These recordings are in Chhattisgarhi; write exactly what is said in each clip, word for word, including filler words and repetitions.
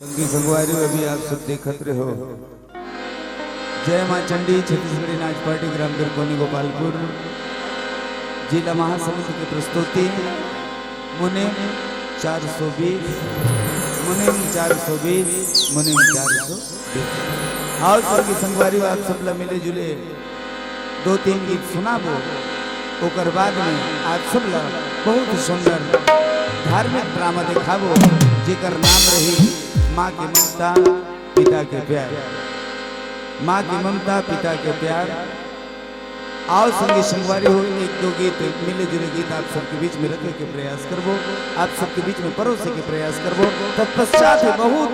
संगी संगवारी, अभी आप सब देखत रहे हो जय माँ चंडी छत्तीसगढ़ी नाच पार्टी ग्राम दुर्गोनी गोपालपुर जिला महासमुंद की प्रस्तुति मुनिम चार सौ बीस, मुनिम चार सौ बीस, मुनिम चार सौ बीस। आओ संगी संगवारी, आप सब ला मिले जुले दो तीन गीत सुनाबो, ओकर बाद में आप सब ला बहुत सुंदर धार्मिक ड्रामा दिखाबो, जेकर नाम रही माँ के ममता, पिता के प्यार। माँ की ममता, पिता के प्यार। आओ संगी संगवारी हो, एक दो गीत, मिले जुले गीत आप सबके बीच में रखे के प्रयास करबो, आप सबके बीच में परोसे के प्रयास करबो। तत्पश्चात ही बहुत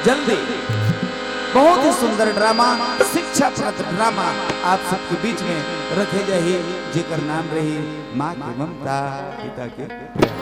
जल्दी बहुत ही सुंदर ड्रामा, शिक्षाप्रद ड्रामा आप सबके बीच में रखे जाही, जेकर नाम रही माँ की ममता, पिता के प्यार।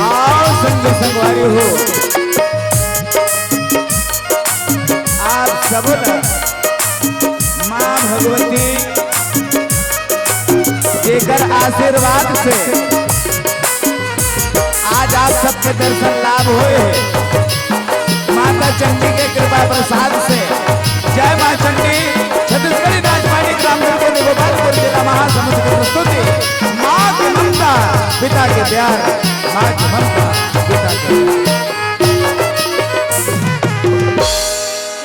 आओ संगी संगवारी हो, आप सबो ला माँ भगवती जेकर आशीर्वाद से आज आप सबके दर्शन लाभ होए हे। माता चंडी के कृपा प्रसाद से जय माँ चंडी। छत्तीसगढ़ी राजवानी ग्राम दुर्गोनी गोपालपुर जिला महासमुंद की प्रस्तुति माँ की ममता, पिता के प्यार। माँ की ममता, पिता के प्यार।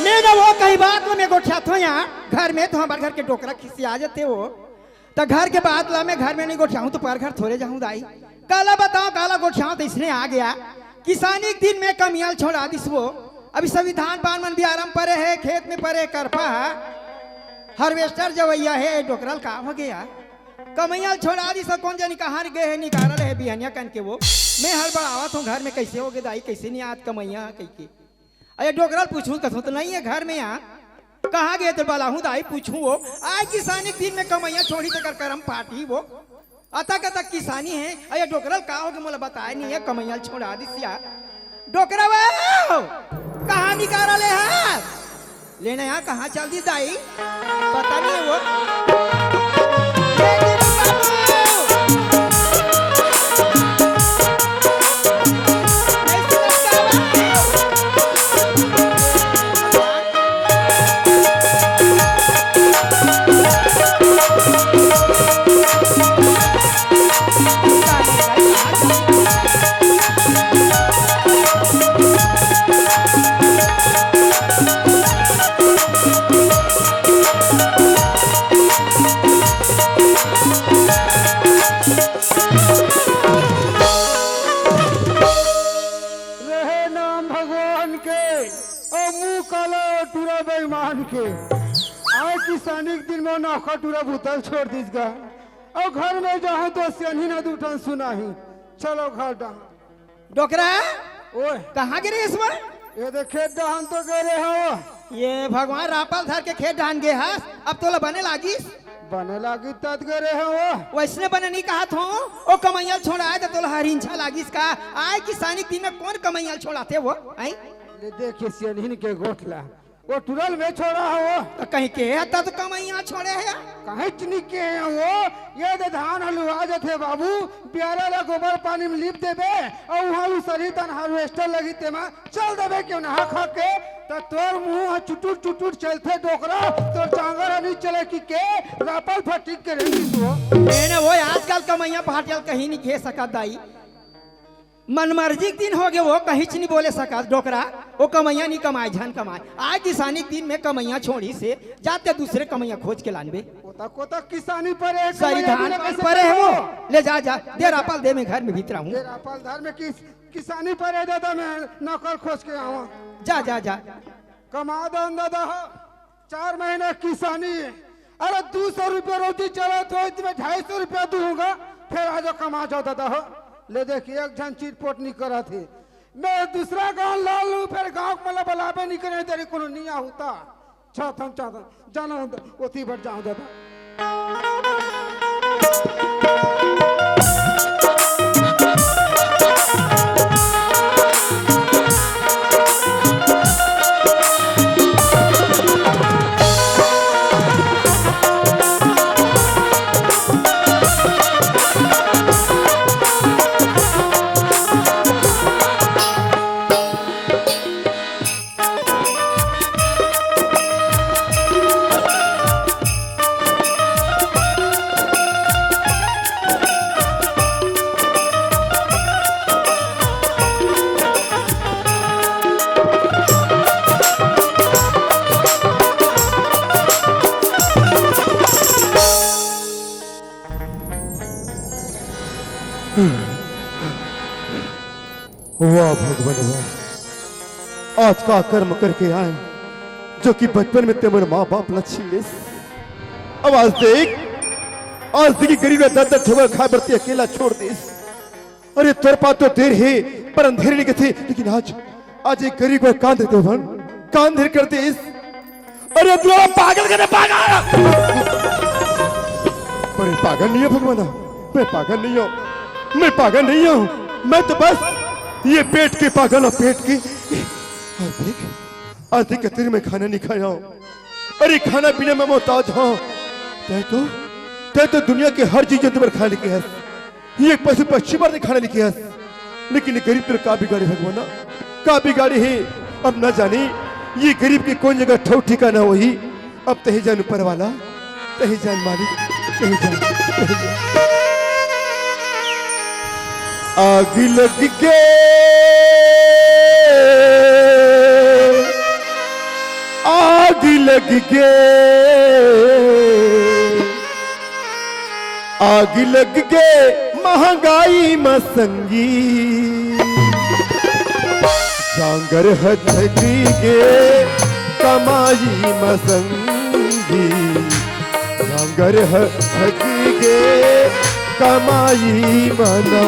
मैं ना वो कही बात ला मैं गोठियाथों यहाँ घर में, तो हमर घर के डोकरा खिसिया जाथे वो। त घर के बात ला मैं घर में नहीं गोठियाहूं त पर घर थोरे जाहूं दाई। काला बताओ, काला गोठियाहूं त इसने आ गया। किसानी के दिन में कमइया ल छोड़ा दिस वो। अभी संविधान पान मन भी आरंभ परे हे, खेत में परे हे, करपा हे, हार्वेस्टर जवइया हे, डोकरा ल का हो गया? कमइया ल छोड़ा दिस, कोन जनी कहाँ गे हे, निकाल रहे बिहनिया कन के वो। मैं हड़बड़ावत हूँ घर में, कैसे हो गए दाई, कैसे नहीं आत कमइया कहिके। अरे डोकरा ल पूछूं कथों त नहीं हे घर में यहाँ। कहाँ गए त बलाहूं दाई पूछूं वो। आय किसानी के दिन में कमइया छोड़ी तेकर करम पाटी वो। अतक अतक किसानी हे, अउ ये डोकरा ल का होगे मोला बताय नइ हे, कमइया ल छोड़ा दिस या। डोकरा वो, कहाँ निकारा ले हस? लेना यहाँ कहाँ चल दिस दाई? पता नइ हे वो। रहे नाम भगवान के, अउ मुँह काला टूरा बेईमान के। आय किसानी के दिन में नौकर टूरा भूतल छोड़ दिस गा। अउ घर में जाहूँ त सियनहिन ह दू ठन सुनाही। चलो घर डहन। डोकरा, ओए। कहाँ गे रहे हस? ये देख खेत डहन तो गे रहे हँव। ये भगवान रापल धर के खेत डहन गे हस, अब तोला बने लागिस? बने लागिस तब गे रहे हँव। वइसने बने नइ कहत हँव, ओ कमइया ल छोड़ाय त तोला हरिंछा लागिस का? आय किसानी के दिन में कोन कमइया ल छोड़ाथे वो? आँय? ले देख ये सियनहिन के गोठ ला। वो टूरा ल मैं छोड़ा हँव। त कहीं केहे हस त कमइया छोड़े हस? कहेंच नइ केहे हँव। ये दे धान ह लुवा जथे बाबू, बियारा ला गोबर पानी में लीप देबे, अउ उहाँ लुसरही तहन harvester लगही तेमा चल देबे केवना खा के, त तोर मुँह ह चुटुर चुटुर चलथे डोकरा, तोर चांगर ह नइ चले कहिके रापल फटिक के रहि दिस वो। ए न वो आजकल कमइया पहाटिया ल कहीं नइ केहे सकत दाई। मनमर्जी के दिन होगे वो, कहींच नइ बोले सकस डोकरा, वो कमइया नइ कमाय, झन कमाय। आय किसानी के दिन में कमइया छोड़िस हे, जा ते दूसरे कमइया खोज के लानबे। कोता कोता किसानी परे हे, सरी कमइया धान बिना पान कइसे परे हे वो, कमाओ? ले जा, जा, दे रापल दे, मैं घर में भीतरा हँव। दे रापल धर में किस-, किसानी परे हे दादा, मैं नौकर खोज के आवा। जा, जा, जा। कमा दन दादा हो। चार महीना किसानी, अरे दू सौ रुपया रोजी चलत होही त मैं ढाई सौ रुपया दूहूँ गा, फेर आ जाव कमा जाव दादा हो। ले देख एक झन चिरपोट नइ करत हे, मैं दूसरा गाँव ला लूँ, फेर गाँव के मोला बलाबे नइ करे, तेरे कोनो नइ आहूँ त। चाहत हँव, चाहत हँव, जाना हूँ त ओती बर जाहूँ दादा। वाह भगवान वाह, आज का कर्म करके आएँव, जो कि बचपन में ते मोर माँ बाप ला छीन लेस। अब आज देख, आज देख गरीब ला दस दस ठोकर खाय बर ते अकेला छोड़ देस। अरे तोर पास तो देर हे, पर अंधेर नइ कथे, लेकिन आज, आज एक गरीब बर कान धर देवन, कान धर कर देस। अरे दुलारा पागल करे पागल। अरे पागल नइ हँव भगवान, मैं पागल नइ हँव, मैं पागल नइ हँव, मैं तो बस ये पेट के पागल हँव, पेट के। अरे देख, आज देख कतरी मैं खाना नइ खाय हँव, अरे खाना पीना में मोहताज हँव। तैं तो, तैं तो दुनिया के हर जीव जंतु बर खाना लेके हस, ये पशु पक्षी बर नइ खाना लेके हस, लेकिन ये गरीब तोर का बिगाड़े भगवान, का बिगाड़े हे? अब न जानी ये गरीब के कोन जगह ठउर ठिकाना होही। अब तहीं जान ऊपर वाला, तहीं जान मालिक, तहीं जान, तहीं जान। आग लग गे, आग लग गे, आग लग गे महंगाई म संगी, जांगर ह थक गे कमाई म संगी, जांगर ह थक गे कमाई म ना।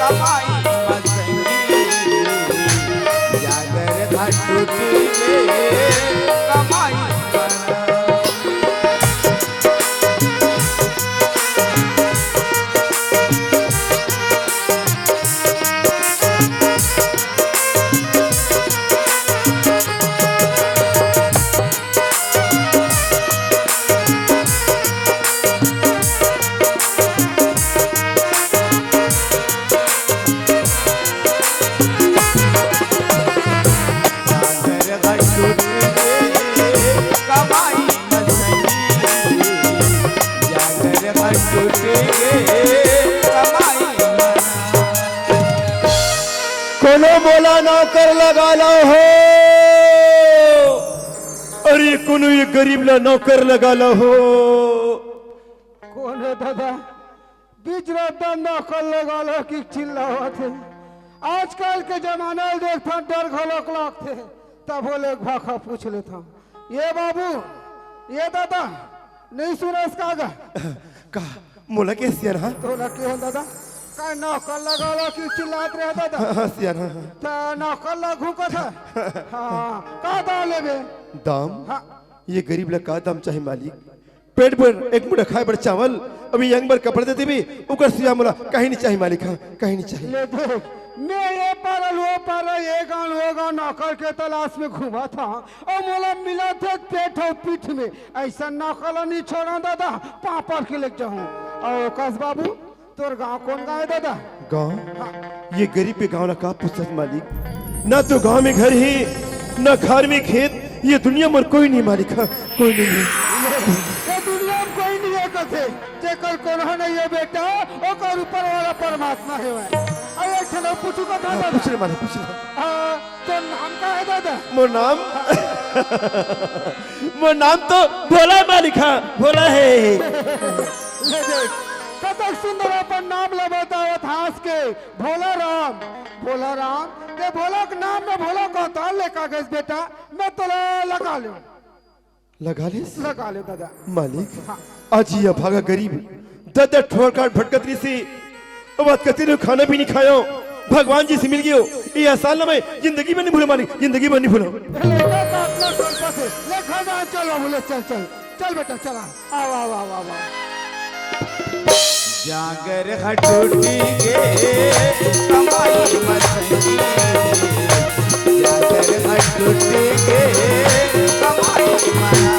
कमाई मसंगी, जागर घटुटी के कमाई मना। कोनो मोला नौकर लगा ला हो। अरे कोनो ये गरीब ला नौकर लगा ला हो। कोन हे दादा? बीच रात नौकर लगा ला कि चिल्लावत हे। आजकल के जमाना ल देखथन, डर घलोक लागथे। तभो ले भाखा पूछ लेथन। ये बाबू, ये दादा, नहीं सुनस का गा? का? मोला के सियान हा? तोला के हो दादा? का नौकर लगा ला कि चिल्लात रहे दादा? हाँ, हाँ, सियान हा, हाँ। त नौकर ला घूकत हे। हाँ, का दाम लेबे? दाम? हाँ। ये गरीब ला का दाम चाही मालिक? पेट भर एक मुठा खाए बर चावल, अभी अंग भर कपड़ा दे देबे, ओकर सिवा मोला कहीं नहीं चाही मालिक, हाँ, कहीं नहीं चाही। ले देख, मैं ये पारा ल वो पारा, ये गांव ल वो गांव नौकर के तलाश में घूमत हंव, अउ मोला मिलत हे पेट अउ पीठ में। अइसन नौकर ला नहीं छोड़ंव दादा, पांव पर के लेके जाहूं। अउ कस बाबू, तोर गांव कोन गांव हे दादा? गांव? हाँ। ये गरीब के गांव ला का पूछत मालिक? ना तो गांव में घर हे, ना खार में खेत, ये दुनिया में कोई नहीं मालिक, हाँ, कोई नहीं हे। ये दुनिया में कोई नहीं हे कथे, जेकर कोनो नहीं हे बेटा, ओकर ऊपर वाला परमात्मा हेवय। अउ एक ठन पूछूं का हाँ, दादा? पूछ ले मालिक, पूछ ले। हाँ, तोर नाम का हे दादा? मोर नाम? मोर नाम तो भोला हे मालिक, हाँ, भोला हे। ले देख, कतक सुंदर अपन नाम ला बतावत हस के, भोला राम, भोला राम। ते भोला के नाम में भोला का अवतार लेके आ गेस बेटा, मैं तोला लगा लेंव। लगा लेस? लगा लेंव दादा। मालिक, हाँ। आज ये अभागा गरीब दस दस ठोर काट भटकत रहिसे, अब आज कति दिन खाना भी नहीं खायो, भगवान जी से मिल गयो। ये एहसान ला मैं जिंदगी में नहीं भूलंव मालिक, जिंदगी में नहीं भूलंव। ए, लड़का का अपना कल्पस हे। ले, घर में चल बाबू, ले, चल, चल। चल बेटा, चल, आ। आव, आव, आव, आव, आव। जांगर ह टूटी गे, कमाई मसंगी। जांगर ह टूटी गे, कमाई मना।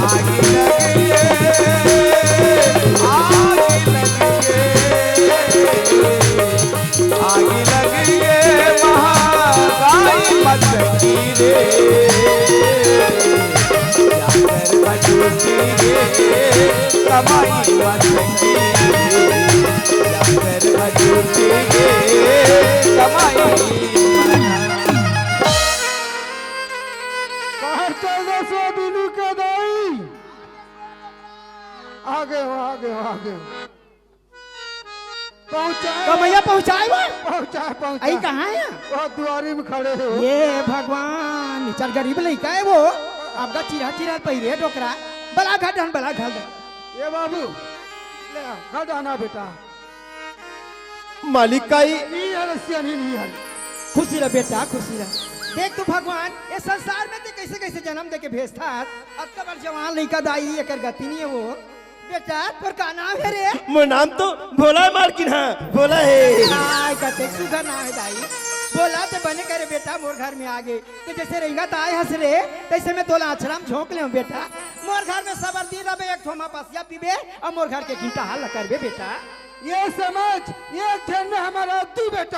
आगी लगी गे, आगी लगी गे। आगी लगी गे, महंगाई मसंगी रे। जांगर ह टूटी गे, कमाई मसंगी रे। जांगर ह टूटी गे, कमाई। बाहर चल दे सो बिनु के दाई। आगे हो, आगे हो, आगे हो। पहुंचाए। कमैया पहुंचाए वो? पहुंचाए, पहुंचाए। आई कहाँ हे? वो दुआरी में खड़े हे वो। ये भगवान, निचर गरीब लइका हे वो। अब का चिरा चिरा पहिरे डोकरा। बला घर डहन, बला घर डहन। ये बाबू, ले आ, घर डहन आ बेटा। मालिक काई? नहीं हल, सियानी नहीं हल। खुशी रह बेटा, खुशी रह। देख तो भगवान, ये संसार में ते कैसे कैसे जन्म दे के भेजथस। अतका बड़ जवान लइका दाई, एकर गति नहीं हे वो। बेटा, तोर का नाम हे रे? मोर नाम तो भोला हे मालकिन, हाँ, भोला हे। आय, कतेक सुघर नाम हे दाई। भोला ते बने करे बेटा, मोर घर में आ गे। ते जैसे रेंगत आए हस रे, तैसे मैं तोला अँचरा में झोंक लेंव बेटा। मोर घर में सबर दिन रहिबे, एक ठो मपसिया पीबे, अउ मोर घर के घिंटा हाल ल करबे बेटा। ये समझ, एक झन में हमर दू बेटा।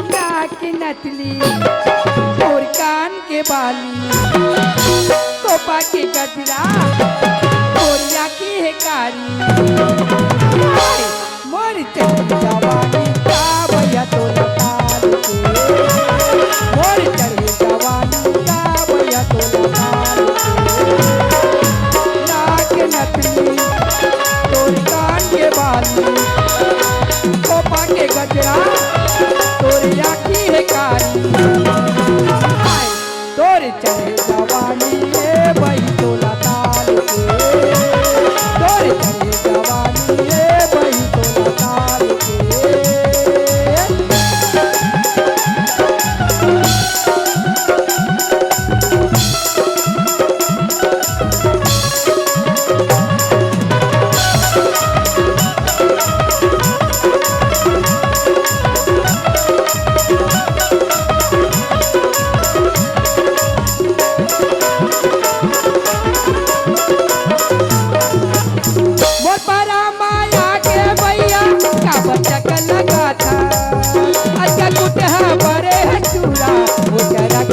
नाक के नथली, तोर कान के बाली, कोपा के गजरा, तोर आँखी हे कारी। मोर चढ़ी जवानी का भैया तोला ताल के, मोर चढ़ी जवानी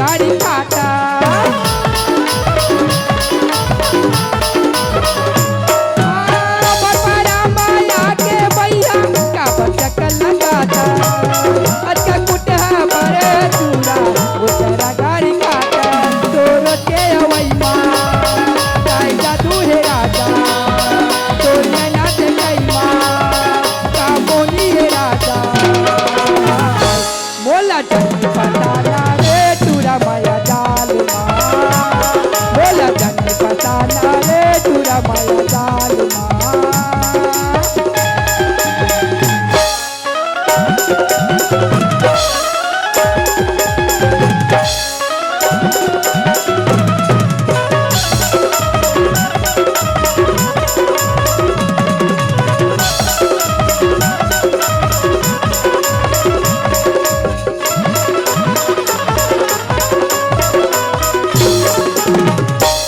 गाड़ी काटा। आ, बरपारा माया के भैया, का बचकल लगाता। अतका कुटहा बरे चूड़ा, उतरा गाड़ी काटा। तोर के अवई मा, काय जादू हे राजा। तोर नैना देखई मा, का मोनी हे राजा। मोला जन पता ना रे टूरा माया जाल मा। मोला जन पता ना रे टूरा माया जाल मा।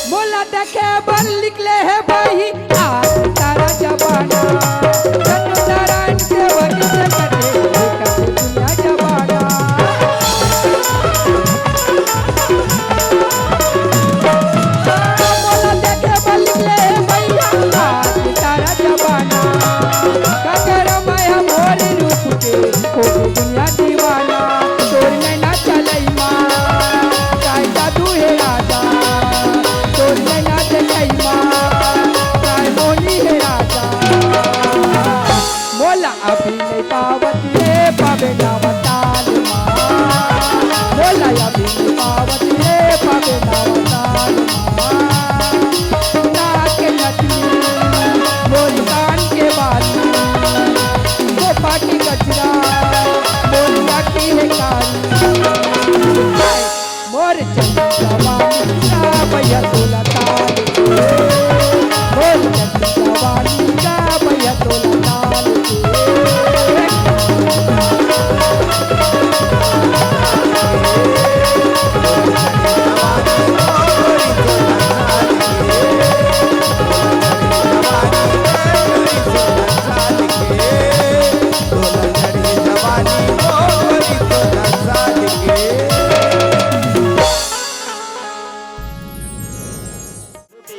मोला देखे बर निकले हे भाई, आज सारा जमाना। जन्म नारायण के वंश से कटे, कटे दुनिया जमाना। मोला देखे बर निकले हे भैया, आज सारा जमाना। ककर माया मोर रूप के, हो गे दुनिया दीवाना। तोर नैना चलई मा, काय जादू हे राजा। तोर नैना देखई मा, काय मोनी हे राजा। मोला अभी नहीं पावत रे पावे नाव ताल मा। मोला अभी नहीं पावत रे पावे नाव ताल मा। नाक के नथनी, मोर कान के बाली, सोफा के गजरा, मोर आँखी हे काली। मोर चंद जवानी का भैया तोला ताल के। मोर चंद जवानी का भैया तोला ताल के।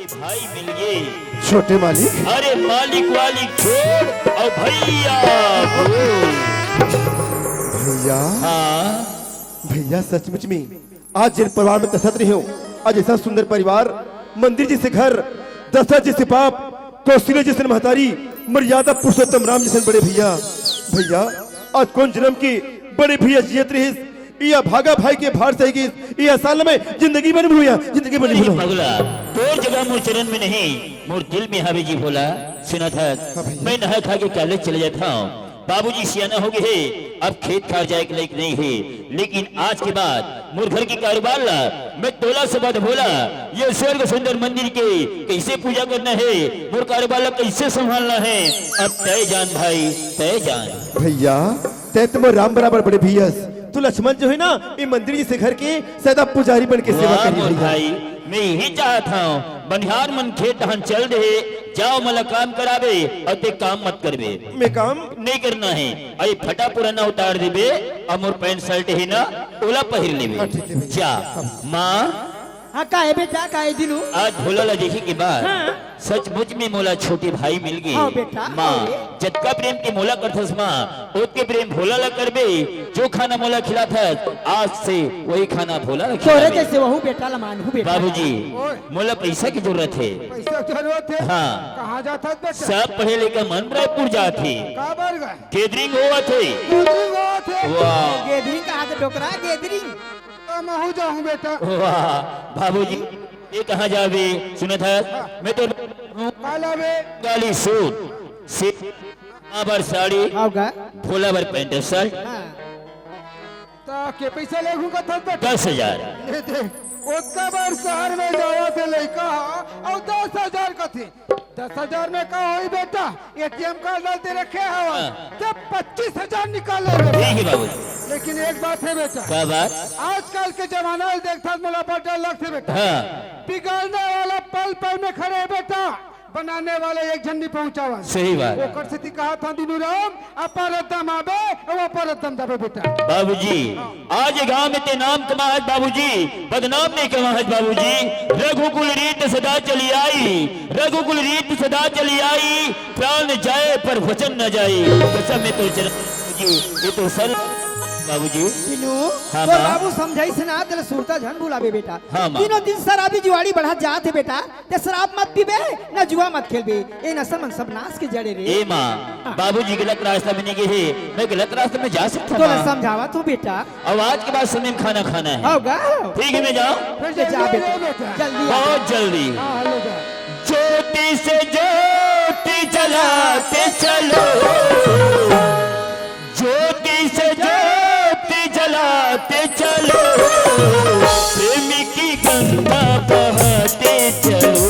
भाई मिल गए। छोटे मालिक। अरे मालिक वाली छोड़ और भैया बोल। भैया। हाँ। भैया, सचमुच में आज जिन परिवार में तसत रहे हो, आज ऐसा सुंदर परिवार, मंदिर जैसे घर, दशरथ जैसे बाप, कौशल्या जैसे महतारी, मर्यादा पुरुषोत्तम राम जैसे बड़े भैया। भैया, आज कौन जन्म के बड़े भैया जियत रहिस, या भागा भाई के भार सही गिस, या साल में जिंदगी बन भूया, जिंदगी बन नहीं भूया। पगला, तोर जगह मोर चरण में नहीं, मोर दिल में हवे जी भोला। सुनत हस, हाँ भैया। मैं नहा खा के कॉलेज चले जात हूँ। बाबूजी सियाना हो गए हे, अब खेत खार जाए के लायक नहीं हे, लेकिन आज के बाद मोर घर के कारोबार ला मैं तोला से बद भोला, ये स्वर्ग सुंदर मंदिर के कैसे पूजा करना है, मोर कारोबार ला कैसे संभालना है, अब तय जान भाई, तय जान। भैया, तय तो मोर राम बराबर बड़े भैयस, तू लक्ष्मण जो है ना, ये मंदिर जैसे घर के सदा पुजारी बन के सेवा वाह करी मोर भैया। भाई, मैं यही चाहत हूँ, बनिहार मन खेत डहन चल दे, जाओ मला काम करावे और ते काम मत करवे। मैं काम? नहीं करना है। अरे फटा पुराना उतार देबे, और मोर पैंट शर्ट है ना, ओला पहिर लेबे। हाँ, ठीक है भैया। जा। हाँ। माँ। हाँ, का है बेटा, का है दिनू? आज भोला ला देखे के बाद हाँ। सचमुच में मोला छोटे भाई मिल गए। हाँ बेटा, माँ, हाँ। जतका प्रेम के मोला करथस माँ, ओतके प्रेम भोला ला करबे। जो खाना मोला खिलाथस, आज से वही खाना भोला ला तोरे खिलाबे। जैसे वहू बेटा ला मानहू बेटा। बाबूजी, ओए। मोला पैसा की जरूरत है। पैसा जरूरत है? हाँ। कहाँ जाथस बेटा? सब पढ़े लिखे मन रायपुर जात हे। काबर गा? गैदरिंग होवत हे। गैदरिंग होवत हे। वाह। गैदरिंग कहाँ से डोकरा? गैदरिंग। तो महू जाहूँ बेटा। वाह, बाबूजी, ये कहाँ जाबे? सुनत हस? हाँ। मैं तो का लाबे? गाली सूट, से माँ बर साड़ी, आओ गा। भोला बर पैंट शर्ट। हाँ। ता के पैसा लेहूँ का था बेटा? दस हजार। ये दे, ओतका बार शहर में जावा थे लइका हा, और दस हजार का थे। दस हजार में का होई बेटा? एटीएम कार्ड डालते रखे हवा। हाँ। जब पच्चीस हजार निकाले बेटा। ठीक है बाबू। लेकिन एक बात है बेटा। क्या बात? आजकल के जमाना में देखता मोला बड़ा डर लगते बेटा। हाँ। बिगड़ने वाला पल पल में खड़े है बेटा। बनाने वाले एक झन नइ पहुंचावय। सही बात। ओकर सेती कहत हंव दीनू राम, अपारदम आबे, अउ अपारदम जाबे बेटा। बाबूजी, आज गांव में ते नाम कमाए हस बाबूजी, बदनाम नइ कमाए हस बाबूजी। रघुकुल रीत सदा चली आई, रघुकुल रीत सदा चली आई, प्राण जाए पर वचन न जाए। कसम में तो चल-, ये तो सर बाबूजी। दीनू, हाँ, तोर माँ। बाबू समझाइस ना, तेला सुरता झन भुलाबे बेटा। हाँ, माँ। दिनों दिन शराबी जुआड़ी बढ़त जात हे बेटा। ते शराब मत पीबे, ना जुआ मत खेलबे। ए नशा मन सब नाश के जड़ ए रे। ए माँ, हाँ। बाबूजी गलत रास्ता में नइ गे हे, मैं गलत रास्ता में जा सकथंव, तोला माँ। समझावत हंव बेटा। अब आज के बाद समय में खाना खाना हे। होगा। ठीक हे, मैं जाऊँ? फिर ले जा जल्दी बेटा, ले बेटा। जल्दी आ। बहुत जल्दी। हाँ, ले जा। ज्योति से ज्योति जलाते चलो, ज्योति से ज्योति जलाते चलो, प्रेम की गंगा बहाते चलो,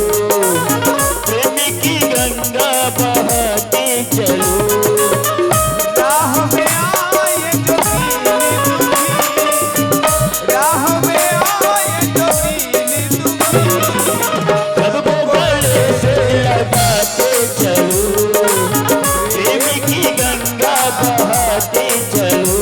प्रेम की गंगा बहाते चलो। राह में आए जो दीन दुखी, राह में आए जो दीन दुखी, सबको गले से लगाते चलो, प्रेम की गंगा बहाते चलो।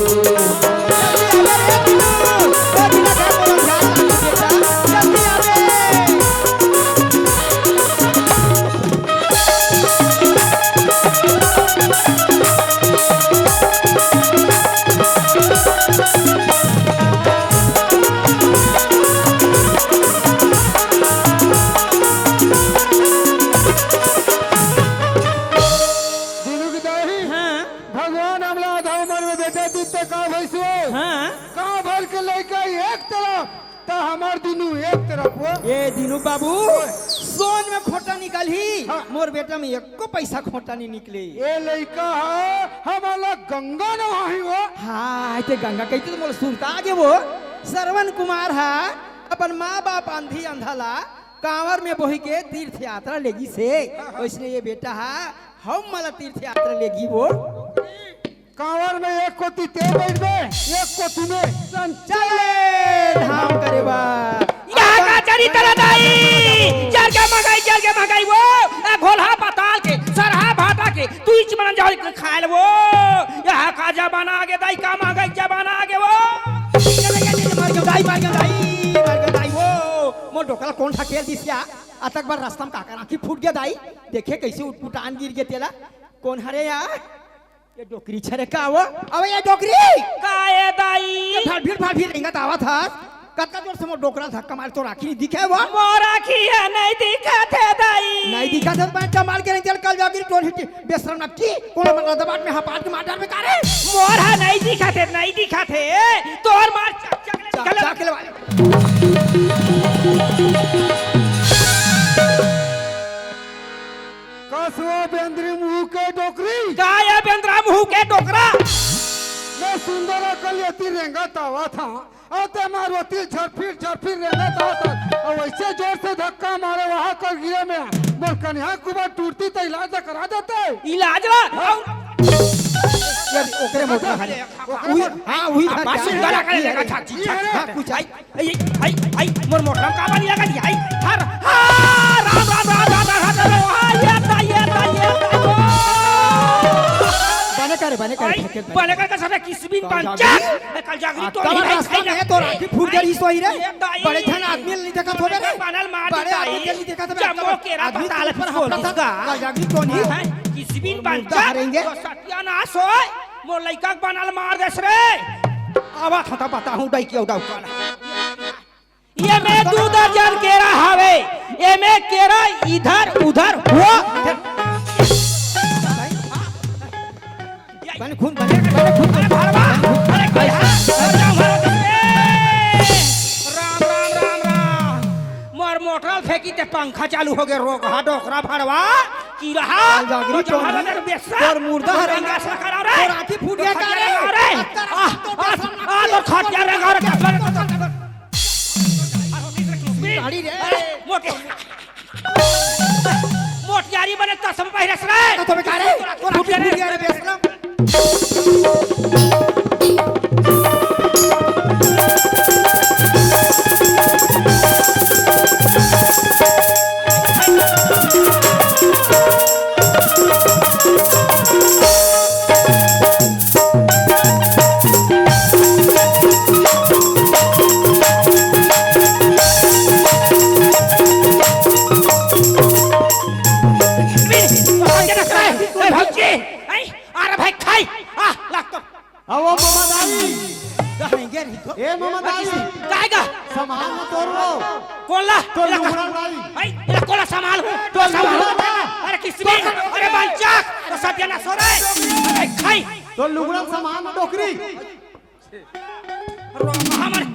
दीनू के दाई, हाँ। भगवान हमला आधा उमर में बेटा दीस त का भइस वो? हाँ। गाँव भर के लइका एक तरफ, त हमर दीनू एक तरफ वो। ए दीनू बाबू, सोन में खोटा निकलही, हाँ। मोर बेटा में एको पैसा खोटा नइ निकले। ए लइका ह हमला गंगा नवाही वो। हाँ, ते गंगा कहिथे त मोला सुरता आगे वो। श्रवण कुमार ह अपन माँ बाप आंधी अंधा ला कांवर में बोही के तीर्थ यात्रा लेगिस हे, वइसने ये बेटा ह हमला तीर्थ यात्रा लेगही वो। कांवर में एक कोती ते बइठबे, एक कोती में। चले धाम करे बर। यहाँ का चरित्र दाई, चल के मगई, चल के मगई वो, ए घोलहा पताल के, सरहा भाटा के, तू इच मन जाओ खायल वो। यहाँ का जमाना आगे दाई, का मगई जमाना आगे वो। चले, चले, चले, मर गया दाई, मर गया दाई, मर गया दाई वो। मोर डोकरा कोन ढकेल दिस या? अतक बार रास्ता में काकर आँखी फूट गया दाई। देखे कइसे उटपुटान गिर गया तेला। कोन हरे या? ये डोकरी छरे का वो? अबे ये डोकरी! का ए दाई? ये भाड़ भीड़, भाड़ भीड़ रेंगत आवत हस। कतका जोर से मोर डोकरा धक्का मारे, तोर आँखी नइ दिखे वो? मोर आँखी ह नइ दिखत हे दाई। नइ दिखत हे त मैं चमार के नइ चल कल जाओगी टोन हिटी। बेशरम नपटी, कोनो मन दबाट में हपाट के मार डारबे का रे? मोर ह नइ दिखत हे, नइ दिखत हे। तोर मार चक चक ले चक निकल। चक ले वाले। कस वो बेंदरी मुंह के डोकरी। का ये बेंदरा मुंह के डोकरा? मैं सुंदर अकल येती रेंगत आवत हंव। अउ ते मार ओती झरफिर झरफिर रेंगत आवत हस। अउ वइसे जोर से धक्का मारे वहाँ कर गिरे में मोर कनिहा कुबर टूटती त इलाज ला करा देते। इलाज ला? हाँ। अउ ये ओकरे मोटरा हरे। उही, हाँ, उही धर बस के सुंदर अकल ये देखा हरे। था, जी, ये हरे। हाँ, कुछ आई। आई, आई, आई, मोर मोटरा का बानी लगा दी, आई, हर, हाँ, राम, राम, राम, हाँ, ये ता, ये ता, ये ता, ओ। बने करे, बने करे, आई, फेंके बने। बने करे, सबे किसबिन कल पंचायत, जागरी। कल जागरी तो आ, नहीं, तब रास्ता नहीं, में तो राखी फूट गई, सोई रे। ये ता, बड़े झन आदमी नहीं देखा थोड़े रे। बनल मार बड़े दिखाई। आदमी नहीं देखा थोड़े। जम्मो केरा आदमी पताल के ऊपर फोड़ हफ्ता दिस का। कल जागरी तो नहीं। हाँ, किसबिन और मुर्दा पंचायत, हरेंगे। तो सत्यानाश होय। मोर लइका के बनल मार देस रे। आवत हंव त बताहूं डौकी अउ डौका ला। एमे दू दर्जन केरा हवे, एमे केरा इधर उधर हो। बने खून, बने, बने खून। अरे भड़वा, अरे कोई है? राम, राम, राम, राम। मोर मोटर फेंकी ते पंखा चालू हो गया, रोगहा डोकरा भड़वा। की रहा? काल जागरी तो टोनी, जमाना में बेसन, तोर मुर्दा हर रंगा सा करा रे। तोर आँखी फूट गया तो का रे? खटिया लगा रे। आ, आ, आ, तो खटिया लगा रे। गाड़ी रे। अरे, मोटे। मोटियारी बने तसम पहिरस रे। तो तुम्हें का रे? तोर आँखी फूट गया रे, बेसन। संभाल ना तोर वो। कोला, तो कोला लुगड़ा का-, भाई। भाई, ये कोला संभाल हूँ, तो संभाल हूँ। लुगड़ा ना। अरे किसमी, तो अरे बालचाक, तो सत्यानाश हो रहा है। अरे खाई। तो लुगड़ा संभाल ना डोकरी। रो-, हमारे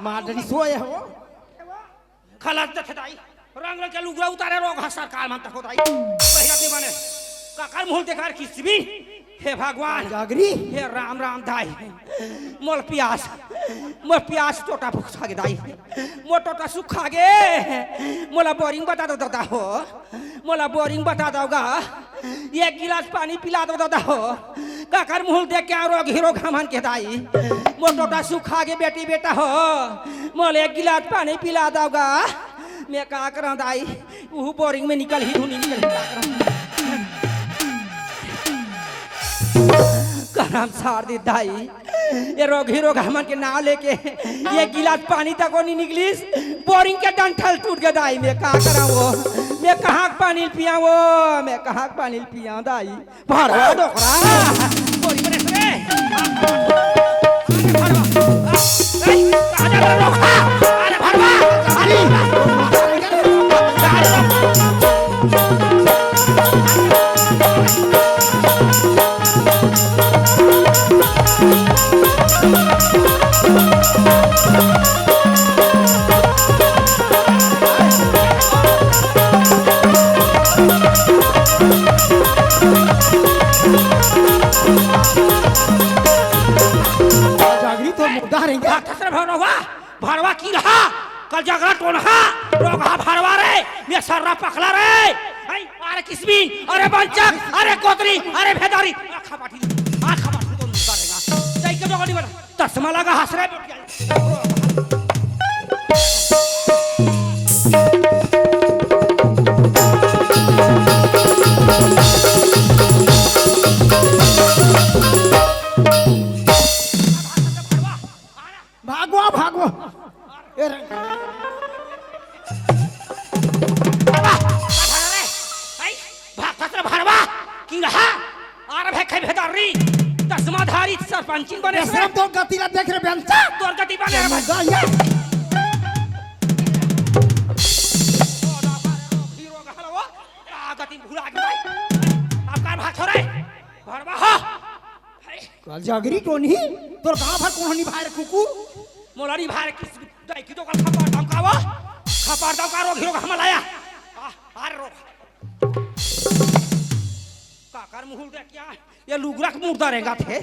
मार डरी सोए हो। खलत देथे दाई, रंग रंग के लुगरा उतारे रोगहा सरकार मन तको दाई। पहिरा दे बने, काकर मुहूं ल देखार किसमी। हे भगवान, जागरी। हे राम राम दाई, मोर पियास, मोर पियास टोटा भुखा गे दाई, मोर टोटा सुखा गे, मोला बोरिंग बता दो दादा हो, मोला बोरिंग बता दो गा। एक गिलास पानी पिला दो दादा हो। काकर मुहूं ल देख के रोगही रोगहा मन के दाई। मोर टोटा सुखा गे बेटी बेटा हो। मोला एक गिलास पानी पिला दो गा। मैं का करंव दाई? उहू बोरिंग में निकलही धुन निकलही का करंव? करम सार दे दाई। ये रोगही रोगहा मन के नांव लेके एक गिलास पानी तको नी निकलिस। बोरिंग के डंठल टूट गे दाई। मैं का करंव वो? मैं कहां के पानी ल पियांव वो? मैं कहां के पानी ल पियांव दाई? भरवा डोकरा। बोरी बने से रे। भरवा। ए, कहां जा रहा डोकरा? अरे भरवा। अरे। जागरी तो मुर्दा रहेंगे। भरवा, भरवा की रहा, कल जागरा टोनहा, रोगहा भरवा रे, मैं सर्रा पकला रे। आई, अरे किसमी, अरे बंचक, अरे कोतरी, अरे भेदारी, आखा बाटी, आखा बाटी तो मुर्दा रहेगा। जाई के जोगड़ी बना, तसमा लगा हंस रे। भागवा, भागवा। ए रे। भागत रे भरवा, किंगहा, आर भे खै भेदारी, चश्माधारी सरपंचिन बने से। बेशरम तोर गति ला देख रे बेंचा। तोर गति बने रे भाई। मुर्दा या। ओ, ना, अरे, ओ, हीरो गहल वो, आ, गति भुला गे भाई। अब का भाग छोड़े? भरवा हो। कल जागरी टोनही, तोर गांव भर कोनो निभाय रे कुकुर। मोला निभाय रे किस दाई की तो कल खपार दम का वो। खपार दम का रोगही रोगहा मन ला। आ, अरे रोग। काकर मुहूं ल देख के ये लुगरा के मुर्दा रेंगथे,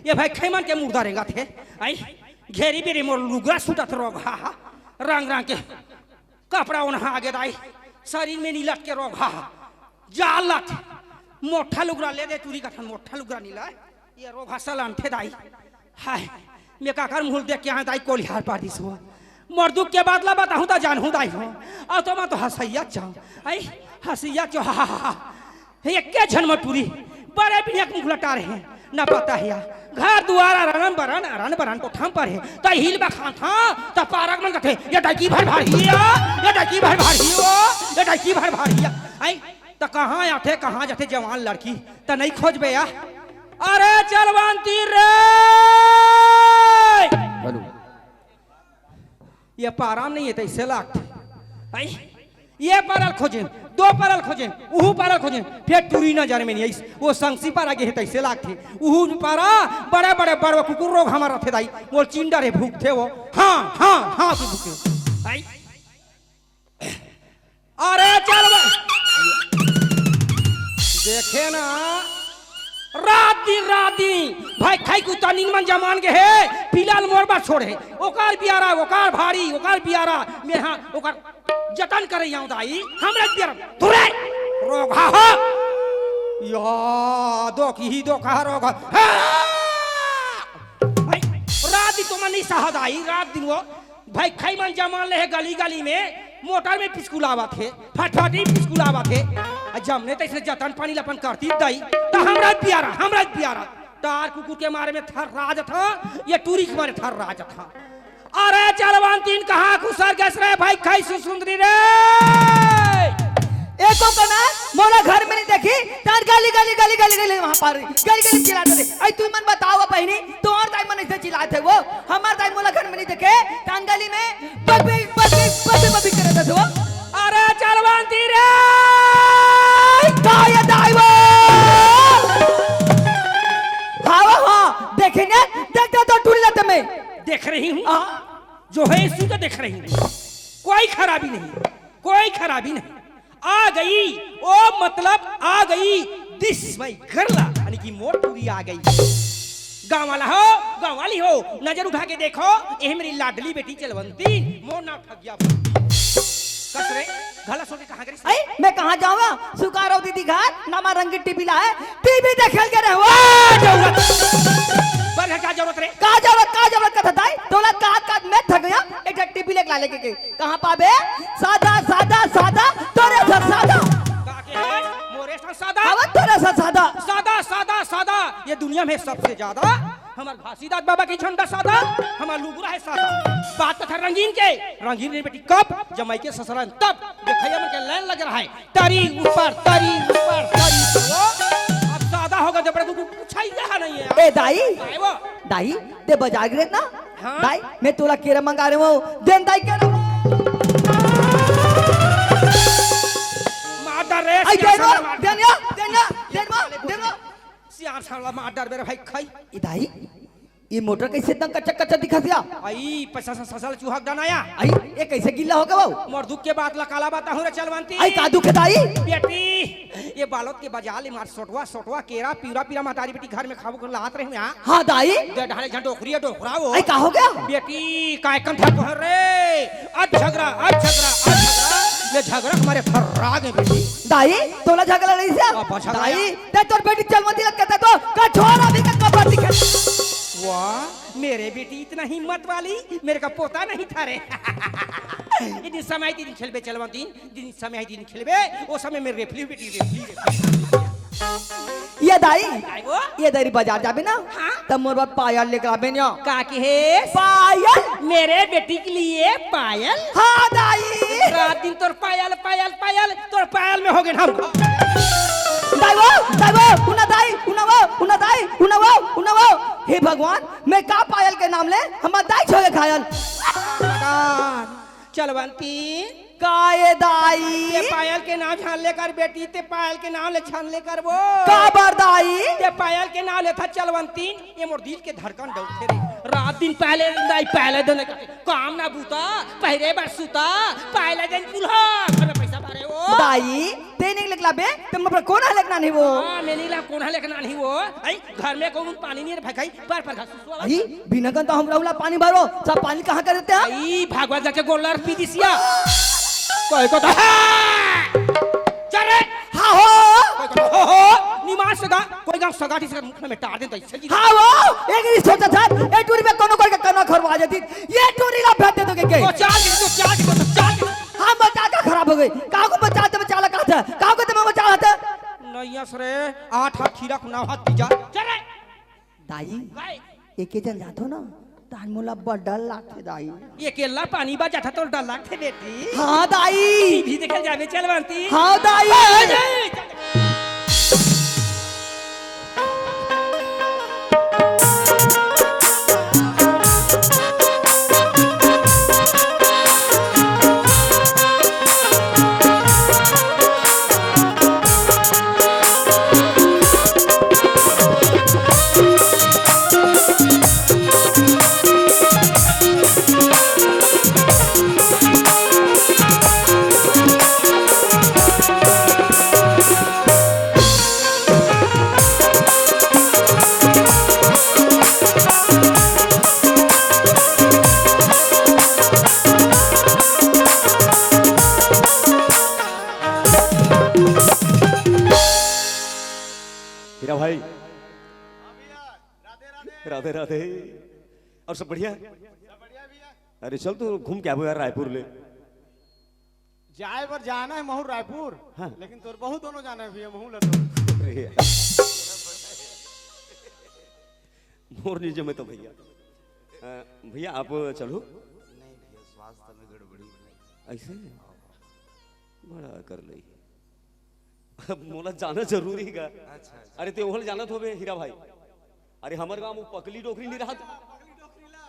ये भइखई मन के मुर्दा रेंगथे। आई, घेरी बेरी मोर लुगरा सुटत रोगहा, रंग रंग के कपड़ा ओन्हा गे दाई, शरीर में नी लटके रोगहा, जाल लट, मोठा लुगरा ले दे टूरी कठन, मोठा लुगरा नी लाय, ये रोगहा सलान थे दाई। हाय, मैं काकर मुहूं ल देख के आंव दाई, कोलिहार पार दिस हो। मोर दुख के बात ला बताहूं त जानहूं दाई हो। अउ तो मैं तो हंसइया चांव। आई, हंसइया चांव, हा, हा, हा, हा। एके झन म टूरी, बड़े बिनिया के मुंह लटा रहे। न पता हे या, घर दुवार अरन बरन, अरन बरन कोठा म पर हे। त हिल बखान था, त पारक मन कथे, ये डकी भर भारी या, ये डकी भर भारी हो, ये डकी भर भारी या। आई, त कहां आथे, कहां जाथे जवान लड़की, त नइ खोजबे या। अरे चलवंती रे! हेलो। ये पारा म नइ हे, तइसे लागथे। आई, ये पारा ल खोजेन, दो पारा ल खोजेन, उहू पारा ल खोजेन, फेर टूरी नजर में नइ आइस। वो संगसी पारा गे हे, तइसे लागथे। उहू पारा बड़े-बड़े बड़वा कुकुर रोगहा मन रथे दाई, मोर चिंडा रे भूखथे वो। हां, हां, हां, तू भूखे। आई। अरे चल बा-, देखे ना, रात दिन, रात दिन, भइखई कुत्ता नीन मन जमान गे हे, पीला ल मोर बर छोड़े हे, ओकर बियारा, ओकर भारी, ओकर बियारा, मेहा, ओकर जतन करइया हंव दाई, हमरे बियारा, धुरे, रोगहा हो, या, दो की ही दो कहा रोगहा, हा! भाई, रात दिन तो मन नइ सहा दाई, रात दिन वो, भइखई मन जमान ले हे गली गली में, मोटर में पिसकुलावत हे, फटफटी पिसकुलावत हे। आ जमने तइसने जतन पानी ल अपन करती दाई, त हमरा बियारा, हमरा बियारा। त आर कुकुर के मारे में थर्राजत हंव, ये टूरी के मारे थर्राजत हंव। अरे चलवंतीन कहां खुसर गेस रे भइखई सुसुंदरी रे। एको कना मोला घर में नइ देखही, त गली, गली, गली, गली, गली वहां पार, गली, गली चिल्लात रही। अई तुमन बताव बहिनी, तोर दाई मन अइसे चिल्लात हे वो, हमर दाई मोला घर रही हूँ, हाँ। जो है इसी को देख रही हूँ। कोई खराबी नहीं, कोई खराबी नहीं। आ गई, ओ मतलब आ गई, this my girl, यानी कि मोर टूरी आ गई। गाँव वाला हो, गाँव वाली हो, नजर उठा के देखो, ये मेरी लाडली बेटी चलवंती, मोर नाम ठगिया। कस रे, घला सोचे कहाँ करी? अई, मैं कहाँ जाऊँगा? सुकारो दीदी घर, नामा रंगी टीवी ला है, टीवी देखे के रहो। का जरूरत? बर घर का जरूरत रे? का जरूरत, का जरूरत कथा दाई? तोला का, का मैं थक गया, एक ठा टीवी लेके ला लेके के। कहाँ पाबे? सादा, सादा, सादा, तोरे से सादा। का के है? मोरे से सादा? हवा तोरे से सादा। सादा, सादा, सादा। ये दुनिया में सबसे ज्यादा हमार घासीदास बाबा के झंडा सादा, हमार लुगरा है सादा। बात कथा रंगीन के, रंगीन रे बेटी कब जमाई के ससुराल तब देखैया मन के लाइन लग रहा है। तरी ऊपर, तरी ऊपर, तरी ऊपर। वो अब सादा होगा जब बड़ा कुछ पूछा ही रहा नहीं है। ए दाई, काय वो? दाई, ते बजा गिरे ना? हाँ? दाई, मैं तोला केरा मंगा रहे हूँ। देन दाई केरा। मार डाल रे, आई सियार देन वो, साला मार। देन या, देन या, देन वो, देन वो। सियार साला मार डाल मेरे भाई खाई। ई दाई, ई मोटर कैसे एकदम कच्चा कच्चा दिखत या? आई, पैसा से ससल चूहा के दाना या। आई, ये कैसे गीला हो गया वो? मोर दुख के बात ला काला बताहूँ रे चलवंती। आई, का दुख है दाई? बेटी, ये बालोद के बाजार ले मार सोटवा, सोटवा, केरा, पीरा, पीरा महतारी बेटी घर में खाबो कर लात रहे हूँ यहाँ। हाँ दाई। दे ढाले झन डोकरी है, डोकरा वो। आई, का हो गया? बेटी, काय कन था कोहर रे? आज झगड़ा, आज झगड़ा, आज झगड़ा। ये झगड़ा हमारे फर्राग है बेटी। दाई, तोला झगड़ा नहीं सा? पापा झगड़ा। दाई, ते तोर बेटी चलवंती लगता तो कछोरा भी का कपड़ा दिखे। वाह, मेरे बेटी इतना हिम्मत वाली, मेरे का पोता नहीं था रे। इतनी समय दिन खेलबे चलवंती, दिन समय दिन खेलबे, वो समय में रेफली बेटी, रेफली, रेफली। ये दाई, काय वो? ये दाई बाजार जाबे ना, हाँ? तब मोर बर पायल लेकर आबे ना। का के है? पायल? मेरे बेटी के लिए पायल? हाँ दाई। रात दिन तोर पायल, पायल, पायल, तोर पायल में हो गए हम। दाई वो, दाई वो, उना दाई, उना वो, उना दाई, उना वो, उना वो। हे भगवान, मैं का पायल के नाम ले, हमार दाई छोड़े घायल। चलवंती। का ए दाई? ते पायल के नाम छान लेकर बेटी, ते पायल के नाम ले छान लेकर वो। का बर दाई? ते पायल के नाम लेथा चलवंती, ये मोर दिल के धड़कन डरथे रे। रात दिन पायल दाई, पायल देने का काम ना बूता, पहिरे बर सूता, पायल देन चूल्हा, घर में पैसा भरे वो। दाई, ते नहीं लेके लाबे, ते मोर पर कोन हा लेके ना नहीं वो? हाँ, मैं नहीं ला, कोन हा लेके ना नहीं वो? आई, घर में कौन पानी नहीं रे भाई, पर, पर घास सुसुआ। आई, बिना गन तो हम रउला पानी भरो, सब पानी कहाँ कर देते हैं? आई, भागवत जाके गोलर पी दिसिया। कोई को तो, हाँ! चल रे! हाँ हो! कोई को तो, हो, हो! निमाज सगा, कोई गाँव सगा, ठीक से मुख में टार दे तो इससे जी। हाँ हो! एक ही सोचा था, एक टूरी में कोनो कोई का कना खरवा जाती, ये टूरी ला भेज दे तो के, के? तो चाल दे, तो चाल दे, तो चाल दे। हाँ, मजा का खराब हो गई। काहू को बचा ते बचा लगा था, काहू को ते बचा था। नैयस रे, आठ आठ खीरा खुना हाथ दीजा। चल रे! दाई, काय? एके जन जाथो ना, तान मोला बड़ डर लागथे दाई। ये केला पानी बा जाथा तो डर लागथे बेटी। हाँ दाई। टीवी देखे जाबे चलवंती। हाँ दाई। हाँ दाई। हीरा भाई, राधे राधे। और सब बढ़िया? अरे चल, तू घूम के आबो यार रायपुर ले। जाए बर जाना है महू रायपुर, हाँ। लेकिन तोर बहू दोनों जाना है भैया, महू ला तो। अरे यार। मोर नहीं जमे तो भैया। अ, भैया आप चलो। नहीं भैया, स्वास्थ्य में गड़बड़ी है। ऐसे? बड़ा कर ले। अब मोला जाना जरूरी का। अच्छा, अच्छा। अरे ते ओहल जानत होबे हीरा भाई। अरे हमर गांव में पकली डोकरी नहीं रहत।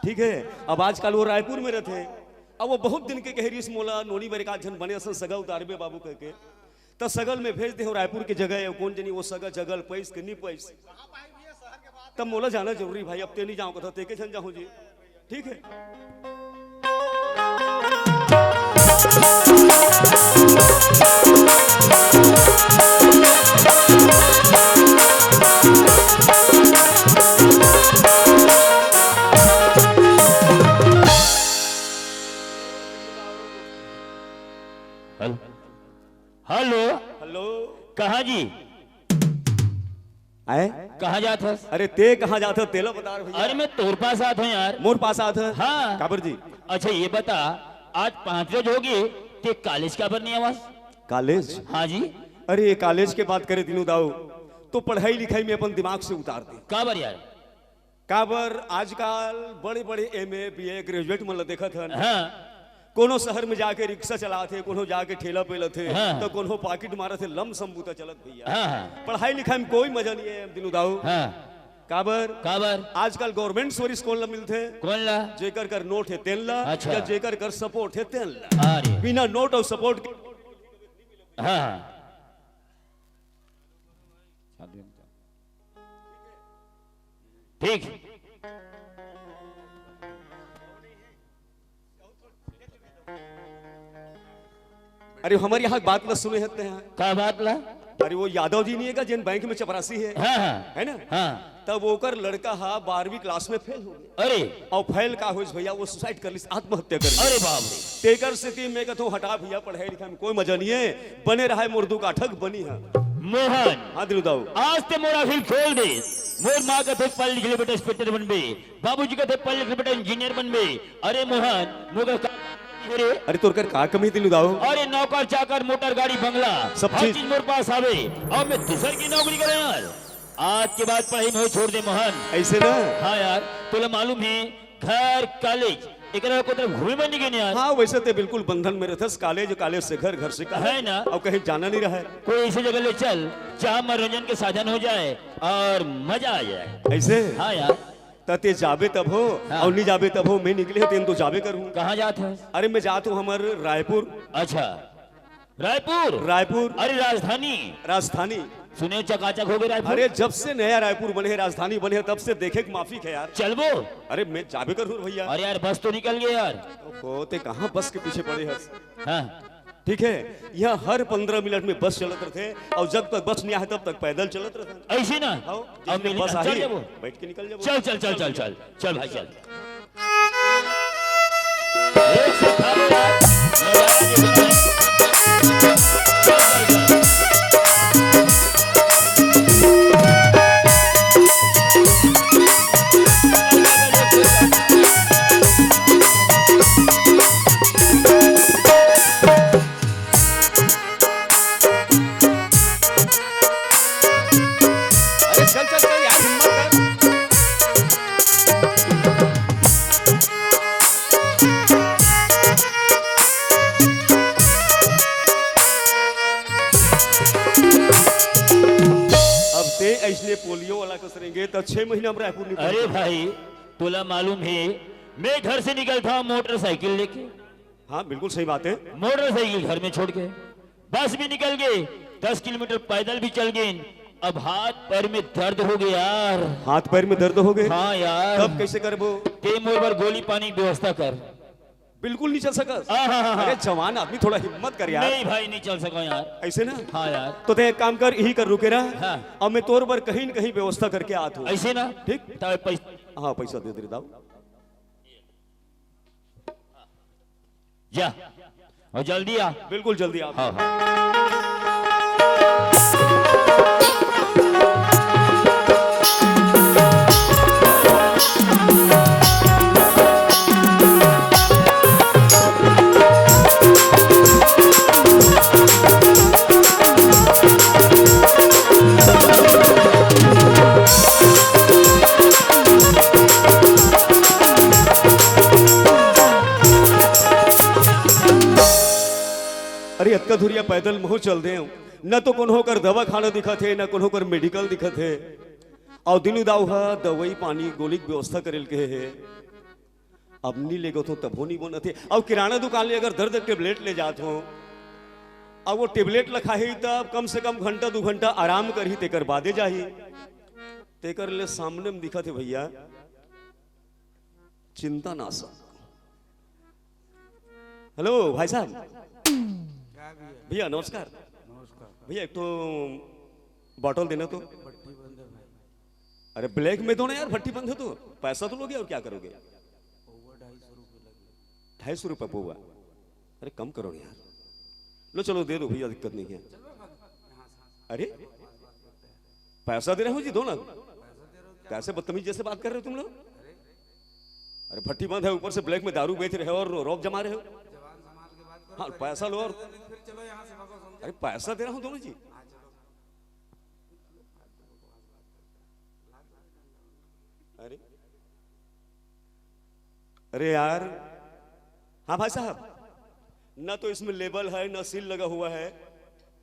ठीक है, अब आजकल वो रायपुर में रहते। अब वो बहुत दिन के कह रही मोला नोनी बर एक आध झन बने असन सगा उतारबे बाबू कह के। त सगल में भेज दे हो रायपुर के जगह है, कौन जनी वो सगा जगल पैस के नहीं पैस। तब मोला जाना जरूरी भाई, अब ते नहीं जाओ कथा, ते के झन जाओ जी। ठीक है। हेलो। हेलो। हेलो। कहाँ जी? आए? कहाँ जात हस? अरे, ते कहाँ जात हस, तेला बता रहे भैया। अरे, मैं तोर पास आत हूँ यार। मोर पास आत हस? हाँ। काबर जी? अच्छा, ये बता, आज पाँच रोज होगे, ते कॉलेज काबर नहीं आवस? कॉलेज? हाँ जी। अरे, ये कॉलेज के बात करे दीनू दाऊ, तो पढ़ाई लिखाई में अपन दिमाग से उतार दे। काबर यार? काबर आजकल बड़े-बड़े एमए, बीए ग्रेजुएट मन ल देखत हन। हाँ। कोनो शहर में जाके रिक्शा चलात हे, कोनो जाके ठेला पेलत हे, हाँ। तो कोनो पॉकेट मारत हे, लमसम बूता चलत भैया। हाँ, हाँ। पढ़ाई लिखाई में कोई मजा नहीं है दीनू दाऊ। हाँ। काबर? काबर? आजकल गवर्नमेंट सर्विस कोन ल मिलथे? कोन ल? जेकर कर नोट हे तेन ल, अच्छा। या जेकर कर सपोर्ट हे तेन ल। अरे। बिना नोट अउ सपोर्ट के हाँ, हाँ। ठीक। अरे, हमर यहाँ बात ल सुने हते हैं। का बात ला? अरे, वो यादव जी नहीं है का, जेन बैंक में चपरासी है? हाँ, हाँ। है ना? हाँ। तब ओकर लड़का हा बारहवीं क्लास में फेल हो गया। अरे। अउ फेल का होइस भैया, वो सुसाइड कर लिस, आत्महत्या कर लिस। अरे बाप रे। तेकर सेती मैं कहथों, हटा भैया, पढ़ाई लिखाई में कोई मजा नहीं है, बने रहा है मोर दू काठक बनी है। मोहन। हाँ दीनू दाऊ। आज ते मोर आँखी खोल दे। मोर माँ कथे पढ़ लिख ले बेटा, इंस्पेक्टर बनबे, बाबूजी कथे पढ़ लिख ले बेटा, इंजीनियर बनबे। अरे मोहन, मोर का अरे तोर कर का कमी दीनू दाऊ? अरे नौकर चाकर, मोटर गाड़ी, बंगला, सब हर चीज। चीज मोर पास आवे। अउ मैं दूसर की नौकरी करूँ यार? आज के बाद पढ़ाई में छोड़ दे मोहन। ऐसे ना? हाँ यार, तोला मालूम है, घर, कॉलेज, एकरा को तरफ घूमे बर नहीं गेन यार। हाँ, वैसे ते बिल्कुल बंधन में रहथस, कॉलेज, कॉलेज से घर, घर से कॉलेज। है ना? अउ कहीं जाना नहीं रहा है। कोई ऐसी जगह ले चल, जहाँ मनोरंजन के साधन हो जाए अउ मजा आ जाए। ऐसे? हाँ यार। त ते जाबे तभो, हाँ। अउ नहीं जाबे तभो, मैं निकले हँव, तेन तो जाबे करहूँ। कहाँ जात हस? अरे, मैं जात हूँ हमर रायपुर। अच्छा, रायपुर? रायपुर। अरे, राजधानी। राजधानी। सुने चकाचक हो गए रायपुर। अरे, जब से नया रायपुर बने हे, राजधानी बने हे, तब से देखे के माफिक है यार। चलबो? अरे, मैं जाबे करहूँ भैया। अरे यार, बस तो निकल गए यार। ओहो, ते कहाँ बस के पीछे पड़े हस? हाँ। ठीक है, यहाँ हर पन्द्रह मिनट में बस चलत रहथे, अउ जब तक बस नहीं आए, तब तक पैदल चलत रहथे। ऐसे ना? हाँ, अब जैसे मिली बस ना, चल आई, जाबो। बैठ के निकल जाबो। चल, चल, चल, चल, चल, चल भाई, चल। एक से खा लो यार। अरे चल, चल, चल यार, हिम्मत कर। अब ते ऐसने पोलियो वाला कस रेंगे, त छह महीना में रायपुर निकल अरे जाए। भाई, तोला मालूम है, मैं घर से निकलता हूँ मोटरसाइकिल लेके। हाँ, बिल्कुल सही बात है। मोटरसाइकिल घर में छोड़ के बस भी निकल गए, दस किलोमीटर पैदल भी चल गए। अब हाथ पैर में दर्द हो गया यार। हाथ पैर में दर्द हो गए? हाँ यार। तब कैसे करबो? ते मोर बर गोली पानी की व्यवस्था कर। बिल्कुल नहीं चल सकस। हाँ, हाँ, हाँ, हाँ। अरे जवान आदमी, थोड़ा हिम्मत कर यार। नहीं भाई, नहीं चल सको यार। ऐसे ना? हाँ यार। तो ते एक काम कर, यही कर रुके रह। हाँ। अब मैं तोर बर कहीं न कहीं व्यवस्था करके आत हूँ। ऐसे ना? ठीक? तब पैसा हाँ, पैसा दे दे दाऊ। जा, अउ जल्दी आ। बिल्कुल जल्दी आ। हाँ, हाँ। अरे, अतका दुरिहा पैदल महूँ चल देंव, न तो कोनो कर दवाखाना दिखत हे, न कोनो कर मेडिकल दिखत हे। अउ दीनू दाऊ ह दवाई पानी गोली के व्यवस्था करे ल कहे हे। अब नी लेगत हों तभो नी बनत हे। अउ किराना दुकान ले अगर दर्द के टेबलेट ले जात हों, अउ वो टेबलेट ल खाही, तब कम से कम घंटा दू घंटा आराम करही, तेकर बादे जाही। तेकर ले सामने में दिखत हे भैया, चिंता ना सक। हेलो भाई साहब। क्या भैया? भैया नमस्कार। नमस्कार। भैया एक तो बॉटल देना तो। भट्टी बंद है भाई। अरे ब्लैक में दो ना यार, भट्टी बंद है तो। पैसा तो लोगे और क्या करोगे? पौवा ढाई सौ रुपये लगे। ढाई सौ रुपये पौवा। अरे कम करो ना यार। लो चलो दे दो भैया, दिक्कत नहीं है। अरे पैसा दे रहे हो जी, दो ना। कैसे बदतमीज जैसे बात कर रहे हो तुम लोग? अरे भट्टी बंद है, ऊपर से ब्लैक में दारू बेच रहे हो और रोब जमा रहे हो। हाँ पैसा लो और, अरे पैसा दे रहा हूँ दोनों जी। अरे अरे यार, हाँ भाई साहब, ना तो इसमें लेबल है ना सील लगा हुआ है,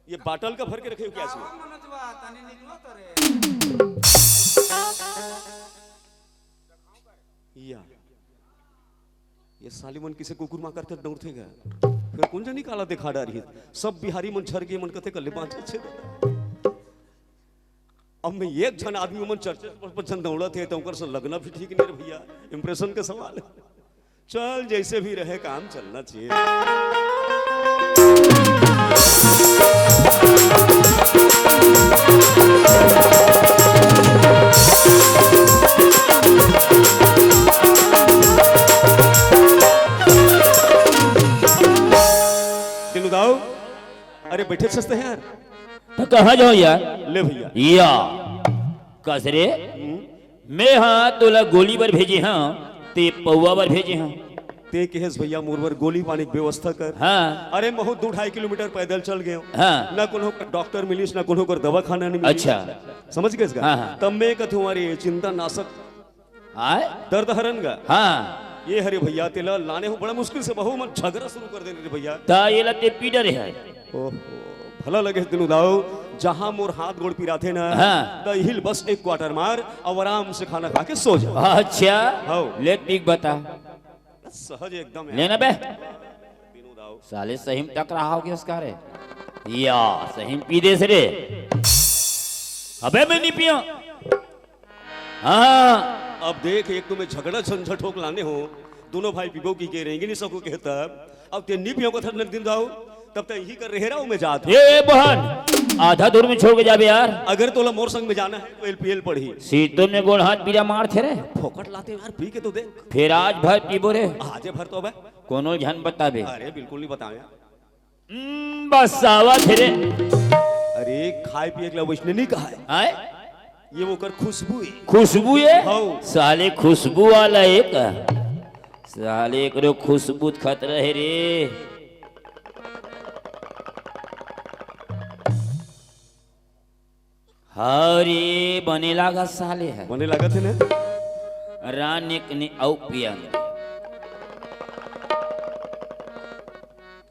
ये बाटल का भर के रखे हो क्या इसमें? या ये साली मन किसे कुकुर माँ करते दौड़ते गए, फिर कौन जनी काला दिखा डारी है। सब बिहारी मन झर के मन कते कर ले पाँच अच्छे। अब मैं एक झन आदमी मन चर्चा पर झन दौड़त हे तो ओकर से लगना भी ठीक नहीं रे भैया। इंप्रेशन का सवाल है। चल जैसे भी रहे काम चलना चाहिए। दिलू दाऊ, अरे बैठे सस्ते हैं यार। तो कहाँ जाओ यार? ले भैया। या कस रे? हम्म। मैं हाँ तोला गोली बर भेजे हाँ, ते पौवा बर भेजे हाँ। ते कहेस भैया मोर बर गोली पानी के व्यवस्था कर। हाँ। अरे महू दो ढाई किलोमीटर पैदल चल गए। हाँ। ना कोनो कर डॉक्टर मिलिस, ना कोनो कर दवाखाना नहीं मिलिस। अच्छा। समझ गए इसका? हाँ, हाँ। तब मैं कथूँ अरे चिंता नाशक आय? दर्द हरन गा। हाँ। ये हरे भैया, तेला लाने हो बड़ा मुश्किल से, बहू मन झगड़ा शुरू कर देने रे भैया। ता ये ला ते पी डरे है। ओहो, भला लगे दिनू दाऊ, जहाँ मोर हाथ गोड़ पिराथे ना, हाँ। त हिल बस एक क्वार्टर मार और आराम से खाना खा के सो जा। अच्छा। हाँ। ले ठीक बता। सहज एकदम यार। लेना बे। दिनू दाऊ। साले सही में टकरा हो गया उसका रे। या, सही में पी दे से रे। अबे मैं नहीं पिया। हाँ। अब देख, एक तो मैं झगड़ा झंझट होक लाने हो, दोनों भाई पीबो की के रहेंगे नहीं सको के तब, अब ते नहीं पियो कथन दिन दाऊ, तब तक यही कर रहे रहो, मैं जात हूँ। ए बहन, आधा दूर में छोड़ के जाबे यार। अगर तोला मोर संग में जाना है तो एलपीएल पढ़ी। सीतोन में गोड़ हाथ पीला मार थे रे। फोकट लाते यार, पी के तो देख। फिर आज भर पीबो रे। आज भर तो बे। कोनो झन बताबे। अरे बिल्कुल नहीं बताया। हम्म, बस आवत हे रे। अरे, खाए पिए के लिए वैसने नहीं कहा है। आय? ये वो कर खुशबू है। खुशबू है? हाँ। साले खुशबू वाला एक। साले एकरो खुशबू खतरा है रे। हरी बने लागत साले ह। बने लागत हे ना? रानिक ने अउ पियन।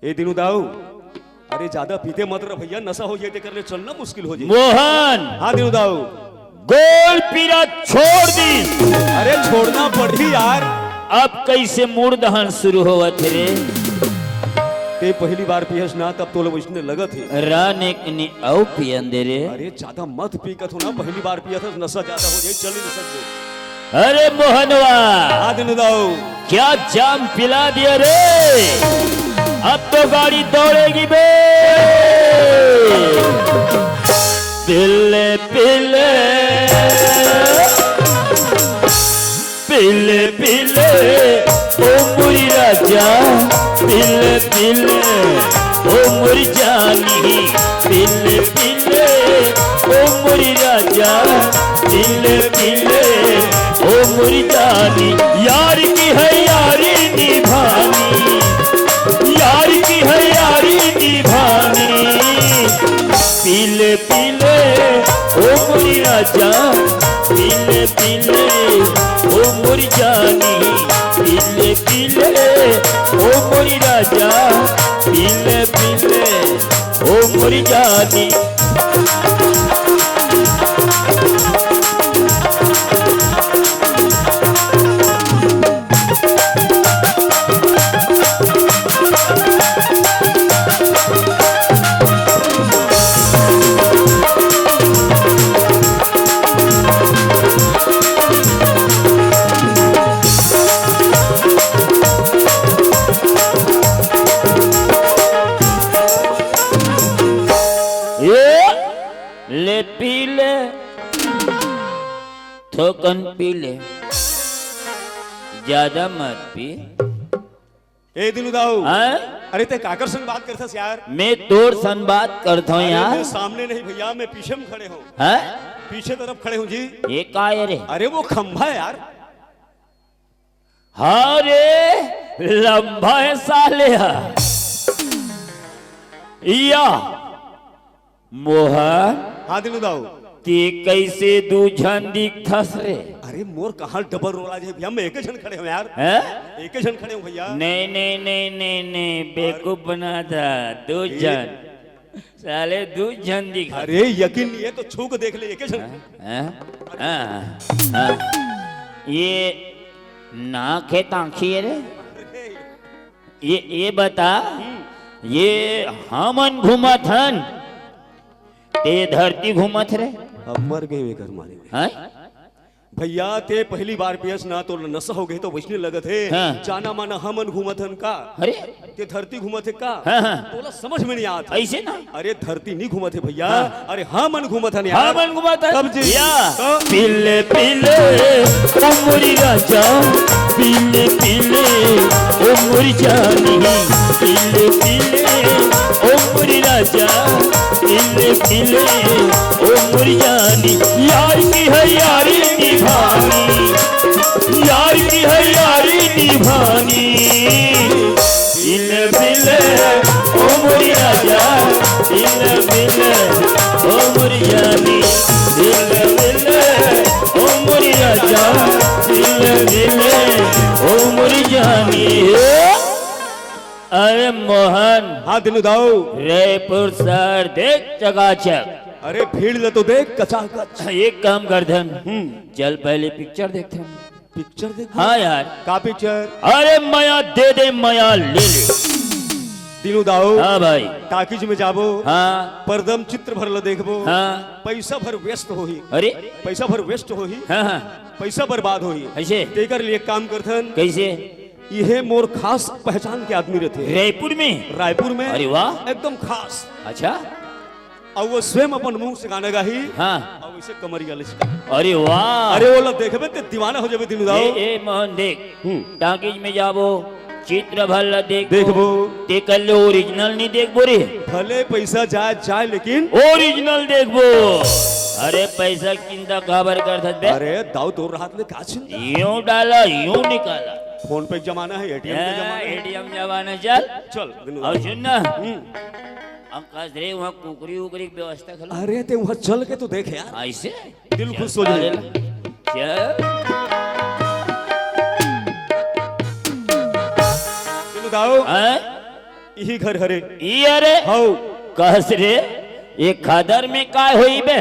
ए दिनू दाऊ, अरे ज्यादा पीते मत रह भैया, नशा हो जाए तेकर ले चलना मुश्किल हो जाए। मोहन! हाँ दिनू दाऊ। गोड़ पीरा छोड़ दी। अरे छोड़ना पड़ी यार। अब कैसे मूड़ दहन शुरू होवत हे रे? ते पहली बार पियस ना, तब तो लोग इसने लगत हे। रानिक ने अउ पियन दे रे। अरे ज्यादा मत पी कथो ना, पहली बार पिया था, नशा ज्यादा हो जाए, चल नहीं सकते। अरे मोहनवा, हाँ दिनू दाऊ। क्या जाम पिला दिया रे, अब तो गाड़ी दौड़ेगी बे। पिले पिले पिले पिले ओ मोरी राजा, पिले पिले ओ मोरी जानी, पिले पिले ओ मोरी राजा, पिले पिले ओ मोरी जानी। यार की है यारी निभानी, यार की है यारी निभानी। पिले पिले ओ मोरी राजा, पिले पिले ओ मोरी जानी, पिले पिले ओ मोरी राजा, पिले पिले ओ मोरी जानी। पी ले, ज्यादा मत पी। ए दिलू दाऊ। हैं? अरे ते काकर संग बात करथस यार? मैं तोर संग बात करथों अरे यार। मैं सामने नहीं भैया, मैं पीछे में खड़े हूँ। हैं? पीछे तरफ खड़े हूँ जी। ये का है रे? अरे वो खंभा है यार। हाँ रे, लंबा है साले हा। या मोहन, हाँ दिनू दाऊ। ते कैसे दू झन दिखथस रे? अरे मोर कहाँ डबल रोल आ जाए भैया, मैं एक झन खड़े हूँ यार। हैं? एक झन खड़े हूँ भैया। नहीं नहीं नहीं नहीं नहीं, बेवकूफ बना था। दू झन, साले दू झन दिख। अरे यकीन नहीं है तो छू के देख ले, एक झन। हैं? हाँ, हाँ। ये नाक है तांखी है रे? ये ये बता, ये हमन घूमत हन, ते धरती घूमत रे? अब मर गए वे घर मारे। हैं? भैया ते पहली बार पियस ना तो नशा हो गए तो वैसने लगत है। हाँ। जाना माना हमन घूमत हन का? अरे ते धरती घूमत है का? हाँ, हाँ। तोला समझ में नहीं आत है। ऐसे ना? अरे धरती नहीं घूमत है भैया। हाँ। अरे हमन घूमत हन यार। हमन घूमत हन। तब जी। या। तो पिले पिले ओ मोरी राजा, पिले पिले ओ मोरी जानी, पिले पिले ओ मोरी राजा, पिले पिले ओ मोरी जानी, यार की है यारी निभानी, यार की है यारी निभानी। बिल बिल ओ मोरी राजा, बिल बिल ओ मोरी जानी, बिल बिल ओ मोरी राजा, बिल बिल ओ मोरी जानी। अरे मोहन। हाँ दिनू दाऊ। रायपुर शहर देख चकाचक। अरे भीड़ ल तो देख कचाकच। एक काम करथन, हम्म। चल पहले पिक्चर देखथन। पिक्चर देख। हाँ यार। का पिक्चर? अरे मया दे दे मया ले ले। दिनू दाऊ। हाँ भाई। टाकीज में जाबो। हाँ। परदम चित्र भर ल देखबो। हाँ। पैसा भर व्यस्त होही। अरे। पैसा भर वेस्ट होही। हाँ हाँ। पैसा बर्बाद होही। ऐसे? तेकर लिए काम करथन। कैसे? इहे मोर खास पहचान के आदमी रहिथे। रायपुर में? रायपुर में। अरे वाह। एकदम खास। अच्छा। अउ वो स्वयं अपन मुंह से गाना गाही। हाँ। अउ इसे कमरिया लिचका। अरे वाह। अरे वो लोग देखबे ते दीवाना हो जाबे दिनू दाऊ। ए, ए, मोहन देख। हम्म। टाकीज में जाबो, चित्र भर ला देखबो। देखबो। ते कर ले ओरिजिनल नहीं देखबो रे। भले पैसा जाए, जाए लेकिन ओरिजिनल देखबो। अरे पैसा चिंता काबर करथस बे? अरे दाऊ तोर हाथ में का चिंता? यूं डाला, यूं निकाला। फोन पे जमाना है, एटीएम का जमाना है। एटीएम जमाना, चल। चल, दिनू। अउ सुन ना। हम्म। अंकाश रे, वहाँ कुकरी उकरी की व्यवस्था कर लो। अरे, ते वहाँ चल के तो देख यार। ऐसे? दिल खुश हो जाए। चल। दिनू दाऊ। हैं? यही घर हरे। ई अरे? हौ। कस रे, ये खदर में काय होई बे?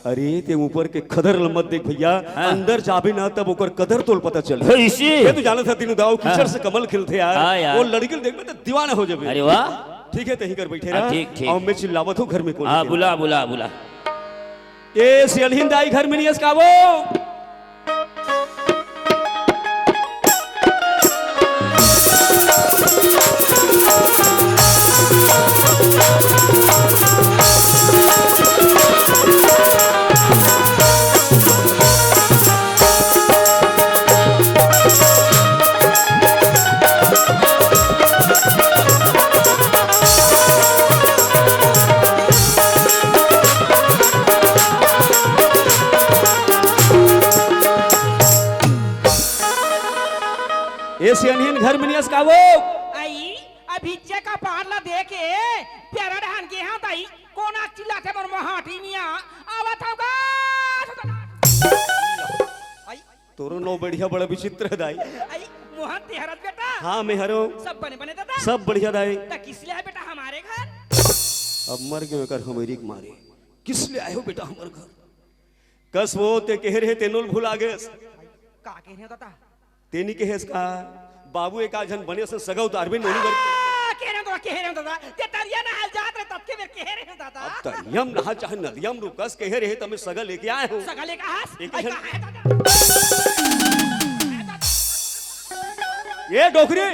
अरे, ते ऊपर के खदर ल मत देख भैया, हाँ। अंदर जाबे ना तब ओकर कदर तोल पता चल। ऐसे? ये तो जानत हस दिनू दाऊ, कीचड़ हाँ। से कमल खिलथे यार। हाँ यार। वो लड़की ल देखबे त दीवाना हो जाबे। अरे वाह। ठीक है, तहीं कर बैठे हाँ, रहा। ठीक, ठीक। अउ मैं चिल्लावत हूँ घर में कौन हाँ, है। बुला, बुला, बुला। ए सियलहिन दाई घर में नहीं हस का वो? ए सियनहिन घर में नियस का वो? आई, अभी जे कपार ला देखे, प्यारा डहान के हाँ दाई, कोन आग चिल्लाथे मोर मोहाटी मिया, आवत हौं गा। आई। तोरो नो बढ़िया बड़ा विचित्र है दाई। आई, मोहन ते हरत बेटा। हाँ, मैं हरों। सब बने बने दादा? सब बढ़िया दाई। त किस लिए आए बेटा हमारे घर? अब मर गयो कर हमारी के मारे। किस लिए आए हो बेटा हमारे घर? कस वो ते कहे रहे तेनो ल भुला गेस। का कहे रहे हो दादा? तेनी कहेस का? बाबू एक आध झन बने से सगा उतारबे नोनी बर। आ, कहे रहे हो दादा, कहे रहे हो दादा। ते तरिया नहाय जात रहे तब के बेर कहे रहे हो दादा। अब तरिया म नहा चाहे नदिया म रुकस कहे रहे त मैं सगा लेके आए हूँ। सगा लेके आस? एक आई झन कहाँ है दादा? ये डोकरी।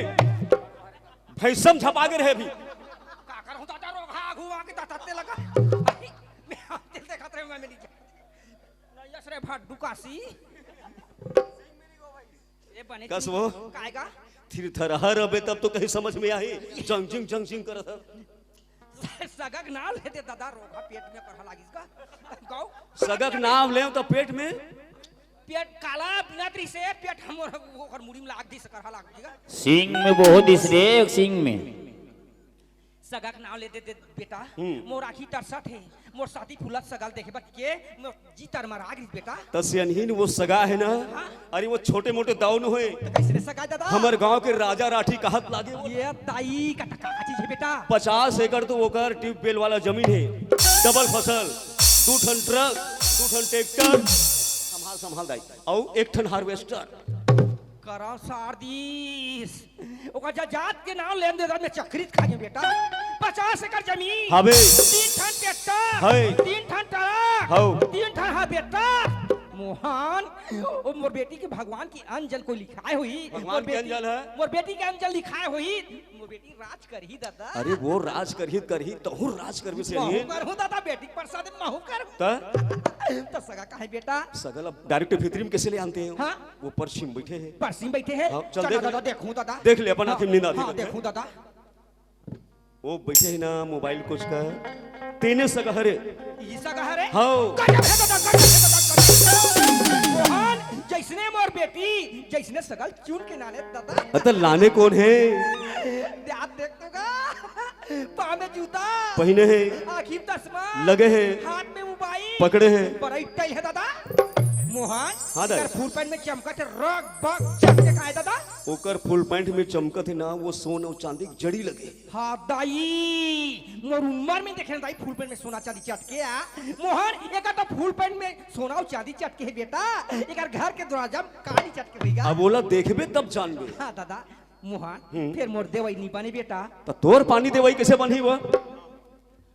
भैसम झपा के रहे भी। का कर हूँ दादा रोग हा घुआ के दादा ते लगा। आई, मैं दिल देखत रहे मैं मिली। नयस रे भड्डू कासी। ए बने कस वो? काय का? थिरथरहा रबे तब तो कहीं समझ में आही। जंग जिंग जंग जिंग करत ह। सगा के नाव लेते दादा, रोगहा पेट में करहा लागिस का? गौ? सगा के नाव लेव तो पेट में? पेट काला बिनत रहिसे, पेट हमर ओकर मुड़ी में लाग दिस, करहा लाग दिस का? सींग में बहुत दिस रे, सींग में। सगा के नाव लेते दे बेटा, हम्म। मोर आँखी तरसत हे, मोर साथी फूलत सगा ल देखे बर के, मोर जी तरमरा गिस बेटा। त सियनहिन वो सगा हे ना? हाँ। अरे वो छोटे मोटे दाऊ न होय। त कइसने सगा हे दादा? हमर गांव के राजा राठी कहत लागे वो। ये दाई का त का चीज हे बेटा? पचास एकड़ तो ओकर ट्यूबवेल वाला जमीन हे, डबल फसल, दू ठन ट्रक, दू ठन ट्रैक्टर, संभाल संभाल दाई, अउ एक ठन हार्वेस्टर। करम सार दिस। ओकर जजात के नाव लेन दे में चक्रित खा गेंव बेटा। पचास एकड़ जमीन, हवे। तीन ठन ट्रैक्टर, हवे। तीन ठन ट्रक, हव। तीन ठन हार्वेस्टर। मोहन, ओ मोर बेटी के भगवान के अंजल कोई लिखाय होही। भगवान मोर के बेटी, अंजल हे? मोर बेटी के अंजल लिखाय होही। मोर बेटी राज करही दादा। अरे वो राज करही त करही, तहूँ राज करबे से महूँ करहूँ दादा, बेटी के परसाद महूँ करहूँ। त? त सगा कहाँ हे बेटा? सगा ला डायरेक्ट भीतरी में कइसे ले आनते हो? हाँ? वो परछी में बइठे हे। परछी में बइठे हे? हाँ, चल चल देख दादा, ले। देखूँ दादा। देख ले, अपन हाँ, आँखी में नींद आती हाँ, बइठे। देखूँ दादा। वो बइठे हे ना, मोबाइल कोचकत। तेने सगा हरे। ई सगा हरे? हव। गजब हे दादा, गजब हे दादा, गजब। मोहन, जइसने मोर बेटी, जइसने सगा ल चुन के लाने दादा। अ, त लाने कोन हे? दे, आप देख तो गा। पाँव में जूता। पहिने हे। आँखी में चश्मा। लगे हे। हाथ में मोबाइल। पकड़े हे। बड़ा स्टाइल हे दादा। मोहन, हाँ दादा। एकर फुल पैंट में चमकत हे, रग बग चमके काय दादा? ओकर फुल पैंट में चमकत हे ना, वो सोन अउ चांदी के जड़ी लगे। हाँ दाई, मोर उम्र में देखे ना दाई, फुल पैंट में सोना चांदी चटके आ। मोहन, एकर तो फुल पैंट में सोना अउ चांदी चटके हे बेटा, एकर घर के दरवाजा में का नइ चटके होही गा? अब ओला देखबे तब जानबे। हाँ दादा, मोहन, हम्म। फेर मोर देवई नइ बने बेटा। त तोर पानी देवई कइसे बनही वो?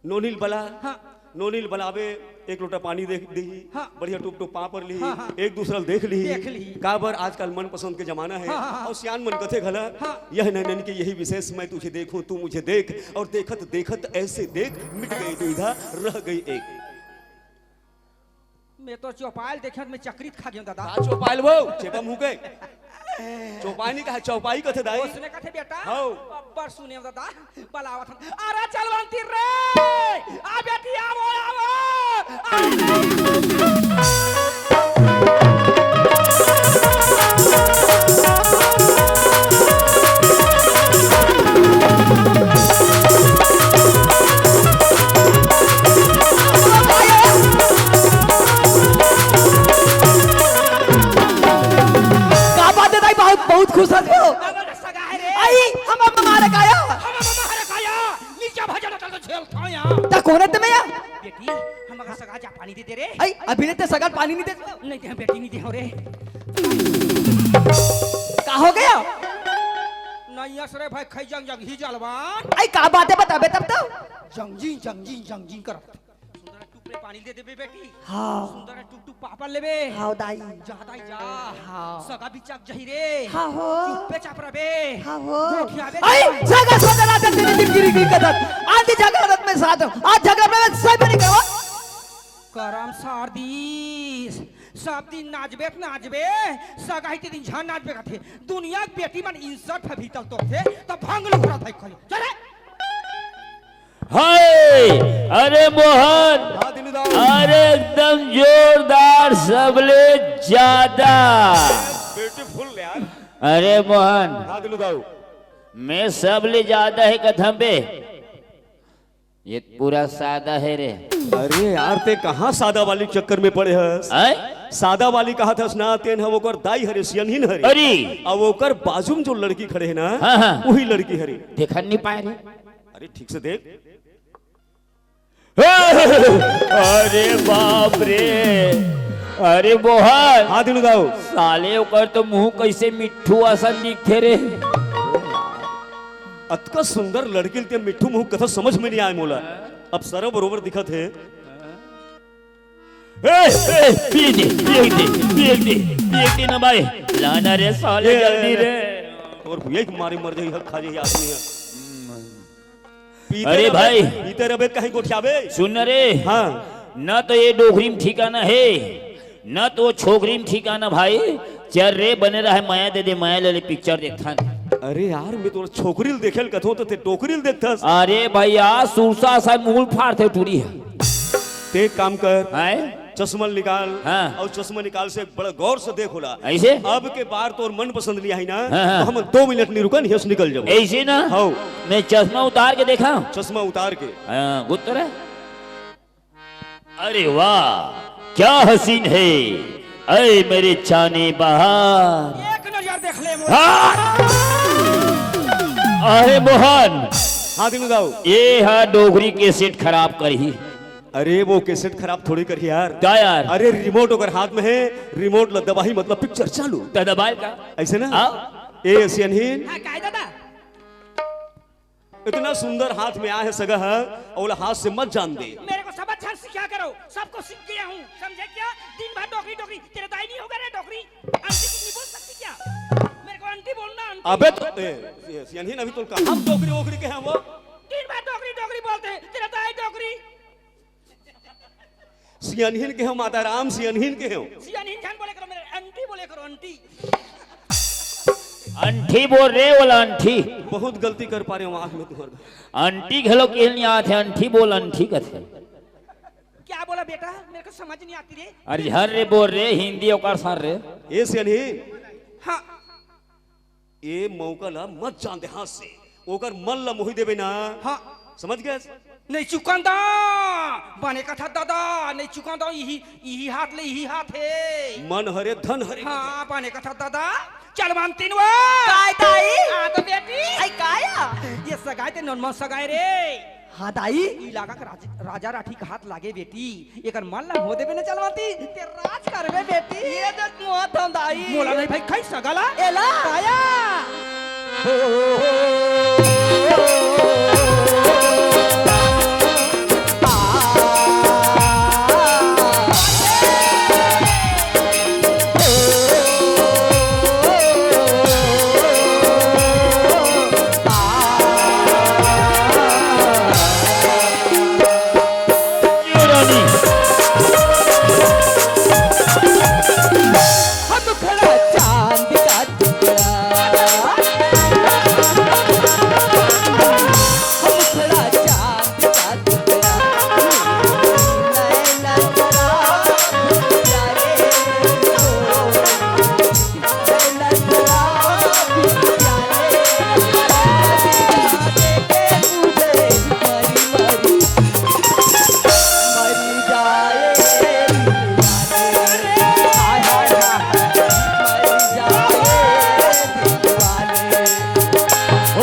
नोनी ल बला। हाँ। नोनी ल बलाबे, एक लोटा पानी दे दिही, हाँ। बढ़िया टुप टुप पाँव पर लिही, हाँ, हाँ। एक दूसरा ल देख लिही। देख लिही। काबर आजकल मनपसंद के जमाना हे, हाँ, हाँ, हाँ। अउ सियान मन कथे घला, हाँ। यह नैनन के यही विशेष, मैं तुझे देखूं, तू मुझे देख, और देखत देखत ऐसे देख, मिट गई दुविधा, रह गई एक। मैं तो चौपाल देखे, मैं चक्रित खा गेंव दादा। का चौपाल वो? चेपा मुँह के। चौपानी का हे, चौपाई कथे दाई। ओसने कथे बेटा। हव। अब्बड़ सुने दादा, बलावत हन। अरे चलवंती रे! आ बेटी, आवो, आवो! का बात हे दाई, बहुत, बहुत खुश हस वो। हमर सगा हे रे। आई, हमर ममा हरे काया। हमर ममा हरे काया। नीचे भजन चल तो झेल खाया। त कोन हे ते में या? बेटी, हमर सगा जा पानी दे दे रे। आई, अभी ले ते सगा ल पानी नइ दे। नइ दे बेटी, नइ दे हो रे। का हो गया? नइ अस रे भाई, खई जंग जंग ही जलवा। आई, का बात हे, बताबे तब तो। जंग जी, जंग जी, जंग जी करत। सुंदर टुकड़े पानी दे देबे बेटी। हाँ। सुंदर टुक टुक पापड़ लेबे। हाँ दाई। जा दाई जा। हाँ। सगा बिचक जही रे। हाँ हो। चुप्पे चाप रबे। हाँ हो। गोठियाबे आई, जा। सगा सगा रात दिन दिन गिरी गिरी कदत। आधी झगड़ा रात में साथ। आज झगड़ा में सही बनी करवा। करम सार दिस। सब दिन नाचबे त नाचबे। सगा ही ते दिन झन नाचबे कथे। दुनिया के बेटी मन इंसठ फे भीतर तो थे। त भंग लो घोड़ा थाई खोले। चले। हाय, अरे मोहन, हाँ, दिनू दाऊ। अरे एकदम जोरदार, सबले ज्यादा। ब्यूटीफुल यार। अरे मोहन, हाँ, दिनू दाऊ। मैं सबले ज्यादा हे कथम बे, ये पूरा सादा हे रे। अरे यार, ते कहाँ सादा वाली चक्कर में पड़े हस? आय? सादा वाली कहत हस ना, तेन ह ओकर दाई हरे, सियनहिन हरे। अरे। अब ओकर बाजू में जो लड़की खड़े हे ना, हाँ, हाँ। वही लड़की हरे। देखन नइ पाए रे। अरे ठीक से देख। अरे बाप रे, अरे मोहन, हाँ दिनू दाऊ। साले ओकर तो मुंह कइसे मिट्ठू असन दिखथे रे। अतका सुंदर लड़की ल ते मिट्ठू मुंह कथा समझ में नइ आय मोला। अब सरा बरोबर दिखत हे। ए, ए, पी दे, पी दे, पी दे, पी दे ना भाई। लाना रे साले, ए, जल्दी ए, रे। तोर भुइया के मारे मर जाही, हक खा जाही आदमी ह। पीते अरे रबे, भाई। पीते रबे, कहीं गोठियाबे। सुन ना रे। हाँ। ना तो ये डोकरी में ठिकाना हे, न तो छोकरी में ठिकाना भाई। चल रे, बने रहे, मया दे दे, मया ले ले, पिक्चर देखथन। अरे यार, मैं तोला छोकरी ल देखे ल कथों त ते डोकरी ल देखथस। अरे भैया, सुरसा सा मूल फाड़थे टूरी ह। ते एक काम कर, हैं? चश्मा निकाल। हाँ। अउ चश्मा निकाल से बड़ा गौर से देख ओला। ऐसे? अब के बार तोर मन पसंद नहीं आई ना, हाँ, हाँ। तो हम दो मिनट नहीं रुकन, यहाँ से निकल जाबो। ऐसे ना? हाँ। मैं चश्मा उतार के देखा। चश्मा उतार के। हाँ, गुत्तर है। अरे वाह, क्या हसीन है, ऐ मेरे जाने बहार। एक नजर देख ले मोर। हाँ! अरे मोहन, हाँ, दीनू दाऊ। ये हा डोकरी कैसेट खराब करही। अरे वो कैसेट खराब थोड़ी करही यार। का यार? अरे रिमोट ओकर हाथ में है, रिमोट ल दबाही मतलब पिक्चर चालू। त दबाए का? ऐसे ना? हाँ। ए सियनहीन। हाँ, काय दादा? इतना सुंदर हाथ में आए है सगा है, ओला हाथ से मत जान दे। मेरे को सबक सिखाया करो, सबको सीख गया हूँ, समझे क्या? दिन भर डोकरी डोकरी, तेरा दाई नहीं होगा रे डोकरी? आंटी कुछ नहीं बोल सकती क्या? मेरे को आंटी बोलना, आंटी। अबे तो, ए, ए, सियनहीन अभी तो कहाँ हम डोकरी वोकरी के हैं वो? दिन भर डोकरी डोकरी बोलते हैं, तेरा दाई डोकरी। सियनहीन के हो माता राम, सियनहीन के हो। सियनहीन झन बोले करो, मेरे आंटी बोले करो, आंटी। अंठी बोल रे, ओला अंठी। बहुत गलती कर पा रहे हो आँख में तुम्हारे। अंटी घलो के नहीं आथे, अंठी बोल, अंठी कथे। क्या बोला बेटा, मेरे को समझ नहीं आती रे। अरे हर रे बोल रे, हिंदी ओकर सर रे। ए सियनहीन। हाँ। ए मौका ला मत जान दे हाथ से, ओकर मन ला मोही देबे ना। हाँ। समझ गए? नहीं चुकांदा, बने कथा दादा, नहीं चुकांदा, इही, इही हाथ ले, इही हाथ है। मन हरे, धन हरे। हाँ, बने कथा दादा, चल मानतीन वो। काय ताई? हाँ तो बेटी। आई काया? ये सगाई ते नॉर्मल सगाई रे। हाँ दाई। इलाका का राज-, राजा राठी का हाथ लागे बेटी। एकर मन ला हो देबे न चलवाती, ते राज करबे बेटी। ये देख मोहत हम दाई। मोला नहीं भाई, खाई सगाला। एला। आया।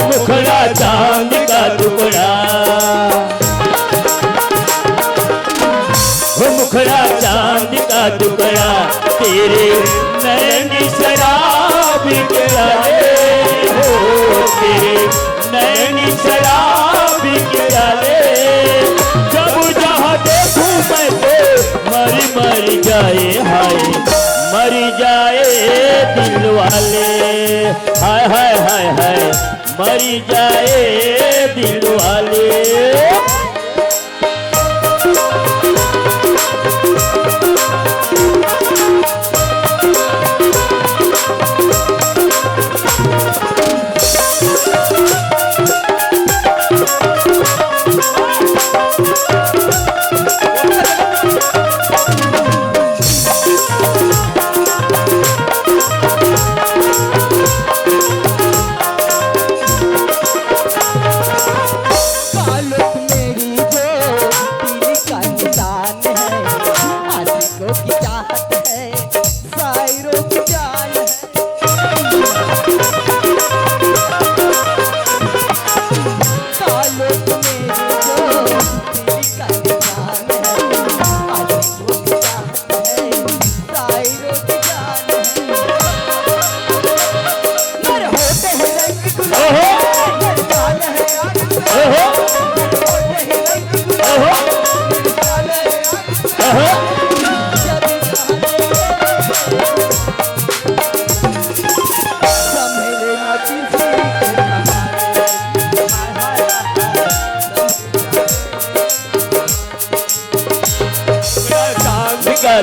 मुखड़ा चांद का टुकड़ा, वो मुखड़ा चांद का टुकड़ा, तेरे नैन शराब के प्याले, हो तेरे नैन शराब के प्याले। जब जहाँ देखूं मैं तो मर मर जाए हाय, मर जाए दिल वाले, हाय हाय हाय हाय। मरी जाए दिल वाले।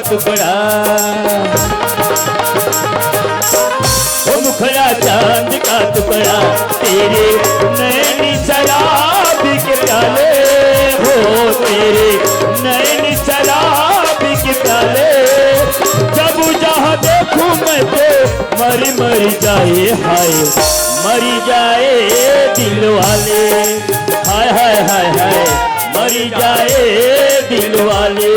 टुकड़ा, ओ मुखड़ा चांद का टुकड़ा, तेरे नैन शराब के प्याले, हो तेरे नैन शराब के प्याले। जब जहाँ देखूं मैं तो मर मर जाए, हाय मर जाए दिल वाले, हाय हाय हाय हाय मर जाए दिल वाले।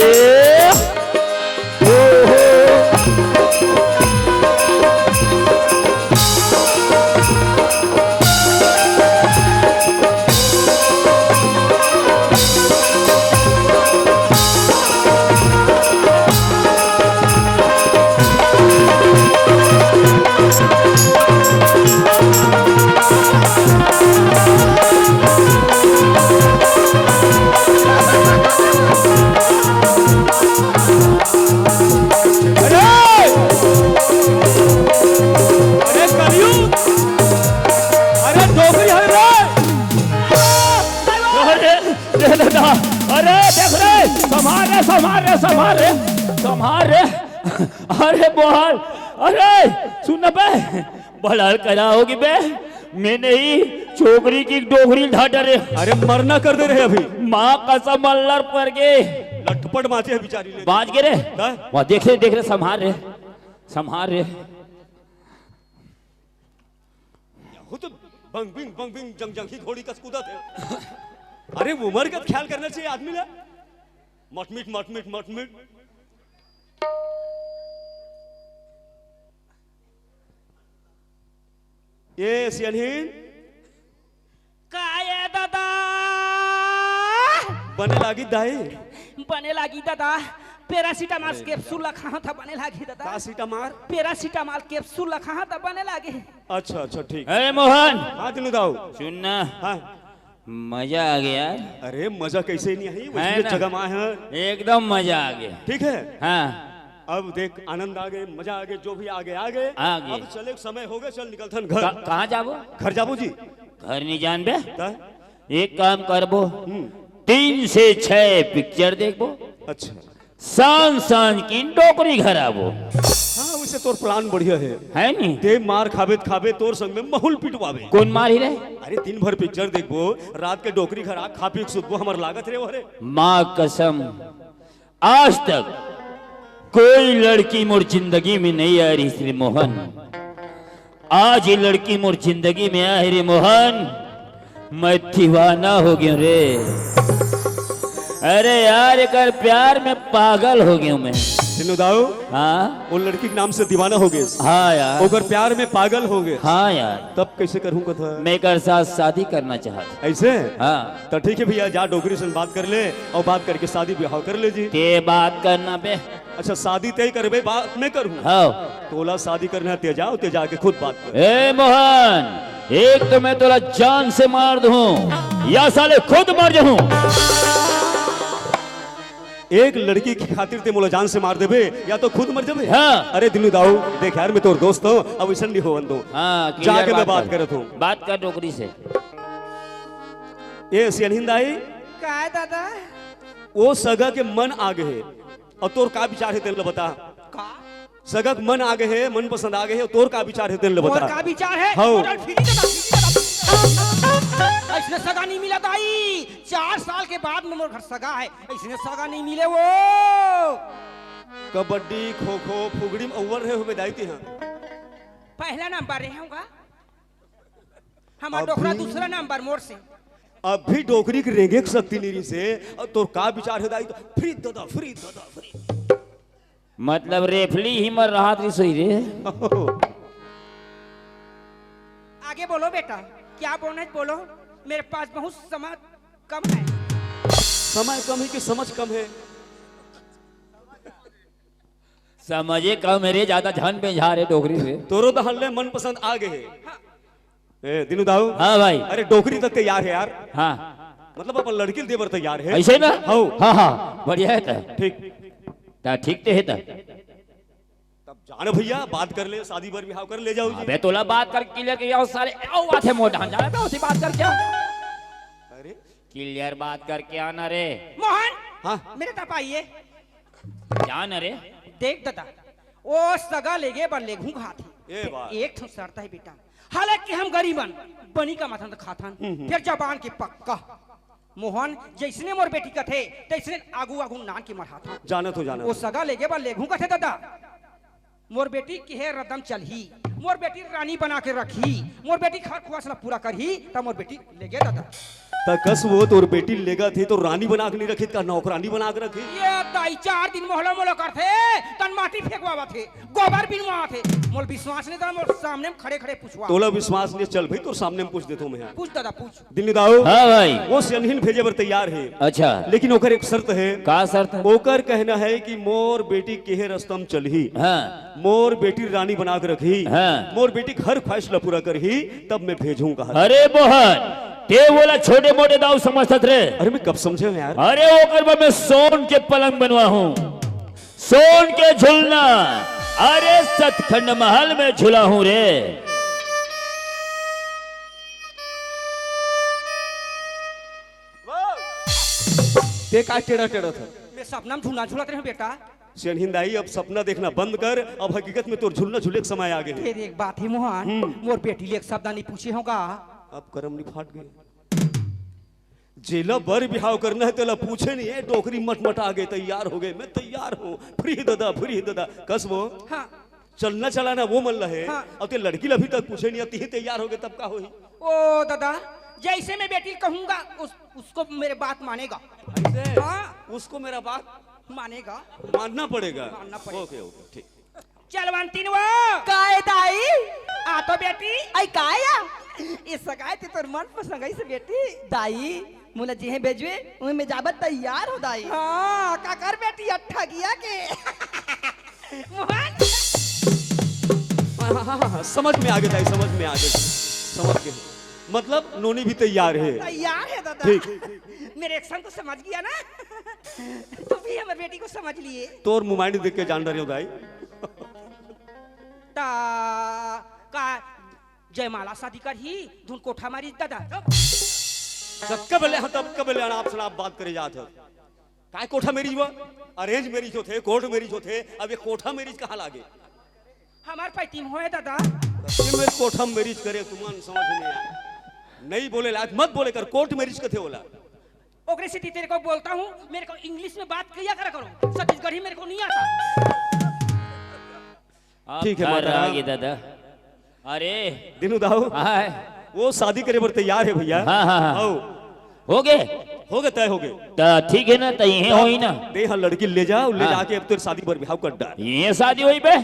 अरे! अरे कलयुग! अरे डोकरी है रे! अरे, रे दादा, अरे देख रे, संभाल रे, संभाल रे, संभाल रे, संभाल रे। अरे मोहन, अरे सुन ना बे, बलाल करा होगी बे, मैं नहीं, छोकरी की डोकरी ढाटा रे। अरे मरना कर दे रहे अभी। माँ कसम अल्लर पर गे। लटपट माचे है बेचारी ले। बाज गे रे। हाँ? वहाँ देख रे, देख रे, संभाल रे, संभाल रे। हो तो बंग बिंग, बंग बिंग, जंग जंग ही घोड़ी कस कूदत है। अरे उम्र का ख्याल करना चाहिए आदमी ला। मटमिट, मटमिट, मटमिट। ए सियनहीन। का ए दादा? बने लागी दाई। बने लागी दादा। पैरासिटामॉल कैप्सूल ला खाहा था बने लागी दादा। पैरासिटामॉल? पैरासिटामॉल कैप्सूल ला खाहा था बने लागे। अच्छा, अच्छा, ठीक। अरे मोहन। हाँ, दिनू दाऊ। सुन ना। हाँ। मजा आ गया यार। अरे मजा कैसे नहीं आई, है वही ना? जगह में है। एकदम मजा आ गया। ठीक है। हाँ। अब देख, आनंद आ गए, मजा आ गए, जो भी आ गए, आ गए। आ गए। अब चले, समय हो गए, चल निकलथन घर। का-, कहाँ जाबो? घर जाबो जी। घर नहीं जान बे। का? एक काम करबो, हम्म। तीन से छह पिक्चर देखबो। अच्छा। सांझ सांझ की डोकरी घर आबो। हाँ, वैसे तोर प्लान बढ़िया है। है नी? ते मार खाबे त खाबे, तोर संग में माहौल पिटवाबे। कौन मार ही रे? अरे दिन भर पिक्चर देखबो, रात के डोकरी घर आ खा पी के सुतबो, हमर लागत रे वो रे। माँ कसम, आज तक कोई लड़की मोर जिंदगी में नहीं आ रही श्री मोहन। आज ये लड़की मोर जिंदगी में आ रही मोहन, मैं दीवाना हो गया रे। अरे यार, एकर प्यार में पागल हो गया हूँ मैं। दिनू दाऊ, हाँ? वो लड़की के नाम से दीवाना हो गए। हाँ यार। ओकर प्यार में पागल हो गए। हाँ यार। तब कैसे करूँ कथा? मैं एकर साथ शादी करना चाहता। ऐसे? हाँ। तो ठीक है भैया, जा डोकरी से बात कर ले और बात करके शादी ब्याह कर ले जी। ते बात करना बे। अच्छा, शादी तय करबे, बात मैं करूँ। हाँ। तोला शादी करना है, ते जाओ, ते जाके खुद बात कर। ए मोहन, एक तो मैं तोला जान से मार दूँ, या साले खुद मर जाऊँ। एक लड़की की खातिर ते मोला जान से मार देबे या तो खुद मर जाबे। हाँ। अरे दिल्लू दाऊ, देख यार, मैं तोर दोस्त हूँ, अब ऐसा नहीं होवन दो। हाँ, clear जाके मैं बात बात कर। करत हूँ। बात कर डोकरी से। ए सियनहीन दाई, का है दादा? वो सगा के मन आ गए है, और तोर का विचार है, तेन ल बता। का? सगा के मन आ गए है, मन पसंद आ गए है, तोर का विचार है, तेन ल मोर बता। का विचार है? हाँ। मोर फिरी दादा, फिरी दादा, फिरी दादा। ऐसने सगा नहीं मिला दाई, चार साल के बाद में मोर घर सगा है, ऐसने सगा नहीं मिले वो। कबड्डी, खो खो, फुगड़ी में अव्वल रहे होबे दाई तेहा। पहला नंबर रहे होगा। हमार अब डोकरा भी दूसरा नंबर मोर से। अब भी डोकरी के रेंगे के शक्ति नहीं रही से, और तोर का विचार है दाई तो फ्री दादा, फ्री दादा, फ्री। मतलब रेफली ही मर रहा थी सही रे। आगे बोलो बेटा, क्या बोलना है बोलो, मेरे पास बहुत समय कम है। समय कम है कि समझ कम है? समझे कम है रे, ज्यादा झन बेझा रे डोकरी रे। तोरो तो हल्ले मनपसंद आ गए है। हाँ। ए, दिनू दाऊ। हाँ भाई। अरे डोकरी तो तैयार है यार। हाँ। मतलब अपन लड़की दे बर तैयार है। ऐसे ना? हाँ। हाँ, हाँ, बढ़िया है तो। ठीक। ता ठीक ते है तो। तब जान भैया, बात कर ले, शादी बर बिहाव कर ले जाओ जी। अबे तोला बात कर clear किया, साले आओ बात है मोटा, जाना था उसी बात कर क्या? अरे। Clear बात करके आना रे। मोहन। हाँ। मेरे तरफ आइए। जान रे। देख ददा, ओ सगा लेगे बर लेगहूं कहाथे। ए बात। एक ठो शर्त हे बेटा, हालांकि हम गरीबन, बनी कमाथन त खाथन, हम्म, हम्म। फेर जबान के पक्का। मोहन, जइसने मोर बेटी कथे, तइसने आगू आगू नान के मढ़ाथन। जानत हो, जानत ओ हो। सगा लेगे बर लेगहूं कथे ददा। मोर बेटी केहे रदम चलही, मोर बेटी रानी बना के रखही, मोर बेटी हर ख्वाहिश ला पूरा करही, त मोर बेटी लेगे ददा। त कस वो तोर बेटी लेगथे त रानी बना के नइ रखही, त का नौकरानी बना के रखही? ए दाई, चार दिन मोहला मोहला करथे, तन माटी फेंकवावत हे, गोबर बिनवावत हे। मोला विश्वास नइ ददा, मोर सामने म खड़े खड़े पूछवा। तोला विश्वास नइ, चल भई, तोर सामने म पूछ देथंव मैं। पूछ ददा, पूछ। दिल्ली दाऊ। हाँ भाई। वो सियनहिन भेजे बर तैयार हे। अच्छा। लेकिन ओकर एक शर्त हे। का शर्त हे? ओकर कहना हे कि मोर बेटी केहे रस्ता म चलही। हाँ। मोर बेटी रानी बना के रखही। हाँ। मोर बेटी के हर ख्वाहिश ला पूरा करही, तब मैं भेजहूं कहाथे। अरे मोहन, तें ओला छोटे मोटे दाऊ समझथस रे। अरे मैं कब समझेंव यार? अरे ओकर बर मैं सोन के पलंग बनवाहूं, सोन के झुलना, अरे सतखंड महल में झुलाहूं रे। तें का टेढ़ा टेढ़ा था? मैं सपना म झुलना झुलत रहेंव बेटा। सियनहिन दाई, अब सपना देखना बंद कर, अब हकीकत में तोर झुलना झुले के समय आ गे हे। फेर एक बात हे मोहन, हम्म। मोर बेटी ले एक शब्द नइ पूछे हंव गा। अब करम नइ फाट गे। जेला बर बिहाव करना हे, तेला पूछे नइ हे, डोकरी मटमटा गे, तैयार हो गे, मैं तैयार हंव, free ददा, free ददा, कस वो? हाँ। चलना चलाना वो मन ला हे, हाँ। अउ तें लड़की ला अभी तक पूछे नइ हे, तिही तैयार हो गे, तब का होही? ओ ददा, जइसे मैं बेटी ल कहूंगा, उस, उसको मेरे बात मानेगा। अइसे? हाँ। उसको मेरा बात मानेगा। मानना पड़ेगा। मानना पड़ेगा। OK, OK, ठीक। चलवंतिन वो। काय दाई? आ तो बेटी। अई काय या? ए सगा हे, तें तोर मनपसंद अइसे बेटी। दाई, मोला जिहें भेजबे, उहें मैं जाबर तैयार हंव दाई। हाँ, काकर बेटी अट्ठा गिया के? मोहन। हाँ, हाँ, हाँ, हाँ, समझ में आ गे दाई, समझ में आ गे, समझ गे। मतलब नोनी भी तैयार हे। तैयार हे दादा। ठीक। मेरे action को समझ गया ना? तुम भी हमर बेटी को समझ लिए। तोर मुंह मांडी देख के जान डरेंव दाई। ता का जयमाला शादी करही, धुन कोठा मारिस दादा। जब कब ले, हाँ, तब कब ले अनाप शनाप बात करे जात हे। काय कोठा marriage हुआ? Arrange marriage होथे, court marriage होथे, अब ये कोठा marriage कहाँ लागे? हमर पैती म होय दादा। सच्ची में कोठा marriage करे, तुमन समझ नइ आय। नइ बोले लायक मत बोले कर, court marriage कथे ओला। ओकरे सेती तेरे को बोलता हूँ, मेरे को English में बात किया करा करो, छत्तीसगढ़ी मेरे को नहीं आता। आप ठीक है, घर माता आ राम। गए दादा। अरे। दिनू दाऊ। हाय। वो शादी करे बर तैयार हे भइया। हाँ, हाँ, हाँ। आओ। हो गे? हो गे, तय हो गे। त ठीक हे ना, त इहें होही ना। तें हा लड़की ले जा, ले हाँ। जाके अब तोर शादी बर बिहाव कर डार। इहें शादी होही बे?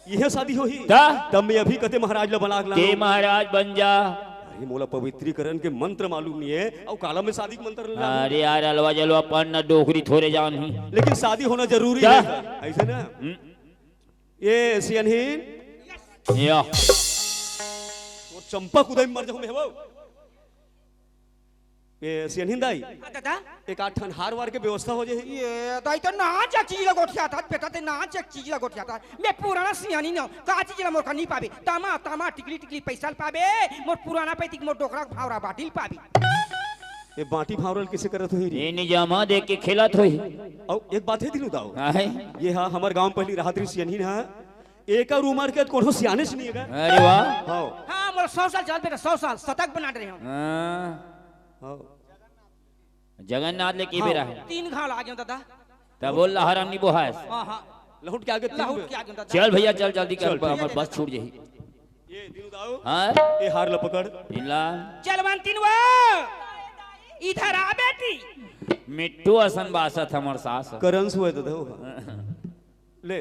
इहें शादी होही? त? तब मैं अभी कते महाराज ला बना के लानों। तें महाराज बन जा। अरे मोला पवित्रीकरण के मंत्र मालूम नइ हे, अउ काला मैं शादी के मंत्र ला लानों। अरे यार, अलवा जलवा पढ़ ना, डोकरी थोरे जानही। लेकिन शादी होना जरूरी त? हे, अइसे ना? हम्म। ए सियनहीन। या। वो चंपा कुदाई मर जाहूं मैं, हे वो। ए सियनहीन दाई। हाँ, दादा। एक आध ठन हार वार के व्यवस्था हो जाही। ए दाई, तो नाच एक चीज ला गोठियाथस बेटा, तें नाच एक चीज ला गोठियाथस। मैं पुराना सियानी नोहंव, का चीज ला मोर करा नइ पाबे। तमा, तमा, टिकली, टिकली पैसा ल पाबे, मोर पुराना पैती के मोर डोकरा के भावरा बाटी ल पाबे। ए बाटी भावरा ल कइसे करत होही रे? ए निजामा देख के खेलत होही। अउ एक बात हे दिनू दाऊ। काहे? ए हा हमर गांव म पहिली रहत रिहिस सियनहीन हा। एकर उमर के कोनो सियानेच नइ हे गा। अरे वाह। हाँ। हाँ, मोर सौ साल चल बेटा, सौ साल, शतक बना डरे हंव। हाँ। हाँ। जगन्नाथ ले के हाँ। बेरा हे। तीन घांव लागे हंव दादा। तब बोल लहरा नी बोहास। हाँ, हाँ। लहुट के आगे तीन लहुट बेर। के आगे हंव दादा। चल भइया, चल जल्दी कर, चल, ठीक। हमर बस छूट जाही। ए दिनू दाऊ। हाँ? ए हार ल पकड़। इला। चलवंतिन वो। इधर आ बेटी। मिट्ठू असन बासत हमर सास। करंस हुए तो दो। ले।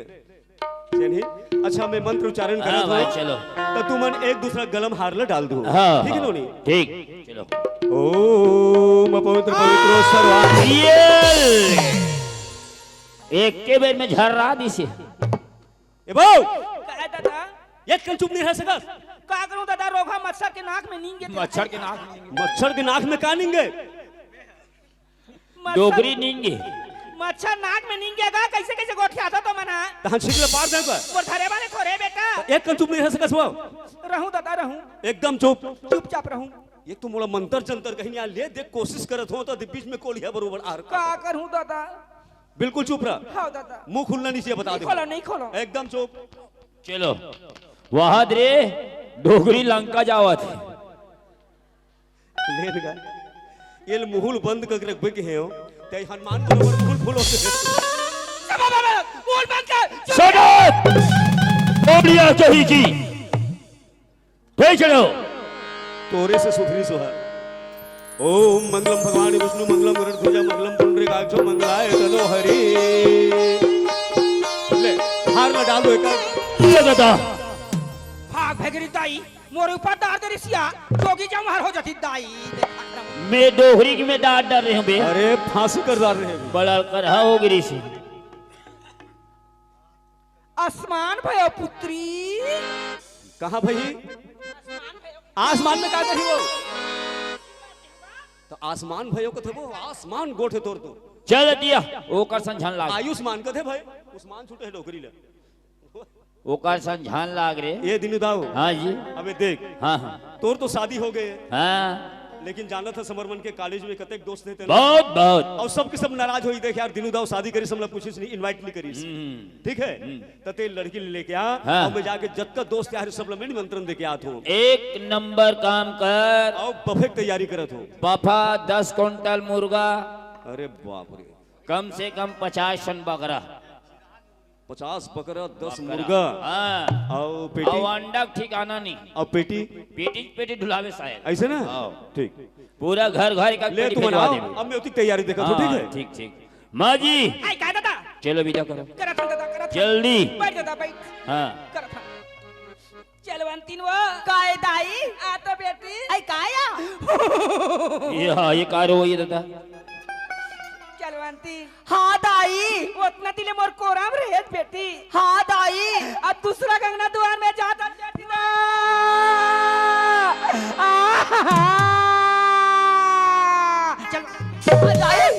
चलही। अच्छा, मैं मंत्र उच्चारण हाँ करत भाई, हंव। चलो। त तुमन एक दूसरा गला म हार ल डाल दू। हाँ, ठीक हे हाँ। नोनी? ठीक। चलो। ओम पवित्र पवित्र सर्वा। ये एके बेर में झर्रा दिसे। ए बहू! का हे दादा? एक कन चुप नइ रह सकस? का करंव दादा, रोगहा मच्छर के नाक में नींगे। मच्छर के नाक में नींगे। मच्छर के नाक में का नींगे? मच्छर डोकरी नींगे। मच्छर नाक में नींगे गा, कइसे कइसे गोठियाथस तुमन हा? तहन छींक ले पार दे का? मोर धरे वाले थोरे बेटा। एक कन चुप नइ रह सकस वो? रहूं दादा, रहूं। एकदम चुप। चुपचाप रहूं। ए तो मोला मंतर जंतर कहिन यार, ले देख कोशिश करत हंव त बीच में कोलिहा बरोबर आर का करहूं दादा? बिल्कुल चुप रह। हाँ दादा। मुंह खुलना नहीं चाहिए, बता नहीं दे। खोलो, नहीं खोलो। एकदम चुप। चलो, वहाद रे, डोगरी लंका जावत हे। लेन गा, ये मुहुल बंद करके रखबे के हे हो, ते हनुमान बरोबर मुहुल फुलो से। मुहुल बंद कर। Shut up! बोलिया कही की। हे चढ़ो। तोरे से सुधरी सोहा। ओम मंगलम भगवान विष्णु मंगलम गरुड़ ध्वजा मंगलम पुंडरीकाक्षो मंगलाय तनो हरि। ले, हार में डाल दो एक। ये दादा। भाग भगरी दाई, मोरे ऊपर डार दे रिसिया, जोगी जमहर हो जाती दाई। मैं डोहरी की में डार डार रहे हूँ बे। अरे फांसी कर डार रहे हैं। बड़ा करहा हो गिरी से। आसमान भयो पुत्री। कहाँ भई? आसमान में का कही वो? तो आसमान भयो कथे वो, आसमान गोठे तोर तो। चल दिया, ओकर संझान लाग। आयुष्मान कथे भाई, उस्मान छूटे है डोकरी ले। ओकर संझान लाग रे। ये दिनू दाऊ। हाँ जी। अबे देख। हाँ, हाँ। तोर तो शादी हो गए। हाँ। लेकिन जानत है समरमन के कॉलेज में कतेक दोस्त थे तेरे। बहुत, बहुत। और सबके सब नाराज होई, देख यार, दिनू दाऊ शादी करी, सब लोग पूछिस नहीं, invite नहीं करिस। हम्म। ठीक है? हम्म। त ते लड़की ले लेके आ, हाँ। और मैं जाके जतका दोस्त यार सब लोग में निमंत्रण दे के आत हूँ। एक नंबर काम कर। और buffet की तैयारी करत हूँ। बफा दस कुंटल मुर्गा। अरे बाप रे। कम से कम पचास टन बकरा। पचास बकरा, दस बकरा। मुर्गा। हाँ। और पेटी? और अंडा के ठिकाना नहीं। और पेटी? पेटी, पेटी ढुलावे शायद। ऐसे ना? हाँ। ठीक। पूरा घर घर का ले पेटी तू भिजवा बनाओ, देबे। अब मैं उतनी तैयारी देखा था, हाँ, ठीक है? ठीक, ठीक। माँ जी। आई, काय दादा? चलो विदा करो। करत हन दादा, करत हन। जल्दी। बैठ दादा, बैठ। हाँ। करत हन। चलवंती न वो। काय दाई? आ तो बेटी। आई, काय आ? ये, हाँ, ये का रो ये दादा? चलवंती। हाँ दाई। ओतना दिले मोर कोरा म रहे बेटी। हाँ दाई। अब दूसरा गंगना दुआर में जात हन बेटी ना। आहा। चल। हाँ दाई।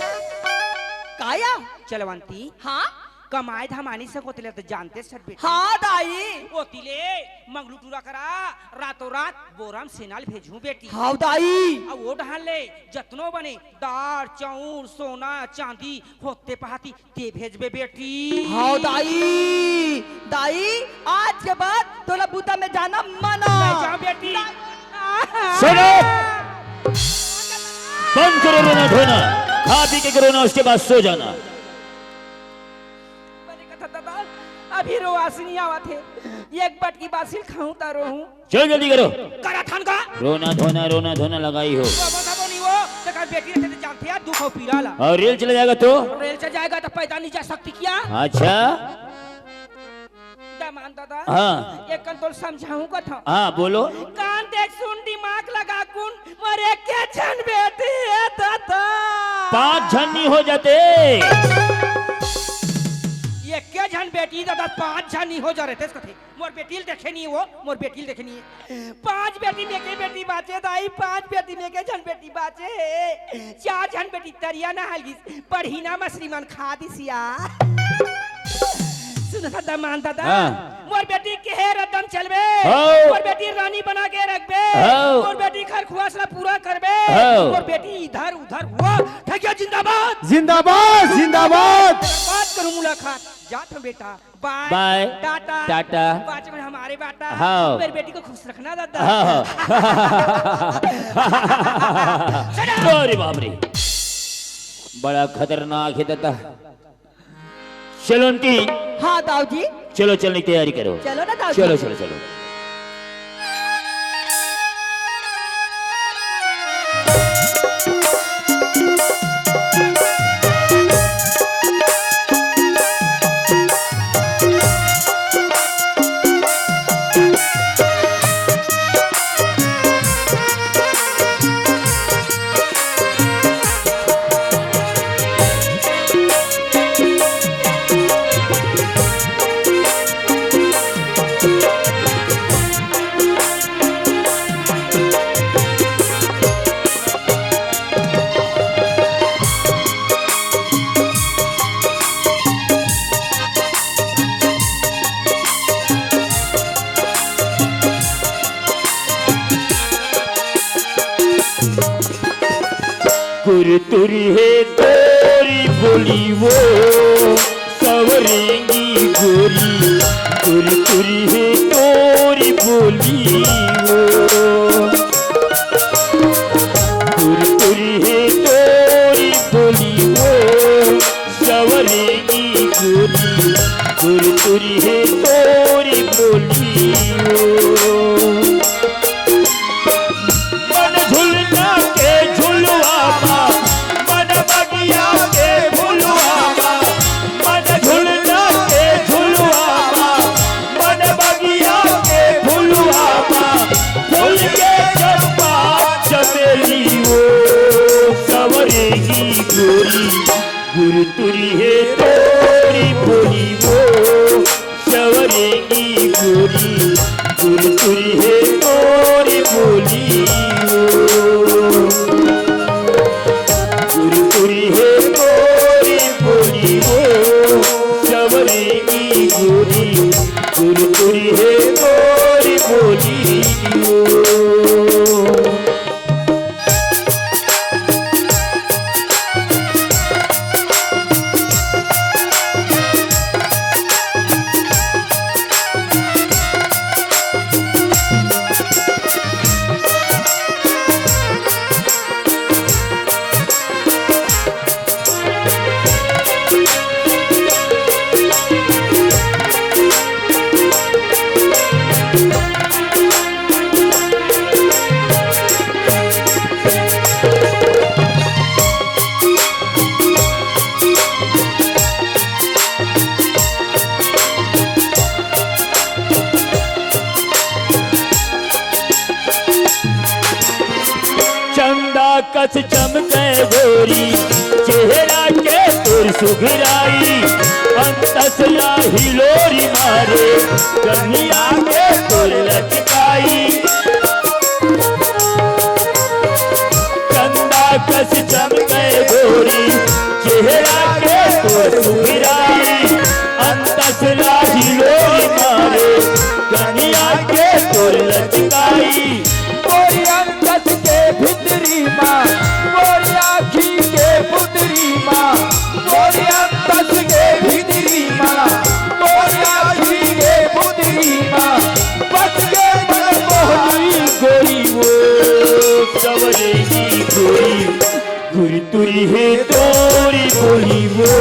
काय आ? चलवंती। हाँ? कमाए धमानी से कोतिले तो जानते सर बेटी। हाँ दाई। ओतिले मंगलू टूरा करा, रातों रात बोरा म सेना ल भेजहूँ बेटी। हाँ दाई। अब वो डहान ले जतनो बने दार, चाउर, सोना, चांदी, होते पहाती ते भेजबे बेटी। हाँ दाई। दाई, आज के बाद तोला बूता में जाना मना। मैं जाऊँ बेटी। सुनो, बंद करो रोना धोना, खा पी के करो ना, उसके बाद सो जाना। बने कथा दादा, अभी रोवासी नहीं आवत हे, एक बटकी बासी ल खाऊं ता रोहूं। चल जल्दी करो। करा थान का? रोना धोना, रोना धोना लगाई हो। वो बता वो नहीं वो, तो कर बेटी रहते तो जानते यार दुख हो पीड़ा ला। और रेल चला जाएगा तो? रेल चला जाएगा तो पैदल नहीं जा सकती क्या? अच्छा। दामान दादा। हाँ। एक कन तोल समझाऊं कथा। हाँ, बोलो। कान देख सुन दिमाग लगा कुन, मोर एके झन बेटी हे दादा। पाँच झन नहीं हो जाते। एके झन बेटी दादा, पाँच झन नहीं हो जा रहे थे इसको थे। मोर बेटी ल देखे नहीं वो, मोर बेटी ल देखे नहीं। पांच बेटी में के बेटी बाचे दाई, पांच बेटी में के झन बेटी बाचे हे। चार झन बेटी तरिया नहालिस, पढ़ी ना मछली मन खा दिसिया। सुन दादा, मान दादा, हाँ। मोर बेटी के हे रदम चलबे, हाँ। मोर बेटी रानी बना के रखबे, हाँ। मोर बेटी खरखुआस ला पूरा करबे, हाँ। मोर बेटी इधर उधर हुआ, ठगिया जिंदाबाद। जिंदाबाद, जिंदाबाद। बात करूं मुलाकात, जात हूं बेटा। बाय। बाय। टाटा। टाटा। पाँच में हमारे बाटा। हाँ। मेरी बेटी को खुश रखना दादा। हाँ, हाँ। अरे बाप रे, बड़ा खतरनाक है दादा। चलो आंटी। हाँ दाऊ जी। चलो चलने की तैयारी करो। चलो ना दाऊ जी। चलो, चलो, चलो। कुरतुरी हे तो तोरी बोली वो सवरेंगी गोरी, तुर तुर हे तोरी बोली वो। तुर तुर हे तोरी बोली वो, सवरेंगी गोरी, तुर तुर हे तोरी बोली वो। मन झुलना के झुलवा मा, मन बगिया के फुलवा मा, मन झुलना के झुलवा मा, मन बगिया के फुलवा मा, फूल के चंपा चमेली वो, सवरेगी गोरी, गुरतुरी हे तोरी बोली वो, सवरेगी गोरी, गुरतुरी हे तोरी बोली वो। गुरतुरी हे तोरी बोली वो, सवरेगी गोरी, गुरतुरी हे तोरी बोली वो। चंदा कस चमके गोरी, चेहरा के तोर सुघराई, अंतस ला हिलोरी मारे, कनिया के तोर लचकाई। चंदा कस चमके गोरी, चेहरा के तोर सुघराई, अंतस ला हिलोरी मारे, कनिया के तोर लचकाई। मोरी अंगद के भितरी मा, मोरी आँखी के पुतरी मा, मोरी अंगद के भितरी मा, मोरी आँखी के पुतरी मा, बस के मन मोहनी गोरी वो, सवरेगी गोरी, गुरतुरी हे तोरी बोली वो।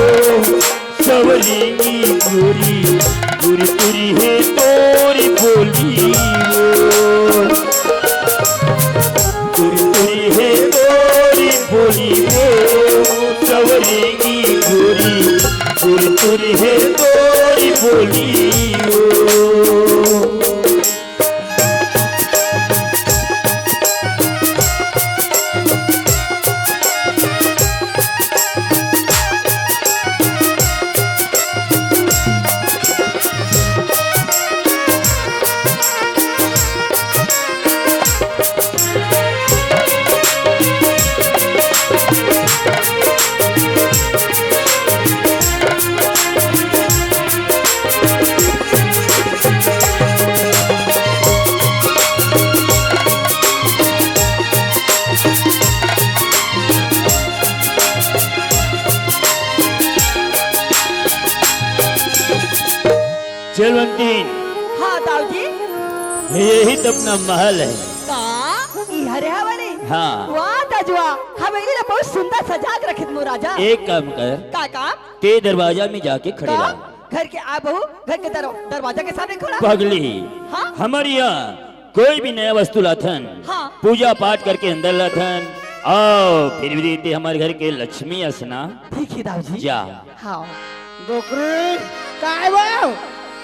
सवरेगी गोरी, गुरतुरी हे तोरी बोली वो। गुरतुरी हे तोरी बोली वो, सवरेगी गोरी, गुरतुरी हे तोरी बोली वो। चलवंतीन। हाँ, दाऊ जी। यही तो अपना महल है। का? ई हरे हवरे? हाँ। वाह, तजुआ, हवेली ला बहुत सुंदर सजा के रखिस मोर राजा। एक काम कर। का काम? ते दरवाजा में जाके खड़े का? रह। घर के आ बहू, घर के दर-, दरवाजा के सामने खड़ा? पगली, हाँ? हमर यहाँ कोई भी नया वस्तु लाथन, हाँ। पूजा पाठ करके अंदर लाथन, अउ फिर भी ते हमर घर के लक्ष्मी अस ना। ठीक है दाऊ जी। जा। हाँ। डोकरी। काय बा?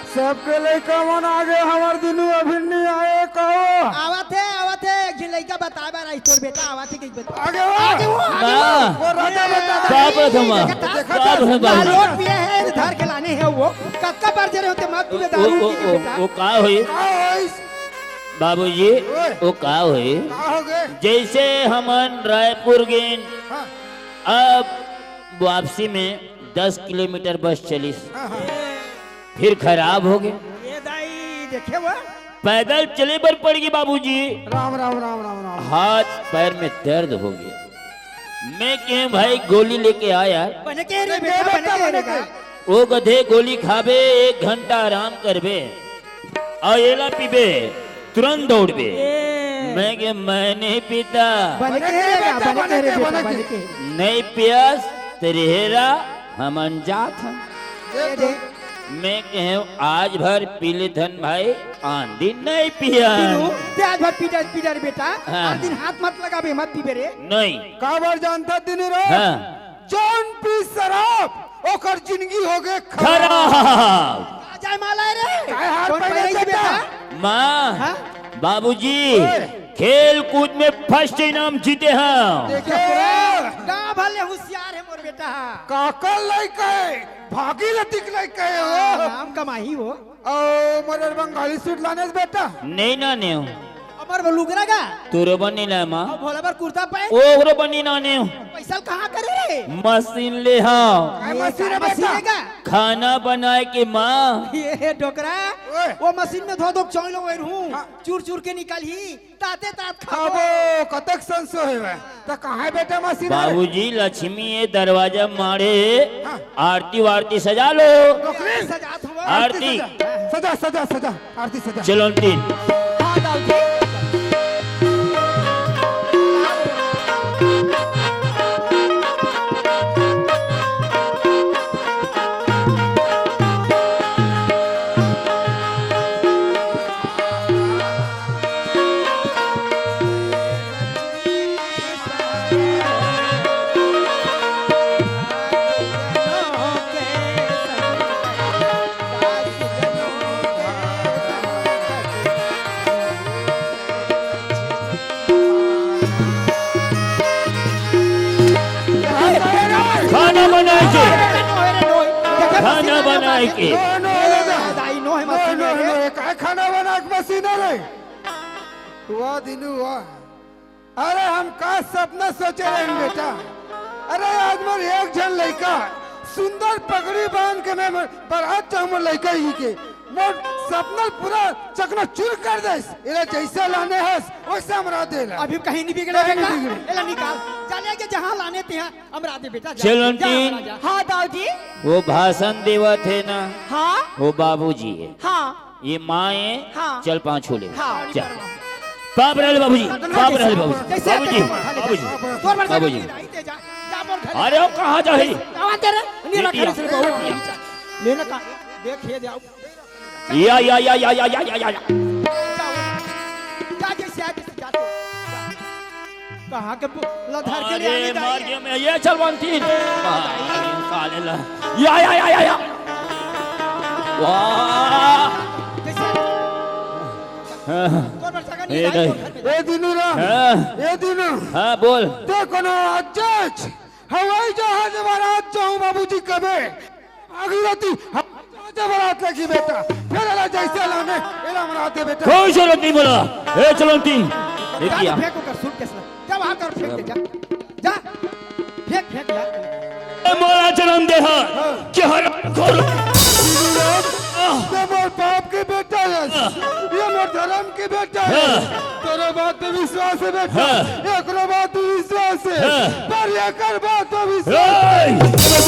सबके लइका मन आगे, हमर दिनू अभी नहीं आए कहो। आवत हे, आवत हे, एक झन लइका बताए बर आइस तोर बेटा, आवत हे कि बता। आगे वो। आगे वो, आगे ना। वो। वो राजा बेटा। बाप रे धमा। देखा था? बाप रे बाप। दारू पिए हे, धर के लाने हे वो। कतका बार जरे होते मत पीबे वो, दारू वो, पी के वो, बेटा। वो का होई? का होइस? बाबूजी, ओए। वो का होई? का हो गए? जैसे हमन रायपुर गेन, हाँ। अब वापसी में दस किलोमीटर बस चलिस, हाँ, हाँ। फिर खराब हो गए। ये दाई देखे वो? पैदल चले बर पड़ गई बाबूजी। राम, राम, राम, राम, राम। हाथ पैर में दर्द हो गया। मैं कहेंव भाई गोली लेके आ यार। बने के रे बेटा, बने के रे बेटा। ओ गधे, गोली खाबे, एक घंटा आराम करबे, अउ एला पीबे, तुरंत दौड़बे। ए। मैं कहेंव, मैं नहीं पीता। बने के रे बेटा, बने के रे बेटा, बने के। नहीं पियस, तेरे हेरा, हमन जात हन। दे दे। मैं कहेंव, आज भर पी लेथन भाई, आन दिन नहीं पियन। पीनू, ते आज भर पी डर, पी डर बेटा। हाँ। आन दिन हाथ मत लगाबे, मत पीबे रे। नहीं। काबर जानता दिनू रे? हाँ। जौन पी शराब, ओकर जिंदगी होगे खराब। खराब। आ जाए माला रे। काय हाथ कौन पहने पहने बेटा? बेटा? माँ, हाँ? बाबूजी, ओए। खेल कूद में फर्स्ट इनाम जीते हैं। देखे? गाँव भले होशियार है मोर बेटा। काकर लइका है, भागीरथी के लइका है वो। हाँ, नाम कमाही वो। अउ मोर बंगाली सूट लानेस बेटा? नहीं लानेंव। अमर वो लुगरा गा? तोरो बर नहीं लाएंव माँ। अउ भोला बर कुर्ता पैंट? ओकरो बर नहीं लानेंव। पैसा कहाँ करे रे? मशीन ले हँव। काय ये मशीन है का मशीन बेटा? है का? खाना बनाए के माँ। ये डोकरा, ओए। वो मशीन में धो धो के चौंइलो वही रहूँ। हाँ। चूर चूर के निकालही। ताते तात खाबो। खाबो, कतक संसो हे वह। त कहाँ हे बेटा मशीन हे? बाबूजी, लक्ष्मी ए दरवाजा माड़े हे। हाँ। आरती वारती सजा लो। नौकरी? सजात हूँ। आरती। सजा, सजा, सजा, सजा, आरती सजा। चलो अंतिम। हाँ, दाऊ जी। खाना बनाए के। खाना बनाए के। नो, नो, नो, नो, नो, काय खाना बनाए के मशीन हे रे? वाह दिनू, वाह। अरे, हम का सपना सोचे रहेन बेटा। अरे, आज मोर एक झन लइका सुंदर पगड़ी बांध के मैं बारात जाहूं मोर लइका ही के। मोर सपना पूरा चकनाचूर कर देस। एला जइसे लाने हस, वइसे हमरा दे ला। अभी कहीं नहीं बिगड़े कहीं नहीं बेटा। बिगड़े। एला निकाल। जा ले के जहाँ लाने ते हैं, हमरा दे बेटा, जा। चलो, जा, आंटी। हमरा जा। हाँ, दाऊ जी। वो भाषण देवत हे ना, हाँ। वो बाबूजी हे। हाँ। ये माँ हे, हाँ। चल पाँव छू ले। हाँ। चल। पाँव परे ले बाबूजी, पाँव परे ले बाबूजी। जैसे बाबूजी, आते हैं, बाबूजी। तोर बड़ बाबूजी। जा, जा, मोर घर। अरे, वो कहाँ जाही? आवा तेरे, नीला ये खरीद से बाबू। लेना का, देख, ये जाओ। या, या, या। जा, जा, जा, जा, जा। जा, जैसे आ, जैसे जाते। कहाँ के पु-, लधार के ले अरे, आने मार जाइए। गया मैं, ये चल बनती। साले ला। या, या, या, या, या। वाह। जैसे हाँ। तोर बर जगह नहीं ए, आई, नहीं। तोर घर में। ए, दिनू राम। हाँ। ए, दिनू। हाँ, बोल। ते कोनो अज्जच हवाई जहाज वाला आज जाऊं बाबूजी कबे। भागीरथी, हम जा बरात लगी बेटा। फेर एला जइसे लाने, एला हमरा दे बेटा। कोई जरूरत नहीं बोला। ए, चलो तीन। ए, जा किया। तो फेंक ओकर सूटकेस ला। जा वहाँ कर फेंक दे, जा। जा। फेंक, फेंक यार। ए, मोला जन्म दे हा। हाँ। कि हर घोर। ये मोर बाप के बेटा हे। हाँ। ये मोर धर्म के बेटा हे। हाँ। तोरे बात पे विश्वास हे बेटा। हाँ। एकरो बात पे विश्वास हे। हाँ। पर एकर बात पे विश्वास हे। ए,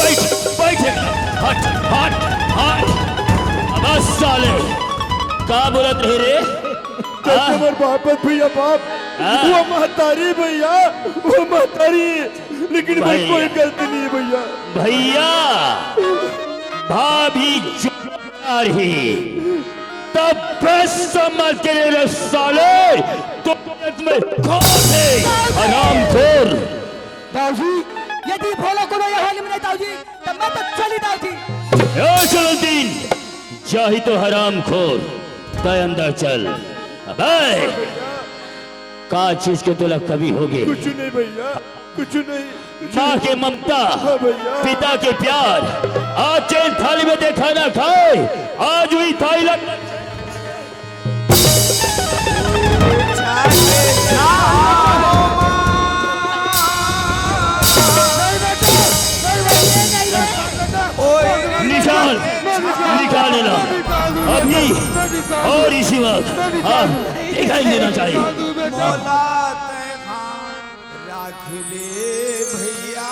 बैठ, बैठ। हट, हट, हट। अब साले, का बोलत रहे रे? जैसे हाँ? मोर बाप हे भैया बाप, हाँ? वो महतारी भैया, वो महतारी, लेकिन मोर भाई। कोई गलती नहीं हे भैया। भैया, भाभी जो आ रही, तब बस समझ के ले रे साले, तो में कौन है हरामखोर? दाऊ जी, यदि भोला कोनो ये हाल में नहीं दाऊ जी, तब मैं तो चली दाऊ जी। ए चलो तीन, जाही तो हरामखोर, तय अंदर चल। अबे, का चीज के तोला कमी होगे? कुछ नहीं भैया, कुछ नहीं, कुछ माँ नहीं। के ममता, हाँ भैया। पिता के प्यार, आज जैन थाली में देखा ना खाए, आज हुई थाली लग- निकाल, निकाल लेना। अभी और इसी वक्त, हाँ, दिखाई देना चाहिए। अखिले भैया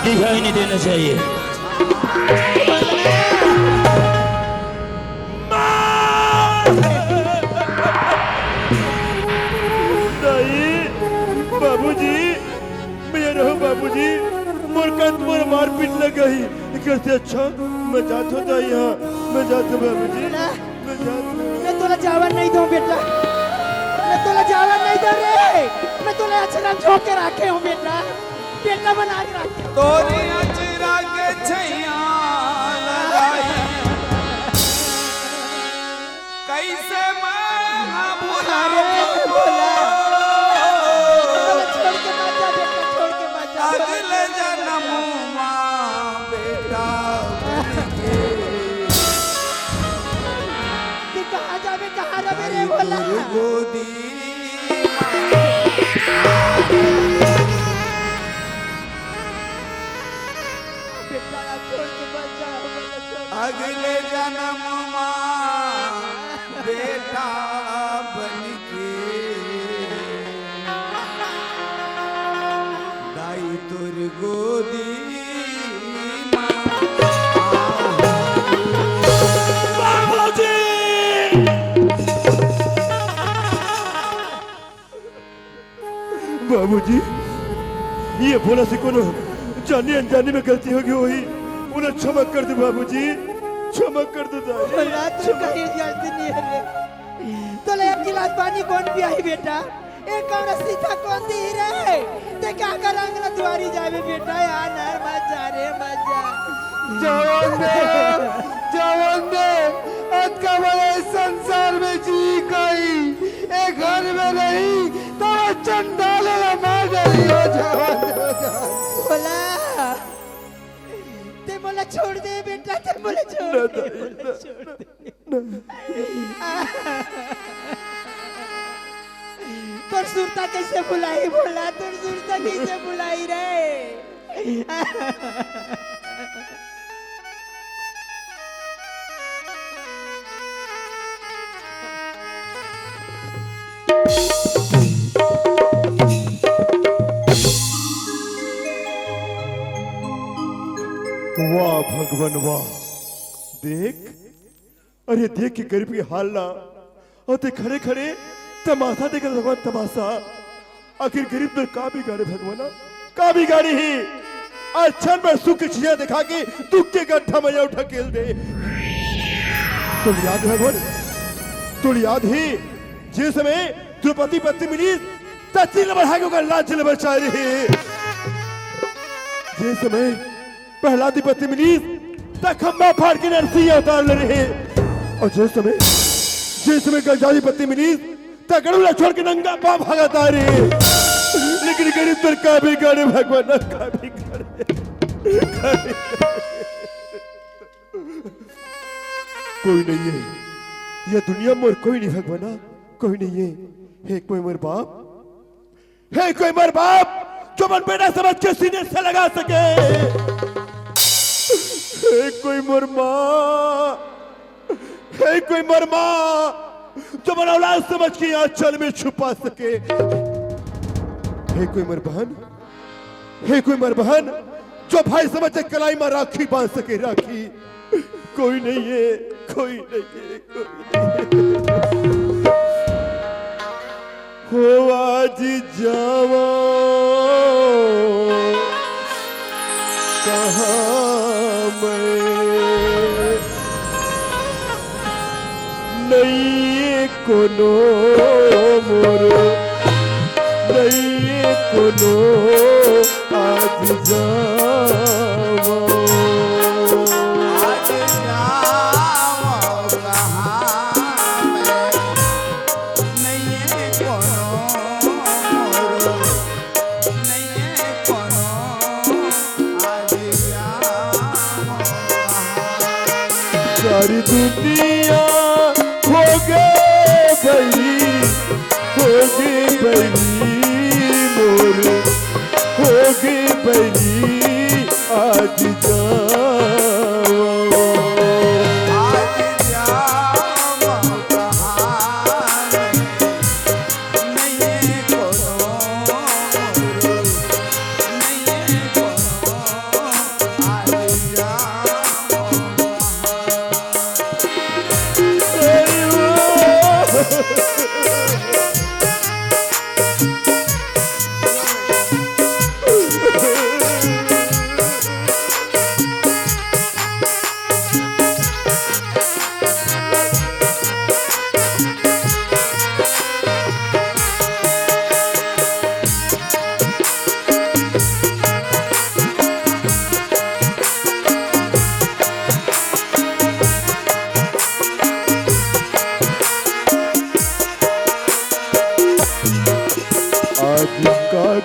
दिखाई नहीं देना चाहिए। नहीं, बाबूजी, मैं रहूं बाबूजी, मोर कंत मोर मारपीट लग गई। इकर से अच्छा मैं जात हो जाई, हां, मैं जात हो बाबूजी। मैं तोला जावन नहीं दूं बेटा, मैं तोला जावन नहीं दूं रे। मैं तोला अचरा में झोंक के राखे हूं बेटा, बेटा बना के राखे हूं। तोरी अचरा के छैया लगाई, कैसे मैं भुलाऊं? अरे भोला, छोड़ के मत जा बेटा, छोड़ के मत जा। अगले जन्म मा बेटा बन के तू कहाँ जाबे, कहाँ जाबे रे भोला? गोदी बेटा, छोड़ के मत जा, भोला, छोड़। अगले जन्म मा बेटा बन के दाई तोर गोदी मा। बाबूजी! बाबूजी, ये भोला से कोनो जानी अनजानी में गलती हो गई होही, उन्हें क्षमा कर दे बाबूजी, क्षमा कर दे दाई। भोला, तू कहीं गलती नहीं है रे। तोला एक गिलास पानी कौन पियाही बेटा? एक कमरा सीधा कौन दी रे? ते का कर अंगना दुआरी जाबे बेटा? यार नर मत जा रे, मत जा। जवन दे, जवन दे, अतका बड़े संसार में जी कई, ए घर में नहीं, तो चंडाल ला मार डाली हो जवन दे, जवन दे। भोला, ते मोला छोड़ दे बेटा, ते मोला छोड़ दे, मोला छोड़ दे। तोर सुरता कैसे भुलाई भोला, तोर सुरता कैसे भुलाई रे? वाह भगवान वाह। देख, अरे देख के गरीब के हाल ला, अउ ते खड़े खड़े तमाशा देख रहे भगवान, तमाशा। आखिर गरीब तो का बिगाड़े भगवान, का बिगाड़ी ही? आज क्षण में सुख की चीजें दिखा के दुख के गड्ढा में जाओ ढकेल दे। तोला याद हे भगवान, तोला याद हे जे समय द्रौपदी पत्नी मिली, त तिल बढ़ा के ओकर लाज ल बचाए रहे। जे समय प्रहलाद पत्नी मिली, त खंभा फाड़ के नरसिंह अवतार ले रहे। अउ जे समय, जे समय गंजादी पत्नी मिली, त गरुड़ ला छोड़ के नंगा पाँव भागत आ रहे। लेकिन गरीब तोर का बिगाड़े भगवान, का बिगाड़े। कोई नहीं है, ये दुनिया में और कोई नहीं भगवान, कोई नहीं है। हे कोई मोर बाप, हे कोई मोर बाप, जो मन बेटा समझ के सीने से लगा सके। हे कोई मोर माँ, हे कोई मोर माँ, जो मन औलाद समझ के आंचल में छुपा सके। हे कोई मोर बहन, हे कोई मोर बहन, जो भाई समझ के कलाई में राखी बांध सके, राखी। कोई नहीं है, कोई नहीं है, कोई नहीं है। हो आज जावा कहाँ मैं, नहीं कोनो मोरो, नहीं कोनो आज जावा। आज जावा कहाँ मैं, नहीं कोनो मोरो, नहीं कोनो आज जावा। सारी दुनिया हो गे बही, हो गे बही मोर, हो गे बही आज जावा। आज जावा कहाँ मैं, नहीं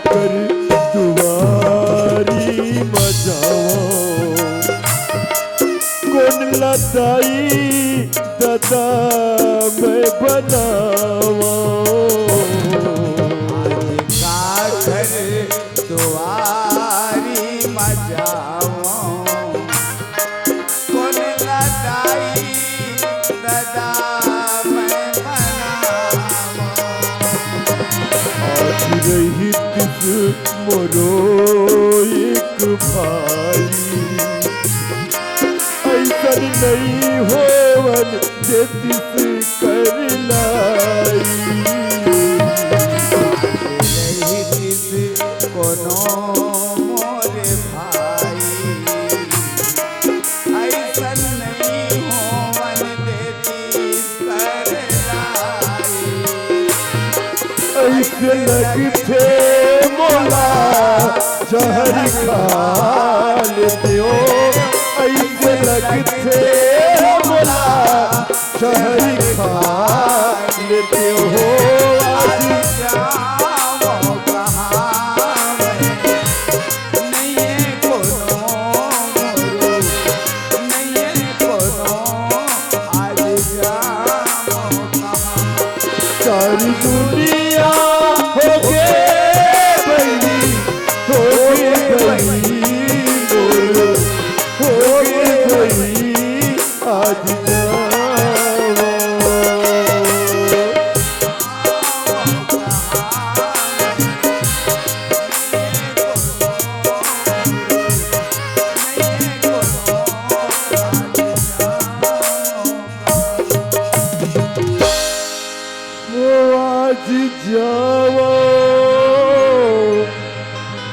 कर दुआरी म जावं, कोन ला दाई ददा मैं बनावं। आज काकर दुआरी म जावं, कोन ला दाई ददा मैं बनावं। आज रहितिस मोरो एक भाई, अइसन नइ होवन देतिस कर लाई। रहितिस कोनो मोर भाई, अइसन नइ होवन देतिस कर लाई। अइसे लगथे मोला जहर खा लेतेंव, अइसे लगथे मोला जहर खा लेतेंव। आज जावं कहाँ मैं, नइये कोनो मोरो, नइये कोनो, आज जावं कहाँ। सारी दुनिया होगे बहिनी, होगे बहिनी मोरो, होगे बहिनी, आज जावं। ओ आज जावं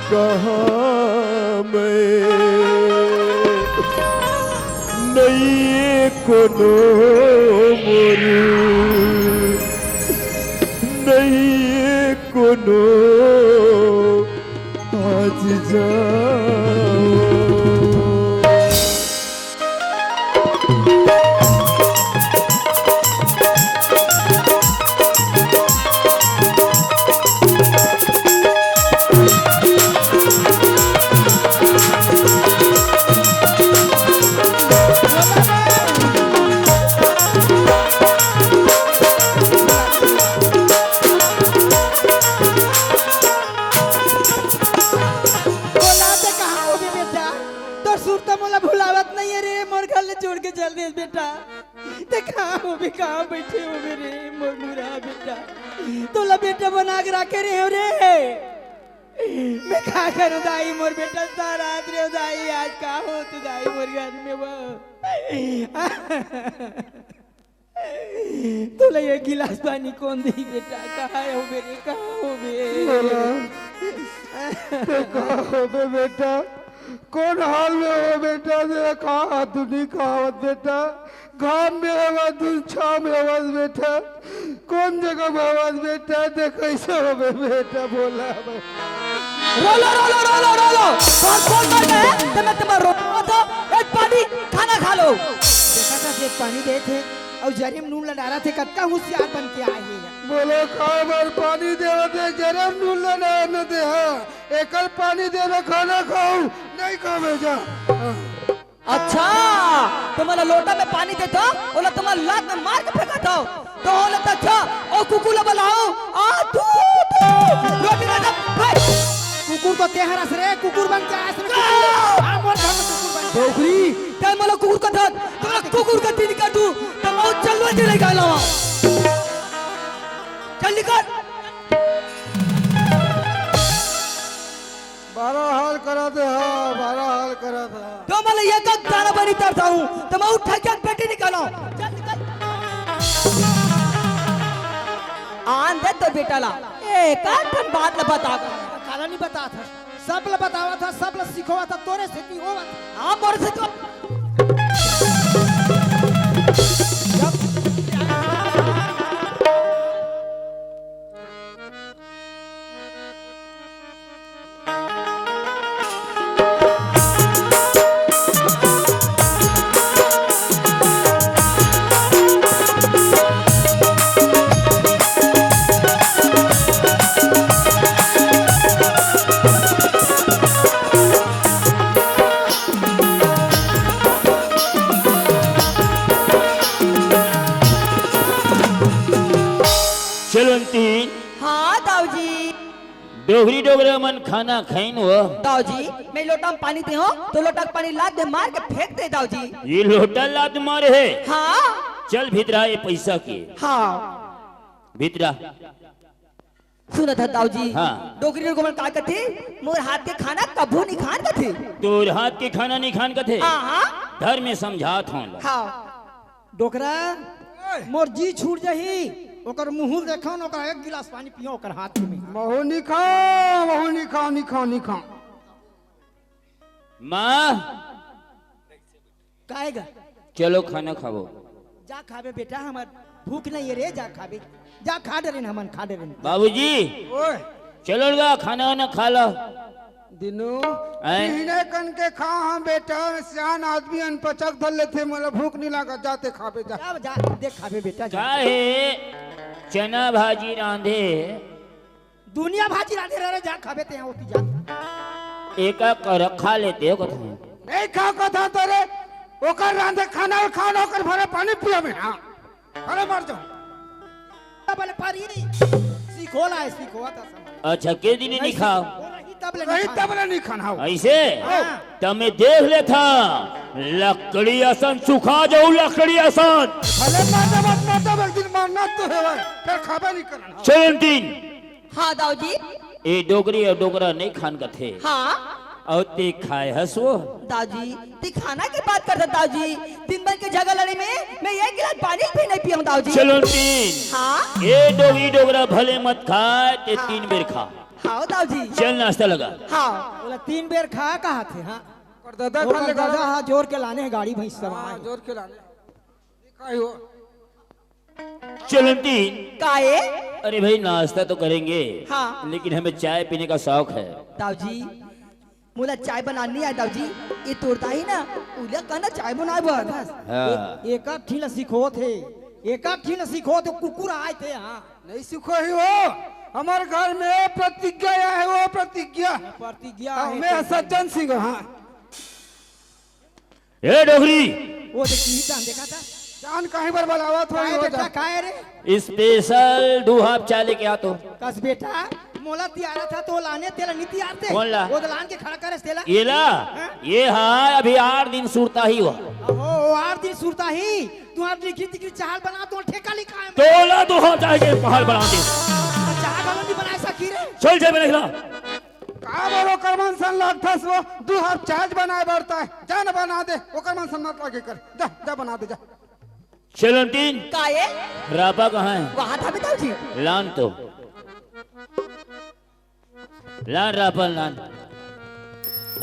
कहाँ मैं, नइये कोनो मोर, नइये कोनो, आज जावं। बोला ते कहाँ होबे बेटा? तोर सुरता मोला भुलावत नइये रे, मोर घर ले छोड़ के चल देस बेटा। ते कहाँ होबे, कहाँ बइठे होबे रे मोर मुरा बेटा? तोला बेटा बना के राखे रेहेंव रे। मैं का करूँ दाई, मोर बेटा सारा रात रे दाई, आज का होत दाई मोर घर में वो। तोला एक गिलास पानी कोन देही बेटा? कहाँ होबे रे, कहाँ होबे? बोला, ते कहाँ होबे बेटा? कोन हाल में हो बेटा? तेला कहाँ हाथ दुनी कहावत बेटा? घाम में हवस, छाँव में हवस बेटा, कोन जगह में हवस बेटा? ते कइसे होबे बेटा? बोला। रोलो, रोलो, रोलो, रोलो। तोर कोन मर गए? ते मैं तुम्हारा रोलो तो एक पानी खाना खा लो। देखा था, एक पानी देथे। अउ जरी म नून ल डारत हे, कतका हुसियार बन के आए हे। बोलो, काबर पानी देवत हे, जरी म नून ल डारन दे, हाँ, एकर पानी देना, खाना खाऊ, नहीं खावे जा। अच्छा, तुम्हारा लोटा में पानी देता, ओला तुम्हारा लात में मार के फेंकत हो, तो ओला तो अच्छा, ओ कुकुर ला बुलाओ, आ तू, तू, रोटी ना खा, भाई। कुकुर तो ते हरस रे, कुकुर बन के आस रे, कुकुर। आ, मोर घर में कुकुर बन के। डोकरी, ते मोला कुकुर कथस, तोला कुकुर कस तीन काटू, त मौत चलवा के लेके आला। चल निकल। बड़ा हाल करा दे, हाँ, बड़ा हाल करा दे। तो मैं ये तक दाना पानी तरता हूँ, तो मैं उठा के पेटी निकाला। चल निकल। आन दे तो बेटा ला, एक आध ठन बात ला बता। काला नहीं बता था। सब ल बतावत हस, सब ल सिखोवत हस, तोरे सेती होवत हे। हाँ, मोर से तो। डोकरी डोकरा मन खाना खाइन वो। दाऊ जी, मैं लोटा में पानी दे हूँ, तो लोटा के पानी लात दे मार के फेंक दे, दाऊ जी। ये लोटा लात मारे हे। हाँ। चल भीतरा, ये पैसा के। हाँ। भीतरा। सुनत हस दाऊ जी। हाँ। डोकरी डोकरा मन का कथे, मोर हाथ के खाना कभू नहीं खान कथे। तोर हाथ के खाना नहीं खान कथे। हाँ, हाँ। धर में समझात हूँ ला। हाँ। डोकरा, मोर जी छूट जाही, ओकर मुँह देखो न, ओकर एक गिलास पानी पियो, ओकर हाथ में। महू नहीं खाओ, महू नहीं खाओ, नहीं खाओ, नहीं खाओ। माँ, काहे गा? चलो खाना खाबो। जा खाबे बेटा, हमर भूख नहीं है रे, जा खाबे। जा खा डरेन हमन, खा डरेन। बाबूजी, ओए। चलो गा, खाना वाना खा लो। दिनू, आए? बिहने कन के खा, हाँ बेटा, सियान आदमी अनपचक धर लेथे, मोला भूख नहीं लागत, जाते खाबे जा। जा, जा, दे खाबे बेटा, जा। का हे? चना भाजी रांधे। दुनिया भाजी रांधे रहे, जा खाबे ते यहाँ होती जा। एका कर खा लेते हो कथो। नहीं खा कथा तो रे, ओकर रांधे खाना और खाना ओकर भरे पानी पिया में, हाँ। अरे मर जाओ। तब ले पारी, सीखोला है, सीखोवा था समझ। अच्छा, के दिन नहीं खाओ? वो रही तब ले रही नहीं खाना। तब ले नहीं खाना हो। ऐसे? हाँ। तब मैं देख लेथा, लकड़ी असन सुखा जाऊ, लकड़ी असन। भले माता बाप माता एक दिन मारना तो है भाई, फिर खाबे नहीं करना। चलन दिन। हाँ, दाऊ जी। ए डोकरी अउ डोकरा नहीं खान कथे। हाँ। अउ ते खाए हस वो? दाऊ जी, ते खाना के बात करत हस दाऊ जी। दिन भर के झगड़ा लड़े में मैं एक गिलास पानी भी नहीं पियंव दाऊ जी। चलो तीन। हाँ। ए डोकरी डोकरा भले मत खाए, ते हाँ। तीन बेर खा। हाँ, दाऊ जी। चल नाश्ता लगा। हाँ। बोला तीन बेर खा कहा थे, हाँ। पर दादा ओकर खा ले दादा गाड़ी। हाँ, जोर के लाने हैं गाड़ी भैंस सब हाँ, आए। जोर के लाने। दिखाई हो। चलंती। काए? अरे भाई, नाश्ता तो करेंगे, हाँ। लेकिन हमें चाय पीने का शौक है। दाऊ जी, मोला चाय बनानी आय, दाऊ जी। ये तोरता ही ना, उला कहना चाय बनाए बर। हाँ। ए-, एका ठिन ला सिखोत हे, एका ठिन ला सिखोत हे, कुकुर आए थे, हाँ। नहीं सिखो ही वो, हमारे घर में प्रतिज्ञा आय हे, वो प्रतिज्ञा। प्रतिज्ञा आय हमें हे। सज्जन सिंह, हाँ। ए डोकरी। वो देख, ई जान देखा था। जान काहे बर बलावत हो, काय हो बेटा, जा। काय रे? Special दू हाफ चाय लेके आ तो। कस बेटा, मोला तियारा था तो लाने तेला नी तियारते। कौन ला? वो तो लान के खड़ा करे तेला। ये ला? हाँ? ये हा अभी आठ दिन सुरता ही हुआ। ओहो, वो आठ दिन सुरता ही। तू आप डिग्री डिग्री चाल बना तो ठेका लिखा है। तोला दू हाफ चाय के पहाड़ बना दे। चाल वाला नहीं बनाए सकी रे। चल जाए बने ला। का बोलो, ओकर मन सन लागथस वो, दू हाफ चाय बनाए बर ताय, जा न बना दे, ओकर मन सन मत लागे कर, जा, जा बना दे, जा। चलंतीन। काए? रापा कहाँ है? वहाँ था बेटा जी। लान तो। लान रापा लान।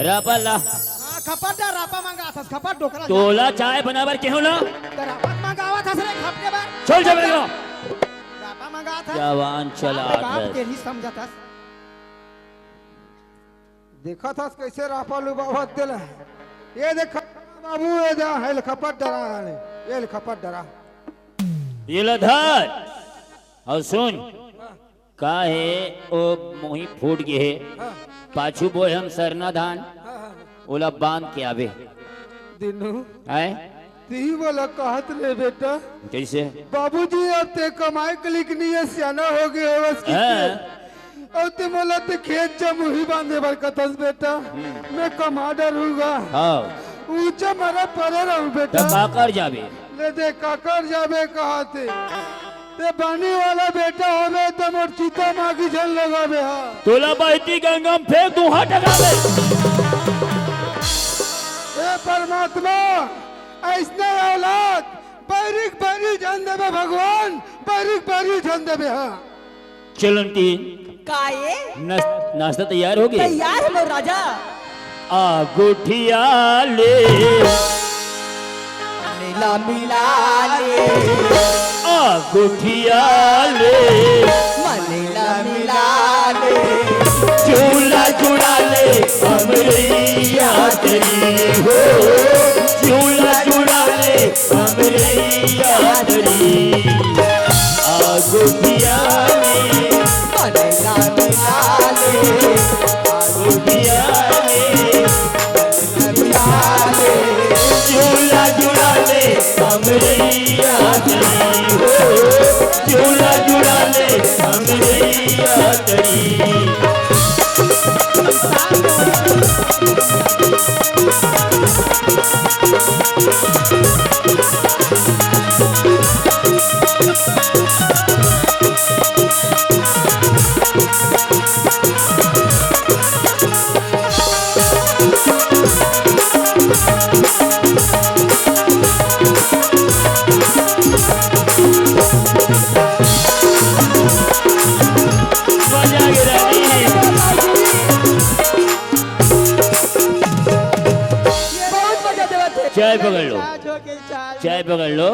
रापा ला। हाँ, खपट जा, रापा मंगाथस, खपट डोकरा। तोला चाय बनाए बर केहू ना? तो रापा मंगावथस रे, खपटे बर। चल जा बेटा। रापा मंगाथस। जवान चला बाप है। के ही समझथस। देखत हस कैसे रापा लुबावत तेला। ये देख बाबू, ये जा, हेल खपट डरा है, ये ले खपट डरा। ये ले धर। अउ सुन, का हे ओ मुही फूट गे हे, हाँ। पाछू बोए हम सरना धान, हाँ, हाँ, हाँ। ओला बांध के आबे। दिनू। हैं? तिही मोला कहत रे बेटा। कैसे? बाबूजी, अब ते कमाए के लिखनी है, सियाना हो गए हो, बस कितने? हाँ। अब ते मोला ते खेत जमुही बांधे बर कथस बेटा। हम्म। मैं कमा डरूंगा। हाँ। ऊंचे मरे परे रहूं बेटा। तो काकर जाबे? ले दे, काकर जाबे कहा थे? ते बानी वाला बेटा होबे, त मोर चिता मागी झन लगाबे हा। तोला बहती गंगा में फेंक दूं, हट हटा दे। हे परमात्मा, अइसने औलाद बैरिक बैरी झन देबे भगवान, बैरिक बैरी झन देबे हा। चलंती। काए? नस-, नाश्ता तैयार हो गया? तैयार है मोर राजा। आ गुठिया ले। नीला मिला ले। आ गुठिया ले। मनीला मिला ले। झूला झूला ले, हमरे यात्री हो। झूला झूला ले, हमरे यात्री। आ गुठिया ले। मनीला मिला ले। आ गुठिया ले। झूला झूला ले हमरे यात्री हो, झूला झूला ले हमरे यात्री। मजा आ गया रानी। बहुत मजा देवत हे। चाय पकड़ लो। चाय पकड़ लो।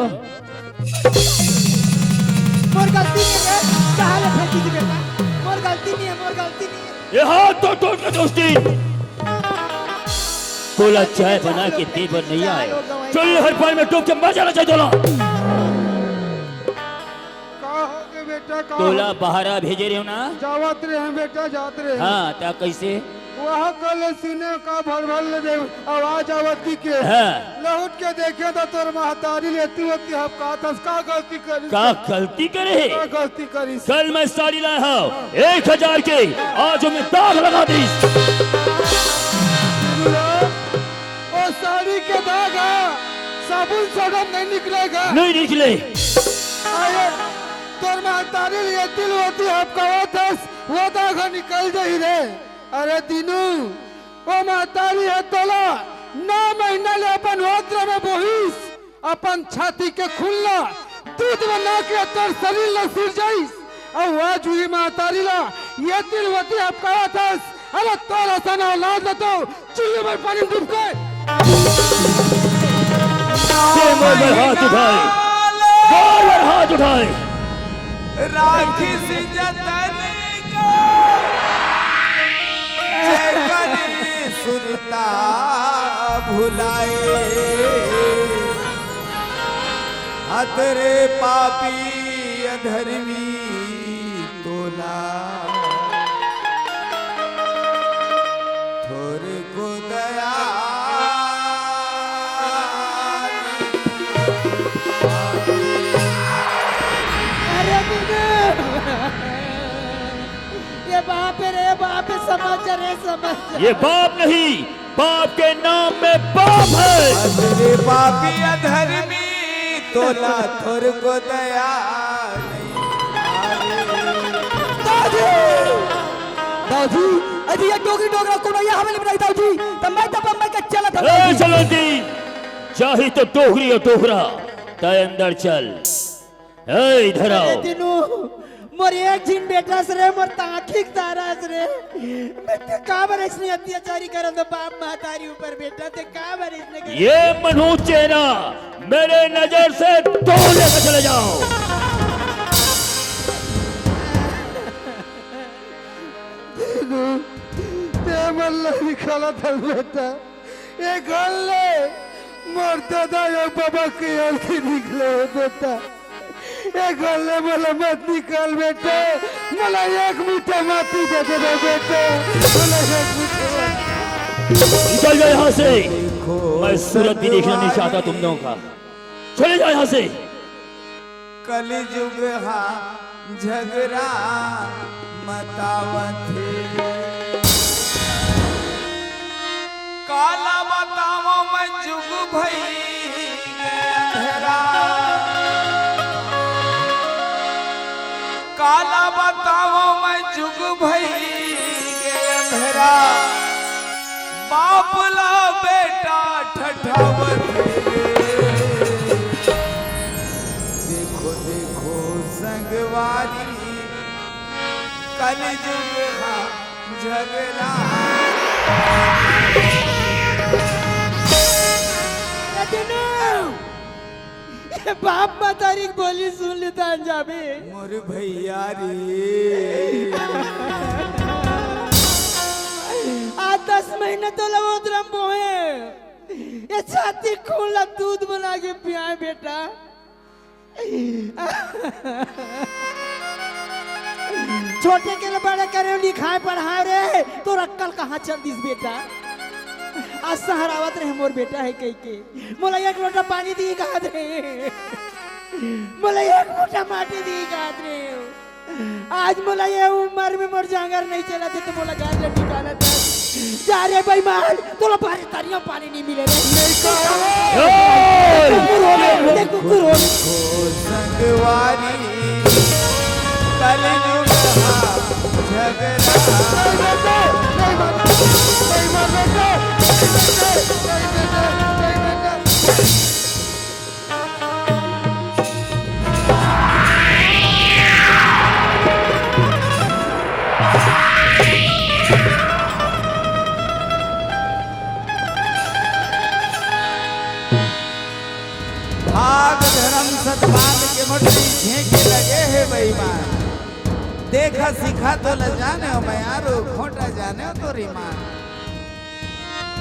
मोर गलती नहीं है, कहाँ ले फेंकी थी बेटा? मोर गलती नहीं है, मोर गलती नहीं है। ये हाथ तो टूट के दोस्ती। तोला चाय बना के दे बर नहीं आए। चल, ये हर पानी में डूब के मजा ला चाय तोला। का हो गे बेटा, का तोला हो? बहारा भेजे रहे हो ना? जावत रहे हैं बेटा, जात रहे हैं। हाँ, ता कैसे? वहाँ कल सुने का भर भर ले दे आवाज आवत की के। हाँ। लहुट के देखे तो तोर महतारी लेती होती, हम का थस, का गलती करी? का गलती करे हे? का गलती करी? कल मैं साड़ी लाया हूँ एक हजार के, आज मैं दाग लगा दी। ओ साड़ी के दाग हा, साबुन सोडा नहीं निकलेगा। नहीं निकले। अरे, तोर महतारी लेती होती, हम का थस, वो दाग निकल जाही रे। अरे दीनू, ओ महतारी हे तोला नौ महीना ले अपन ओथरा में बोहिस, अपन छाती के खून ला दूध बना के तोर शरीर ला सिरजाइस, अउ आज उही महतारी ला ये तिलवती हपकावत हस। अरे तोर असन औलाद ला तो चुल्ली में पानी डूब के। बार बार हाथ उठाए, बार बार हाथ उठाए। राखी से जतन जेकर सुरता भुलाए, हतरे पापी अधर्मी तोला थोर को दया। अरे दीदी, ये बाप है रे, बाप है, समझ जा रे, समझ जा। ये बाप नहीं, बाप के नाम में पाप है। अरे पापी अधर्मी, तोला थोर को दया नहीं आवे। दाऊजी! दाऊजी, अजी ये डोगरी डोगरा कोनो ये हवेली बनाई दाऊजी, त मैं त बम्बई के चलत हूँ ए, दाऊजी। चलो जी, चाही तो डोगरी और डोगरा, तय अंदर चल। ए, इधर आओ। अरे दीनू, मोर एक झिन बेटा हस रे, मोर त आँखी के तारा हस रे। मैं ते काबर अइसने अत्याचारी करन तो बाप महतारी ऊपर बेटा, ते काबर अइसने कर ये मनहूस चेहरा मेरे नजर से दूर लेकर चले जाओ। दीनू, ते मन ला निकाला था बेटा। ए घर ले मोर ददा अउ बबा के अर्थी निकले हे बेटा। ए घर ले मोला मत निकाल बेटा, मोला एक मुट्ठा माटी दे दे बेटा, मोला एक मुट्ठा माटी। निकल जा यहाँ से, मैं सूरत भी देखना नहीं चाहता तुम लोगों का। चले जाओ यहाँ से। कलजुग हा झगरा मतावत हे। काला बतावं मैं जुग भई गे अंधरा। काला बतावं मैं जुग भई गे अंधरा। बाप ला बेटा ठठावत हे। देखो, देखो संगवारी, कलजुग हा झगरा। रतनू, ये बाप मतारी के बोली सुन लेता अंजाबे। मोर भैया रे। आज दस महीना तो लवोदरम बोहे। ये छाती खून ला दूध बना के पियाए बेटा। छोटे के ले बड़े करे, लिखाए पढ़ाए रे, तोर अक्कल कहाँ चल दिस बेटा? आज सहरावत रहे मोर बेटा हे कहिके, मोला एक लोटा पानी दी कहत रहे, मोला एक लोटा माटी दी कहत रहे। आज मोला ये उमर में मोर जांगर नहीं चलत हे, त मोला घर ले निकालत हे। जा रे बेईमान, तोला बारह तरिया पानी नहीं मिले रे। नहीं कहा। ए! कुकुर हो गए, ये कुकुर हो गए। संगवारी, कलयुग हा झगड़ा। भाग धरम सतपाल के मोटरी झेंके लगे हे बेईमान। देखा सिखा तो ल जाने हो मयारू, खोटा जाने हो तोर ईमान।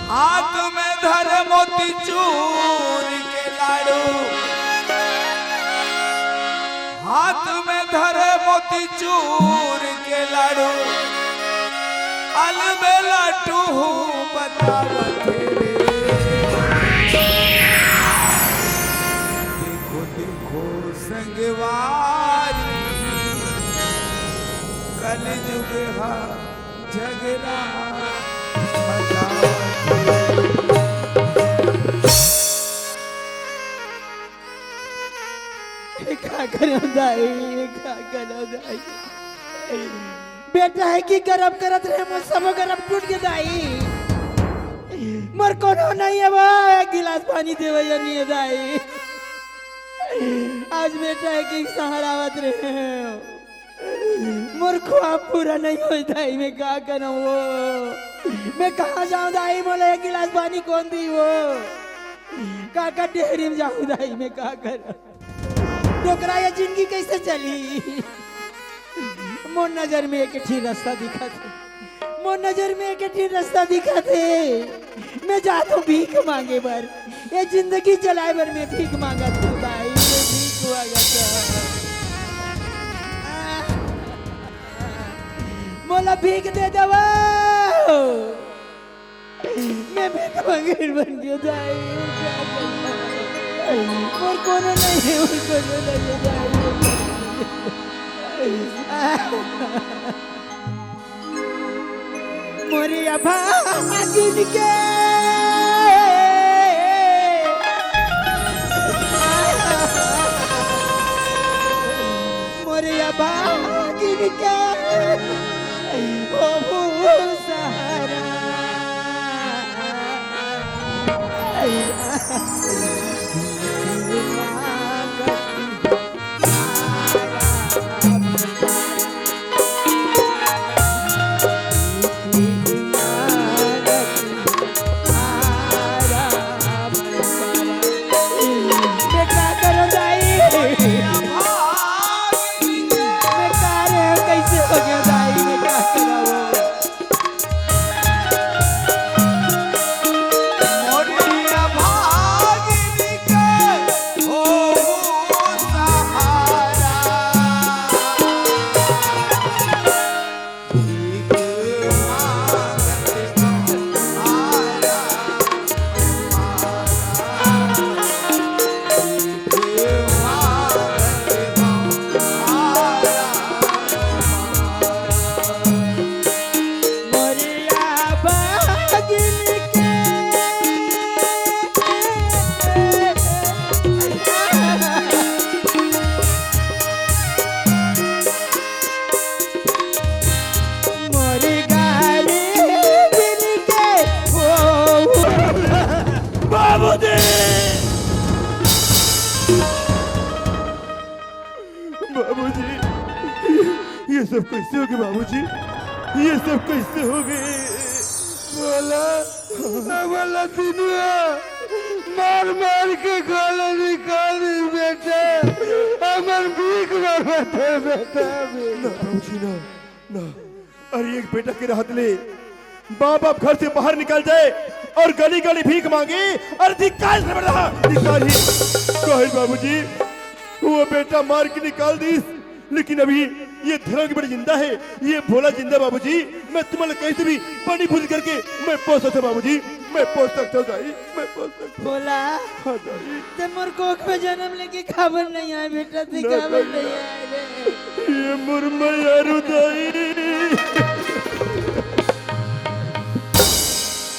हाथ में धरे मोतीचूर के लाडू, हाथ में धरे मोतीचूर के लाडू, अलबेला टूहू बतावत रे। देखो देखो संगवारी, कलयुग हा झगड़ा बतावत। का करव दाई, का करव दाई। बेटा हे कि गरब करत रहे, मोर सबो गरब टूट गे दाई। मोर कोनो नहीं हे वो, एक गिलास पानी देवइया नहीं हे दाई। आज बेटा हे कि सहारावत रहे। मोर ख्वाब पूरा नहीं होय दाई, मैं का करव वो? मैं कहाँ जाऊँ दाई? मोला एक गिलास पानी कोन दी वो? काकर डेहरी में जाऊँ दाई, मैं का करव? डोकरा, ये जिंदगी कैसे चली? मोर नजर में एक ठी रस्ता दिखत हे, मोर नजर में एक ठी रस्ता दिखत हे। मैं जात हूँ भीख मांगे बर, ये जिंदगी चलाए बर मैं भीख मांगत हूँ दाई, मैं भीख मांगत हूँ। मोला भीख दे देवो, मैं भीख मांगे बन गयो दाई। मोर कोनो नहीं हे, मोर कोनो नहीं हे दाई। मोरे अभागिन के, मोरे अभागिन के, ओ सहारा। मैं का करव दाई? मैं का रे, कैसे हो गया दाई? मैं का करव? बाबूजी! बाबूजी, ये सब कैसे हो गए बाबूजी? ये सब कैसे हो गए? बोला, बोला दिनुआ, मार मार के गाला निकाल दी बेटा, हमन भीख मांगत हे बेटा। ना बाबूजी ना, ना। अरे एक बेटा के रहत ले माँ बाप घर से बाहर निकल जाए और गली गली भीख मांगे, अरे धिक्कार से बड़ा धिक्कार ही। कहे बाबूजी, वो बेटा मार के निकाल दीस, लेकिन अभी ये धर्म के बड़े जिंदा है, ये भोला जिंदा बाबूजी। मैं तुम्हारे कहीं से भी पानी भूल करके मैं पहुंच सकता हूँ बाबूजी, मैं पहुंच सकता हूँ दाई, मैं पहुंच सकता हूँ। भोला, हाँ दाई। ते मोर कोख में जन्म लेके काबर नहीं आए बेटा, ते ना काबर दाई, नहीं आए रे? ये मोर मयारू दाई।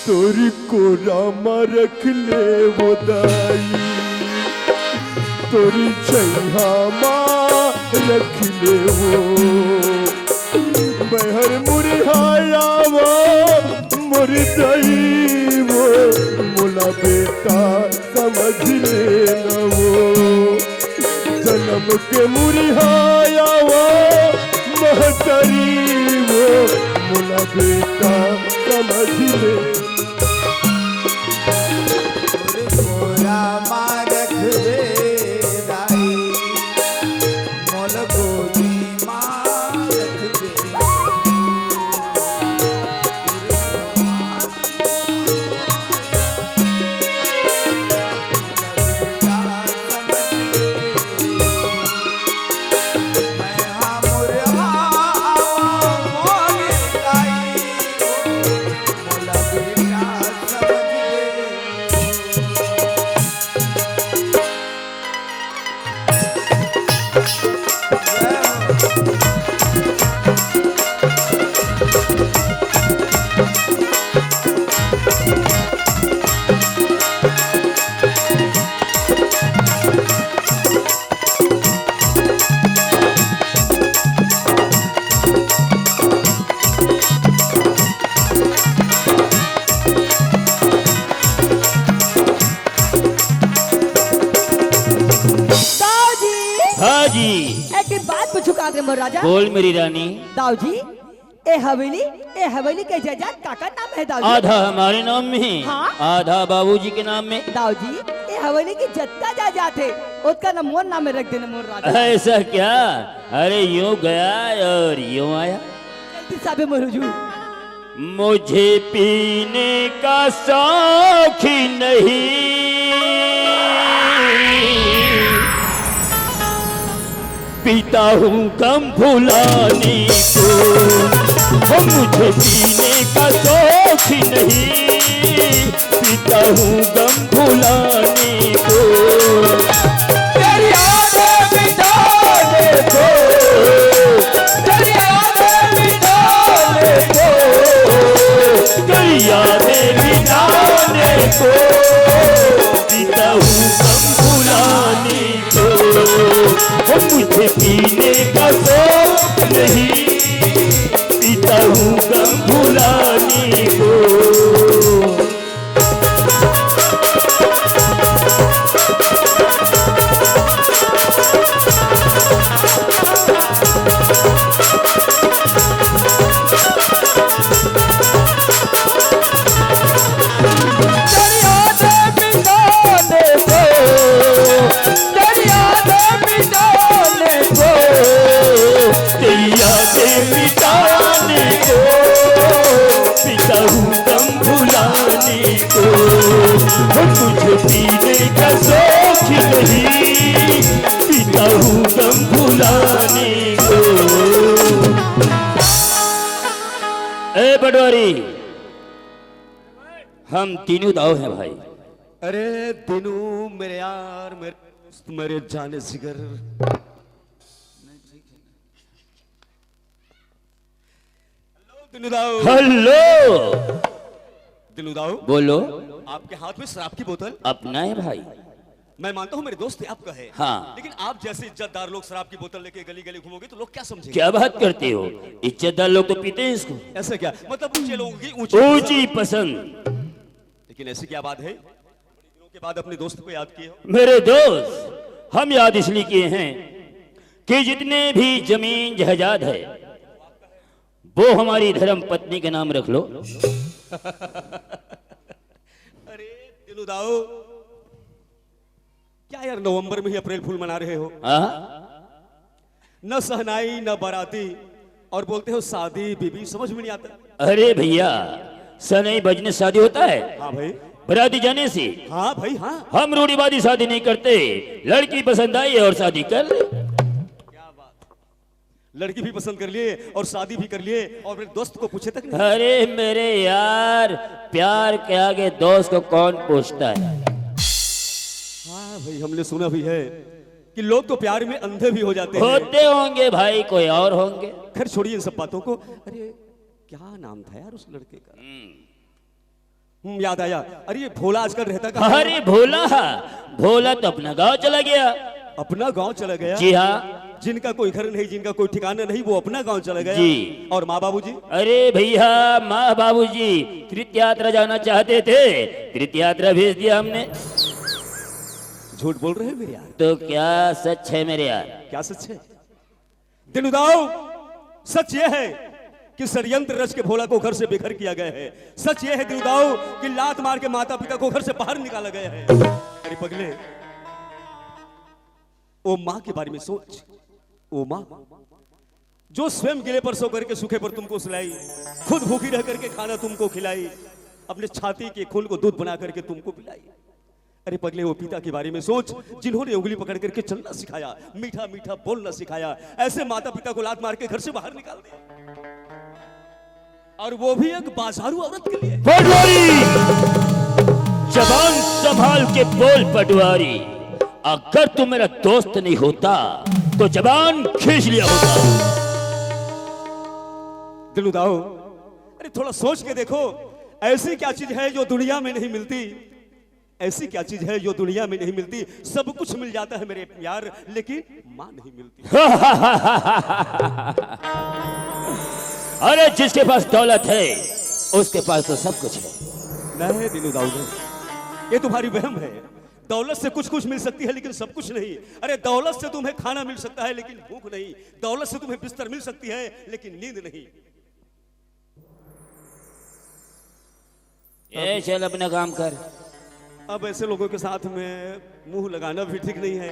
तोरी कोरा मा रख ले वो दाई, तोरी छैहा मा रख ले वो। मैं हर मुरिहाया वो, मोर दाई वो, मोला बेटा समझ ले न वो। जन्म के मुरिहाया वो, महतारी वो, मोला बेटा समझ ले। मोर कोरा मा रख दे दाई, मोल गोदी मा रख दे। दाऊ जी, हाँ जी। एक बात पूछू का रे मोर राजा? बोल मेरी रानी। दाऊ जी, ए हवेली, ए हवेली के जायदाद काकर नाम हे दाऊ जी? आधा हमारे नाम में है, हाँ? आधा बाबूजी के नाम में। दाऊ जी, ए हवेली के जत्ता जायदाद हे, ओतका ना मोर नाम में रख देना मोर राजा। ऐसा क्या? अरे यूं गया और यूं आया। जल्दी साबे मोर हुजूर। मुझे पीने का शौक ही नहीं, पीता हूँ गम भुलाने को। वो मुझे पीने का शौक ही नहीं, पीता हूँ गम भुलाने को। तेरी यादें मिटाने को, तेरी यादें मिटाने को, तेरी यादें मिटाने को, पीता हूँ गम भुलाने को। वो मुझे पीने का शौक नहीं, पीता हूँ गम भुलाने को। दरिया दे मिटाने को, दरिया दे मिटाने को, दरिया दे मिटाने को, पीता हूँ गम भुलाने को। वो तुझे पीने का शौक नहीं, पीता हूँ गम भुलाने को। ए पटवारी, हम तीनों दाऊ हैं भाई। अरे दीनू, मेरे यार, मेरे दोस्त, मेरे जाने जिगर। हेलो दीनू दाऊ। हेलो। दीनू दाऊ, बोलो। आपके हाथ में शराब की बोतल। अपना है भाई। मैं मानता हूँ मेरे दोस्त आपका है। हाँ। लेकिन आप जैसे इज्जतदार लोग शराब की बोतल लेके गली गली घूमोगे तो लोग क्या समझेंगे? क्या बात करते हो? इज्जतदार लोग तो पीते हैं इसको। ऐसा क्या? मतलब ऊंचे लोगों की ऊंची ऊंची पसंद। लेकिन ऐसी क्या बात है, दिनों के बाद अपने दोस्त को याद किए हो? मेरे दोस्त, हम याद इसलिए किए हैं कि जितने भी जमीन जायदाद है, वो हमारी धर्म पत्नी के नाम रख लो। अरे दीनू दाऊ, क्या यार, नवंबर में ही अप्रैल फूल मना रहे हो? हाँ? न शहनाई, न बाराती, और बोलते हो शादी, बीबी, समझ में नहीं आता। अरे भैया, शहनाई बजने शादी होता है? हाँ भाई। बाराती जाने से? हाँ भाई, हाँ। हम रूढ़िवादी शादी नहीं करते, लड़की पसंद आई और शादी कर ले। लड़की भी पसंद कर लिए और शादी भी कर लिए और मेरे दोस्त को पूछे तक नहीं। अरे मेरे यार, प्यार के आगे दोस्त को कौन पूछता है? हाँ भाई, हमने सुना भी है कि लोग तो प्यार में अंधे भी हो जाते हैं। होते होंगे भाई, कोई और होंगे। खैर, छोड़िए इन सब बातों को। अरे, क्या नाम था यार उस लड़के का? हम्म। हम्म, याद आया। अरे, ये भोला आजकल रहता कहाँ है? अरे, भोला, भोला तो अपना गांव चला गया। अपना गांव चला गया? जी हाँ। जिनका कोई घर नहीं, जिनका कोई ठिकाना नहीं, वो अपना गांव चला गया। जी। और माँ बाबूजी? अरे भैया, माँ बाबूजी तीर्थ यात्रा जाना चाहते थे, तीर्थ यात्रा भेज दिया हमने। झूठ बोल रहे हैं मेरे यार। तो क्या सच है मेरे यार? क्या सच है? दिलुदाव, सच यह है कि षड्यंत्र रच के भोला को घर से बेघर किया गया है। सच यह है दिलुदाव कि लात मार के माता पिता को घर से बाहर निकाला गया है। अरे पगले, ओ माँ के बारे में सोच। ओ माँ, जो स्वयं गिले पर सो करके सूखे पर तुमको सुलाई, खुद भूखी रह करके खाना तुमको खिलाई, अपने छाती के खून को दूध बना करके तुमको पिलाई। अरे पगले, वो पिता के बारे में सोच, जिन्होंने उंगली पकड़ करके चलना सिखाया, मीठा मीठा बोलना सिखाया, ऐसे माता पिता को लात मार के घर से बाहर निकाल दिया, और वो भी एक बाजारू औरत के लिए। पटवारी, जबान संभाल के बोल पटवारी, अगर तू मेरा दोस्त नहीं होता तो जबान खींच लिया होता। दिलुदाओ, अरे थोड़ा सोच के देखो, ऐसी क्या चीज है जो दुनिया में नहीं मिलती? ऐसी क्या चीज है जो दुनिया में नहीं मिलती? सब कुछ मिल जाता है मेरे यार, लेकिन माँ नहीं मिलती। अरे, जिसके पास दौलत है, उसके पास तो सब कुछ है। नहीं दिलू दाऊ, ये तुम्हारी वहम है। दौलत से कुछ कुछ मिल सकती है, लेकिन सब कुछ नहीं। अरे, दौलत से तुम्हें खाना मिल सकता है, लेकिन भूख नहीं। दौलत से तुम्हें बिस्तर मिल सकती है, लेकिन नींद नहीं। ए, चल अपना काम कर। अब ऐसे लोगों के साथ में मुंह लगाना भी ठीक नहीं है,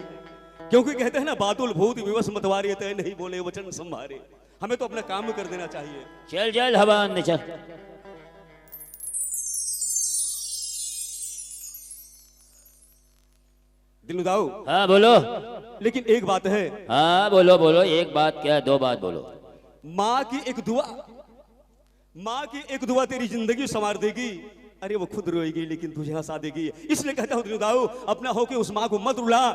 क्योंकि कहते हैं ना, बातुल भूत विवश मतवारे, तय नहीं बोले वचन संभारे। हमें तो अपना काम कर देना चाहिए। चल, चल, हवा आने चल। दिलुदाऊ। हाँ, बोलो। लेकिन एक बात है। हाँ, बोलो, बोलो, एक बात क्या, दो बात बोलो। माँ की एक दुआ, माँ की एक दुआ तेरी जिंदगी संवार देगी। अरे, वो खुद रोएगी लेकिन तुझे हंसा देगी। इसलिए कहता हूँ दिलुदाऊ, अपना होके उस माँ को मत रुला,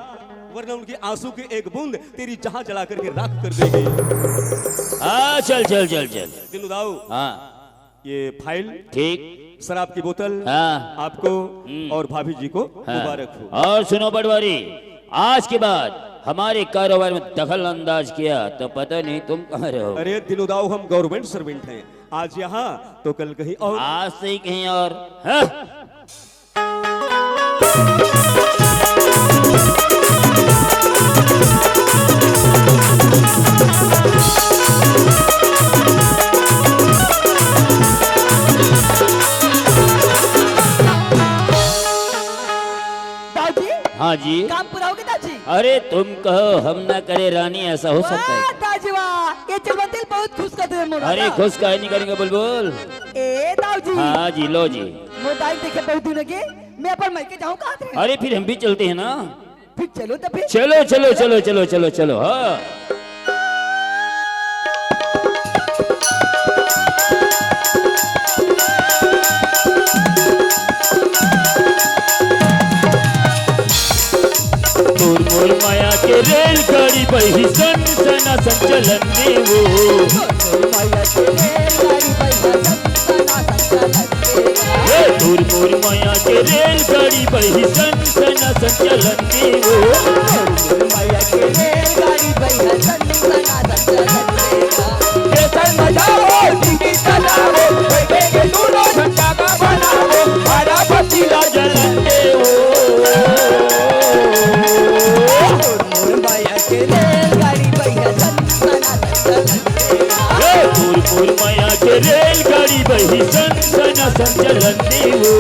वरना उनकी आंसू की एक बूंद तेरी जहां जला करके राख कर देगी। हाँ, चल, चल, चल, चल। दिलुदाऊ। हाँ। ये फाइल, ठीक। शराब की बोतल, हाँ। आपको हम्म। और भाभी जी को हाँ। मुबारक हो। और सुनो पटवारी, आज के बाद हमारे कारोबार में दखल अंदाज किया तो पता नहीं तुम कहाँ रहो। अरे दिलुदाऊ, हम गवर्नमेंट सर्वेंट हैं, आज यहाँ तो कल कहीं और। आज से ही कहीं और। हाँ? दाऊ जी, हाँ जी। काम पूरा हो गया दाऊ जी? अरे तुम कहो, हम ना करे रानी, ऐसा हो सकता है? वाह दाऊ जी वाह, ये चलवन तेल बहुत खुश कर दे मोर। अरे खुश काहे नहीं करेंगे बुलबुल? ए दाऊ जी। हाँ जी, लो जी। मोर दाई देखे बहुत दिन हो गए, मैं अपन मायके जाऊँ कहाँ थे? अरे फिर हम भी चलते हैं ना। फिर चलो तो फिर। चलो, चलो, चलो, चलो, चलो, चलो, हाँ। तोर मोर माया के रेलगाड़ी बही सन सना संचलन में वो। तोर मोर माया के रेलगाड़ी बही सन सना संचलन में वो। हे तोर मोर माया के रेलगाड़ी बही सन सना संचलन में वो। तोर मोर माया के रेलगाड़ी बही सन सना संचलन में वो। स्टेशन बजाओ, टिकट कटाओ, बैठेंगे दोनों झंडा का बनाओ, हरा पतीला जलन में वो। तोर मोर माया के रेलगाड़ी बही सन सना संचलन में वो। हे तोर मोर माया के रेलगाड़ी बही सन सना संचलन में वो।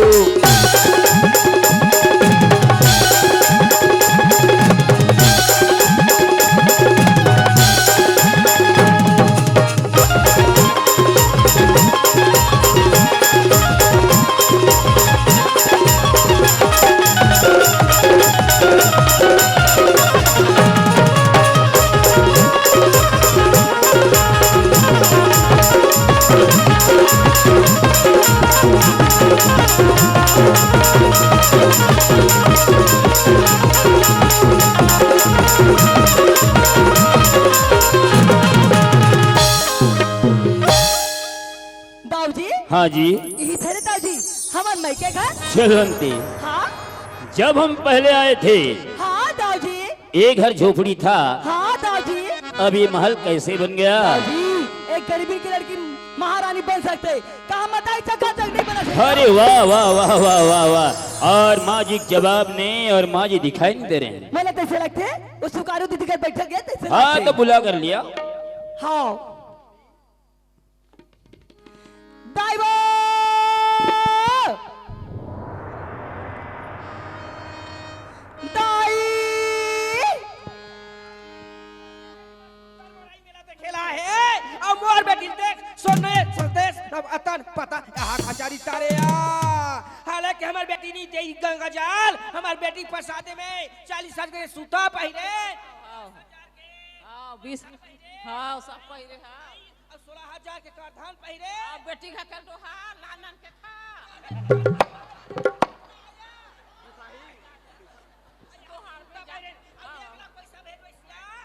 दाऊ जी। हाँ जी। यही थे रे दाऊ जी, हमर मायके घर। जलवंती, हाँ। जब हम पहले आए थे, हाँ दाऊ जी। ये घर झोपड़ी था, हाँ दाऊ जी। अब ये महल कैसे बन गया? दाऊ जी, एक गरीबी की लड़की महारानी बन सकथे, का हम बताई चकाचक नहीं बना सकते? अरे वाह, वाह, वाह, वाह, वाह, वाह। और माँ जी जवाब नहीं, और माँ जी दिखाई नहीं दे रहे हैं। मोला तैसे लगथे, वो सुकारू दीदी घर बैठल गया, तैसे हाँ, लगथे। तो बुला कर लिया। हाँ। दाई वो! दाई! मेला देखे ला हे, अउ मोर बेटी देख, सोने, संदेश, अब अतन पता, यहाँ कचहरी तारे आ। हालांकि हमर बेटी नहीं देई गंगा जल, हमर बेटी प्रसादे में चालीस हजार के सूता पहिरे। हाँ, हाँ, बीस, हाँ, सब पहिरे, हाँ। अउ सोलह हजार के करधन पहिरे। अब बेटी घर के डोहा, लानन के खा।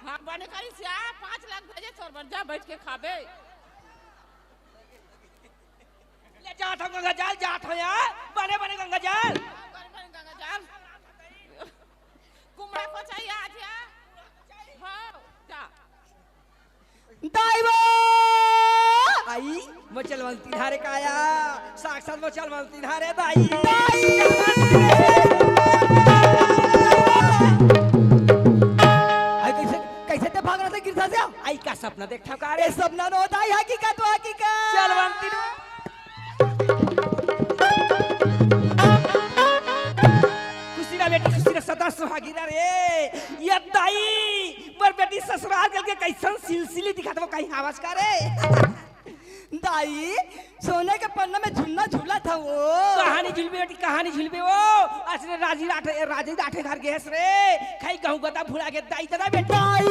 हाँ, बने करी सिया, पाँच लाख भेजे तोर बर, जा बैठ के खाबे। ले जात हँव गंगा जल, जात हँव यार, बने बने गंगा जल। बने बने गंगा जल। कुमड़ा को चाहिए आज या? हाँ, जा। दाई वो! आई, मोर चलवंती धारे काया, साक्षात मोर चलवंती धारे दाई। दाई! आई, कैसे, कैसे ते भाग रहा था गिरधा से? आई, का सपना देखथव का रे? ए सपना नो दाई, हकीकत वो हकीकत। चलवंती नो। खुशी रह बेटी, खुशी रह, सदा सुहागी रह रे। ये दाई, मोर बेटी ससुराल गल के कैसन सिलसिली दिखात वो कहीं हवस का रे? दाई, सोने के पन्ना में झुलना झूलत हँव। कहानी झुलबे बेटी, कहानी झुलबे वो। असने राजी राठे, राजी राठे घर गेस रे। खाई गहूं गदा भुला के दाई ददा बेटी। दाई,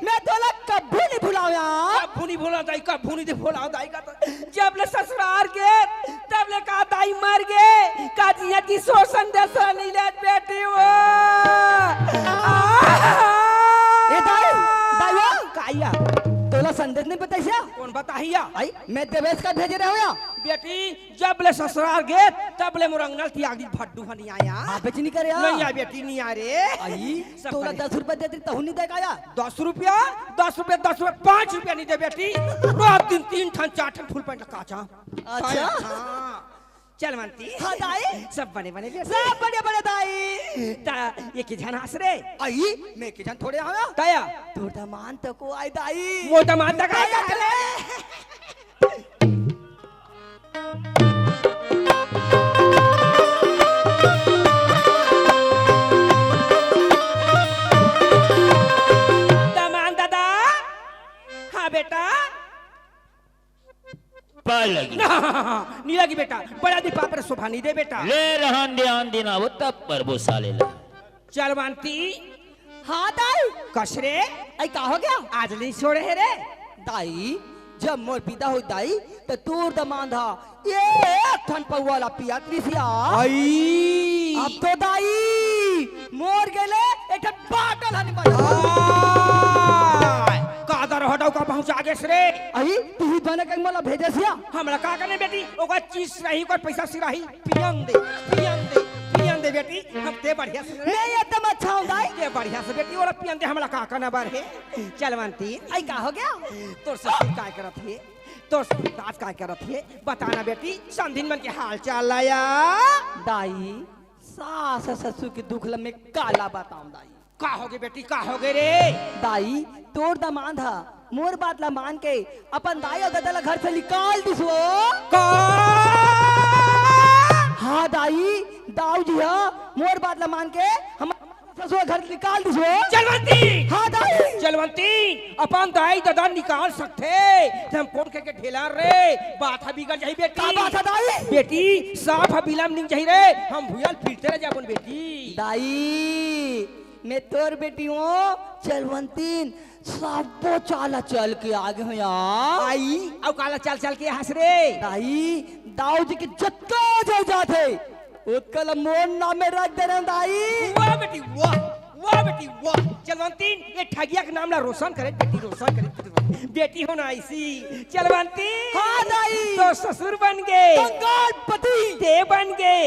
मैं तोला कभू नहीं भुलाऊं यार। कभू नहीं भुलाऊं दाई, कभू नहीं भुलाऊं दाई का तो। जब ले ससुरार गे, तब ले का दाई मर गे, का जिया की शोषण दशा नहीं ले बेटी वो। ए दाई, दाई वो। काया? तोला संदेश नहीं बताइस या? कौन बताही या? आई, मैं देवेश का भेजे रहे हँव या। बेटी, जब ले ससुरार गे, तब ले मोर अंगना ल तियाग दी भड्डू ह नहीं आया। हाँ, बेटी नहीं करे या? नहीं आया बेटी, नहीं आया रे। आई, सब तोला करे। दस रुपया देते तहु नहीं दे काया? दस रुपया, दस रुपया, दस रुपया, पाँच रुपया नहीं दे बेटी। रात दिन तीन ठन, चार ठन फुल पैंट काचा। अच्छा। हाँ। चलवंती। हाँ, दाई। सब बने बने बेटी। सब बने बने दाई। ता ये के झन हस रे? आई, मैं के झन थोड़े आया। ताया। तोर दमान तको आय दाई। मोर दमान तक आय दाई। दमान दादा। हाँ बेटा। पाय लगी। ना, नी लगी बेटा, बड़ा दी पाप रे शोभा नी दे बेटा। ले रहन दे, आन दिन आवो तब परबो साले ला। चलवंती। हाँ दाई। कस रे? आई का हो गया? आज नहीं छोड़े हे रे। दाई, जब मोर बिदा होई दाई, त तोर दमांद हा एक ठन पौवा ला पियात रिसिया। आई। अब तो दाई, मोर गेले एक ठन बाटल हनी बजा। आय, कादर हटाऊ का पहुंचा गेस रे। अही, तू ही बने कहीं मोला भेजे सिया। हमला का करने बेटी, ओकर चीज रही, ओकर पैसा सिराही, पियन दे, पियन दे, पियन दे बेटी, हम ते बढ़िया से नहीं, एकदम अच्छा हूँ दाई। ते बढ़िया से बेटी, ओला पियन दे, हमला का करना बर हे। चलवंती। आई का हो गया? तोर ससुर काय करत हे? तोर ससुर दास काय करत हे? बताना बेटी, समधिन मन के हाल चाल लाया। दाई, सास ससुर के दुख ल मैं काला बताऊं दाई। का होगे बेटी, का होगे रे? दाई, तोर दमांद ह मोर बात ला मान के अपन दाई अउ ददा ला घर से निकाल दिस वो। का? हाँ दाई, दाऊ जी ह मोर बात ला मान के हमर ससुर घर निकाल दिस वो। चलवंती! हाँ दाई। चलवंती, अपन दाई ददा निकाल सकथे, त हम कोन के, के ढेला रे, बात ह बिगड़ जाही बेटी। का बात ह दाई? बेटी, सांप ह बिलम निंग जाही रे, हम भुइयां ल फिरते रह जाबोन बेटी। दाई, मैं तोर बेटी हूँ, चलवंतीन, सब्बो चाला चल के आगे हूँ यार। आई, अउ काला चल चल के हस रे। दाई, दाऊ जी के जतका जय जात हे, ओतका ला मोर नाम में रख देना दाई। वाह बेटी, वाह, वाह बेटी, वाह। चलवंतीन, ये ठगिया के नाम ला रोशन करे, बेटी रोशन करे, बेटी रोशन। बेटी होना ऐसी। चल बंती। हाँ दाई। तो ससुर बन गे। कंगालपति। ते बन गे।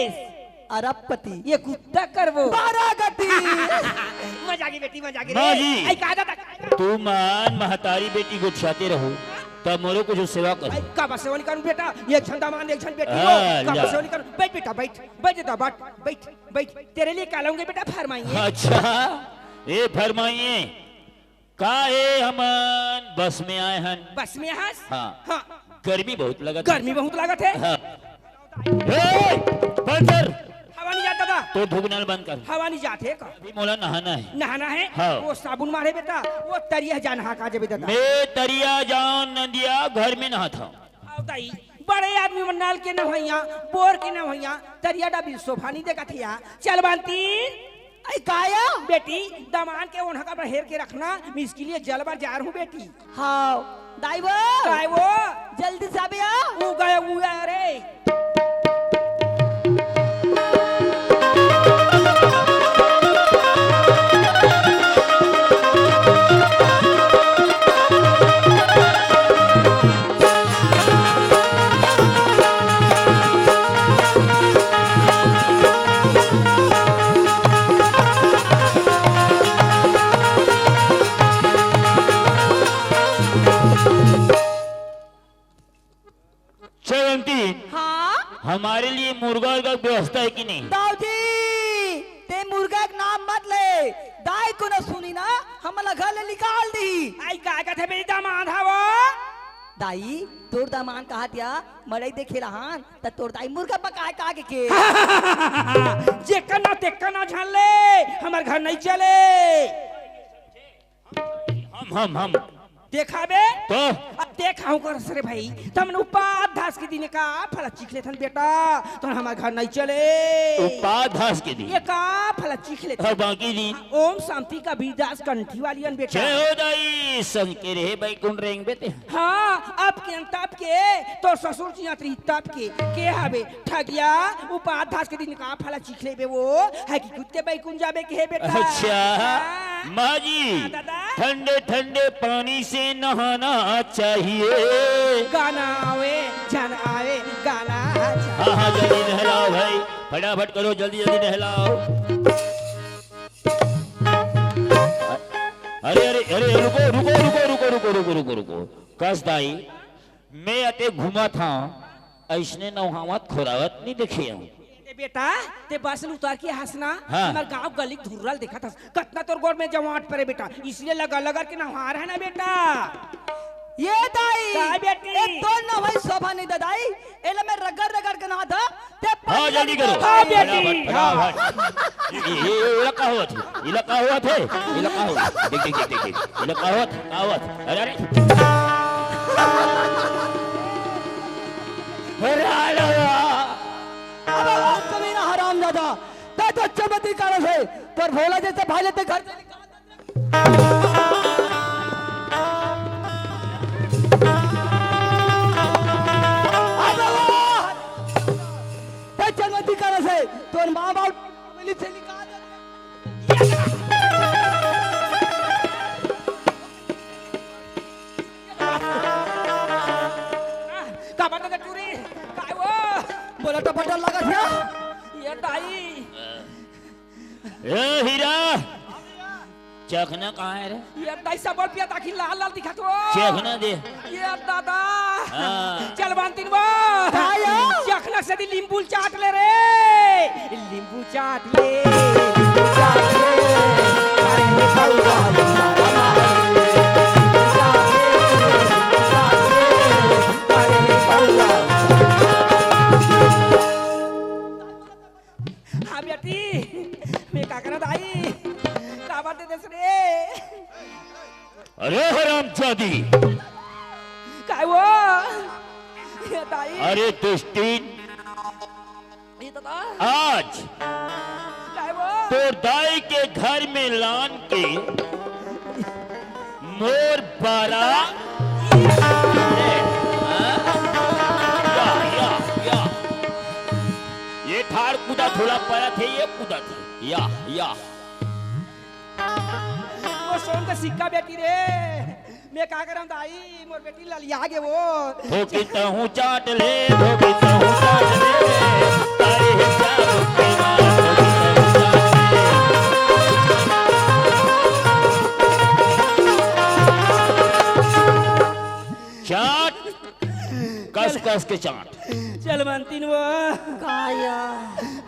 अरबपति। ये कुत्ता करबो। बारह गति। मजा आ गई बेटी, मजा आ गई रे। माँ जी। आई का दादा, का दादा? तुमन महतारी बेटी गोठियाते रहो, तब मोरो कुछ सेवा करो। आई का बा सेवा नहीं करूँ बेटा, एक झन दामाद, एक झन बेटी हो। हाँ, का बा सेवा नहीं करूँ। बैठ बेटा, बैठ, बैठ बेटा, बैठ, बैठ। तेरे लिए क्या लाऊंगे बेटा, फरमाइए। अच्छा, ये फरमाइए। का ए हमन बस में आए हन? बस में हस? हाँ। हाँ। गर्मी बहुत लगत हे। गर्मी बहुत लगत हे। हाँ। ए, बंद कर। हवा नहीं जात दादा। तो ढुकना ल बंद कर। हवा नहीं जात हे का? अभी मोला नहाना हे। नहाना हे? हाँ। वो साबुन मारे बेटा, वो तरिया जा नहा के आ जाबे दादा। मैं तरिया जाऊं नदिया, घर में नहाता हूँ। अउ दाई, बड़े आदमी मन नल के नहवइया, बोर के नहवइया, तरिया डबरी शोभा नहीं देखत हे या। चल बंती। आई काया? बेटी, दमान के ओन्हा का हेर के रखना, मैं इसके लिए जल बर जा रहूं बेटी। हाँ, दाई वो। काय वो? जल्दी से आबे आ। उ गया, उ गया रे। जयंती, हाँ? हमारे लिए मुर्गा उर्गा की व्यवस्था है कि नहीं? दाऊजी, ते मुर्गा के नाम मत ले, दाई कोनो सुनी ना, हमला घर ले निकाल दी। आई का कथे मेरी दामाद हवो? दाई, तोर दामाद कहत या, मड़ई देखे रहन, त तोर दाई मुर्गा पकाए का के के। जेकर ना तेकर ना झन ले, हमर घर नहीं चले। हम, हम, हम। देखा बे? तो? अब देखा हूँ करस रे भाई, तमन उपास धास के दिन का फला चीख लेथन बेटा, तो हमर घर नहीं चले। उपास धास के दिन? ये का फला चीख लेथन? और बाकी दिन? ओम शांति का बीरदास कंठी वाली अन बेटा। जय हो दाई, संग के रहे बैकुंठ रेंग बेटे। हाँ, अब के अंत के, तोर ससुर जी आत रही तब के, के हवे? ठगिया, उपास धास के दिन का फला चीख लेबे वो, है कि खुद के बैकुंठ जाबे के हे बेटा? अच्छा, हाँ। माँ जी, हाँ, दादा। ठंडे ठंडे पानी से नहाना चाहिए। गाना आवे, जन आवे, गाना चाहिए। हाँ, हाँ, जल्दी नहलाओ भाई, फटाफट करो, जल्दी, जल्दी नहलाओ। अरे, अरे, अरे, रुको, रुको, रुको। कस दाई, मैं अते घूमत हंव, अइसने नहावत खोरावत नइ देखे हंव। ए बेटा, ते बस ले उतर के हस ना, हाँ। हमर गांव गली धुर्रा ल देखत हस, कतना तोर गोड़ में जवांट परे बेटा, इसलिए लगर लगर के नहात हे ना बेटा। ए दाई, का बेटी? ए तोर नहवई शोभा नइ दे दाई, एला मैं रगड़ रगड़ के नहात हंव, ते हाँ, पानी जल्दी करो। हाँ, बेटी। फटाफट, हाँ। फटाफट। ये, ये, ये, ये लगा हुआ था, ये लगा हुआ था, ये लगा हुआ। देख, देख, देख, देख, देख, ये लगा हुआ था, का हुआ था? अरे, अरे। अरे, अरे, अरे। अब आवाज कमी ना, हरामजादा। तैं तो चमती कारण से, तोर भोला जैसे भाई लेते घर से निकाल। अबे वाह! तैं चंगती करे से, तोर माँ बाप मिली से निकाल दे। का बात है टूरी? काय वो? बोला टपटर लगा था। ये दाई। ए हीरा, चखना कहाँ है रे? ये दाई सबल पिया ताकि लाल लाल दिखत हो। चखना दे। ये दादा। हाँ। चल बांतिन वो। काय हो? चखना से दी लींबू चाट ले रे। लींबू चाट ले, लींबू चाट ले। अरे भौया, लींबू चाट ले, लींबू चाट ले। अरे भौया। हाँ बेटी, मैं का करत आई? का बात दे देस रे? अरे हरामजादी! काय वो? ये दाई। अरे दुष्टिन! ये तो था। आज काय वो? तोर दाई के घर में लान के मोर बारा। या, या, या। ये ठाड़ कूदा थोड़ा पड़ा थे, ये कूदा थे। या, या। वो सोन का सिक्का बेटी रे। मैं का करम दाई, मोर बेटी ललिया गे वो। धोबी तहूँ चाट ले, धोबी तहूँ चाट ले, तारी हिस्सा रुपये मार, धोबी तहूँ चाट ले। चाट, कस कस के चाट। चल बनतीन वो। का या?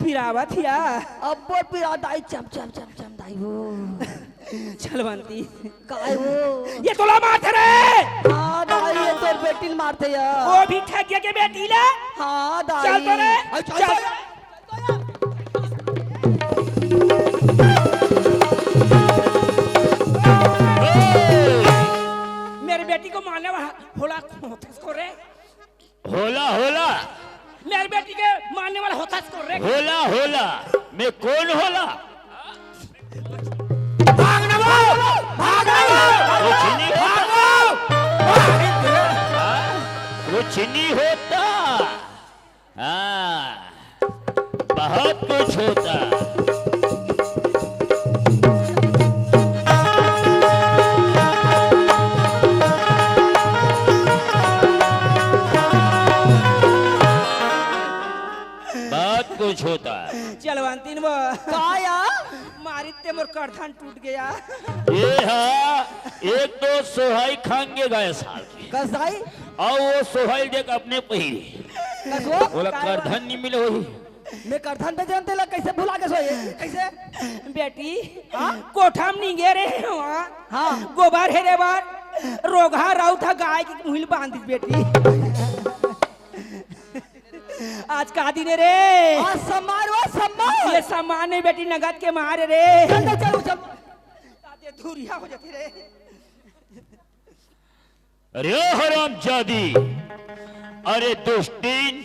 पिरावत या। अब्बो पिरा दाई, चम चम चम चम दाई वो। चल बनती। काय वो? ये तोला मारथे रे। हाँ दाई, ये तोर बेटी ल मारथे या। वो भी ठगिया के बेटी ला। हाँ दाई। चल तो रे। अरे, चल, चल। चल। मेरे बेटी को मारने वाला होला होता इसको रे। होला, होला। मेरे बेटी के मारने वाला होता इसको रे। होला, होला। मैं कौन होला? भागना वो, भागना वो। कुछ नहीं होता। भागो। हाँ? कुछ नहीं होता। हाँ, बहुत कुछ होता। बहुत कुछ होता। चलवंतीन वो। का या? मारिस ते मोर करधन टूट गया। ये हा, एक तो सोहाई खांगे गए साल के। कस दाई? अउ वो सोहाई देख अपने पहिरे। कस वो? बोला करधन नहीं मिले होही। मैं करधन पे जानते ला कैसे भुला के सोए? कैसे? बेटी, हाँ? कोठा म निंगे रे वहाँ। हाँ। गोबर हेरे बर, रोगहा राउत हा गाय के मुहिल बांध दिस बेटी। आज का दिन हे रे? आज सम्मान वो सम्मान। ये सम्मान नहीं बेटी, नगद के मार रे। चल, चल, चल, चल। दादे धुरिया हो जाते रे। अरे ओ हरामजादी, अरे दुष्टिन,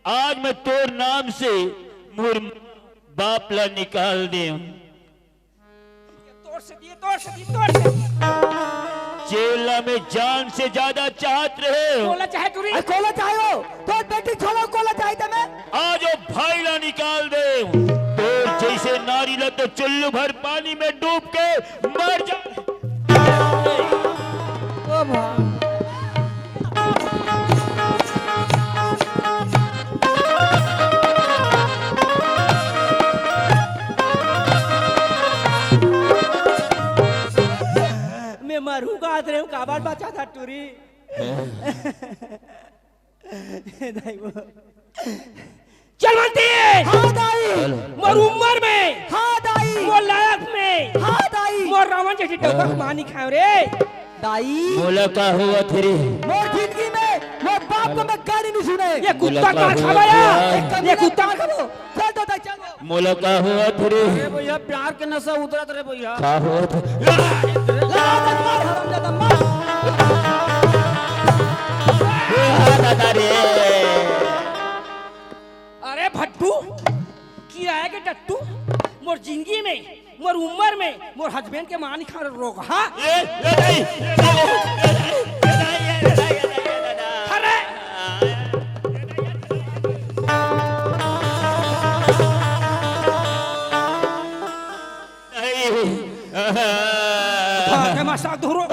आज मैं तोर नाम से मोर बाप ला निकाल देहूं। तोर से दिए, तोर से दिए, तोर से। जेला में जान से ज्यादा चाहत रहे हो। कोला चाहे टूरी। अरे कोला चाहे हो, तोर बेटी छोड़ो, कोला चाहे ते मैं। आज वो भाई ला निकाल देहूं। तोर जैसे नारी ला तो चुल्लू भर पानी में डूब के मर जा। ओ भाई। मैं मरूं काहत रहेंव, काबर बचाथस टूरी। दाई वो। चलवंती! हाँ दाई। मोर उम्र में। हाँ दाई। मोर लायक में। हाँ दाई। मोर रावण जैसे डौका के मार नइ खाएंव रे। दाई। मोला का होवत हे रे? मोर जिंदगी में मोर बाप के मैं गाली नइ सुनेंव। ये कुत्ता का खाबो या? ये कुत्ता का खाबो। चल तो दाई, चल। मोला का होवत हे रे? अरे भैया, प्यार के नशा उतरत रे भैया। का होवत हे? ला, ला, ला, मार, हरामजादा, मार। ए, हा, दादा रे। अरे भट्टू, किराया के टट्टू, मोर जिंदगी में, मोर उम्र में, मोर husband के मार नइ खाएंव रे रोगहा। ए, ए, नहीं, ए, नहीं, ए, नहीं, ए, नहीं, ए, नहीं, ए, नहीं, ए, नहीं, ए, नहीं। अरे! नहीं। भाग के मासा धुरो।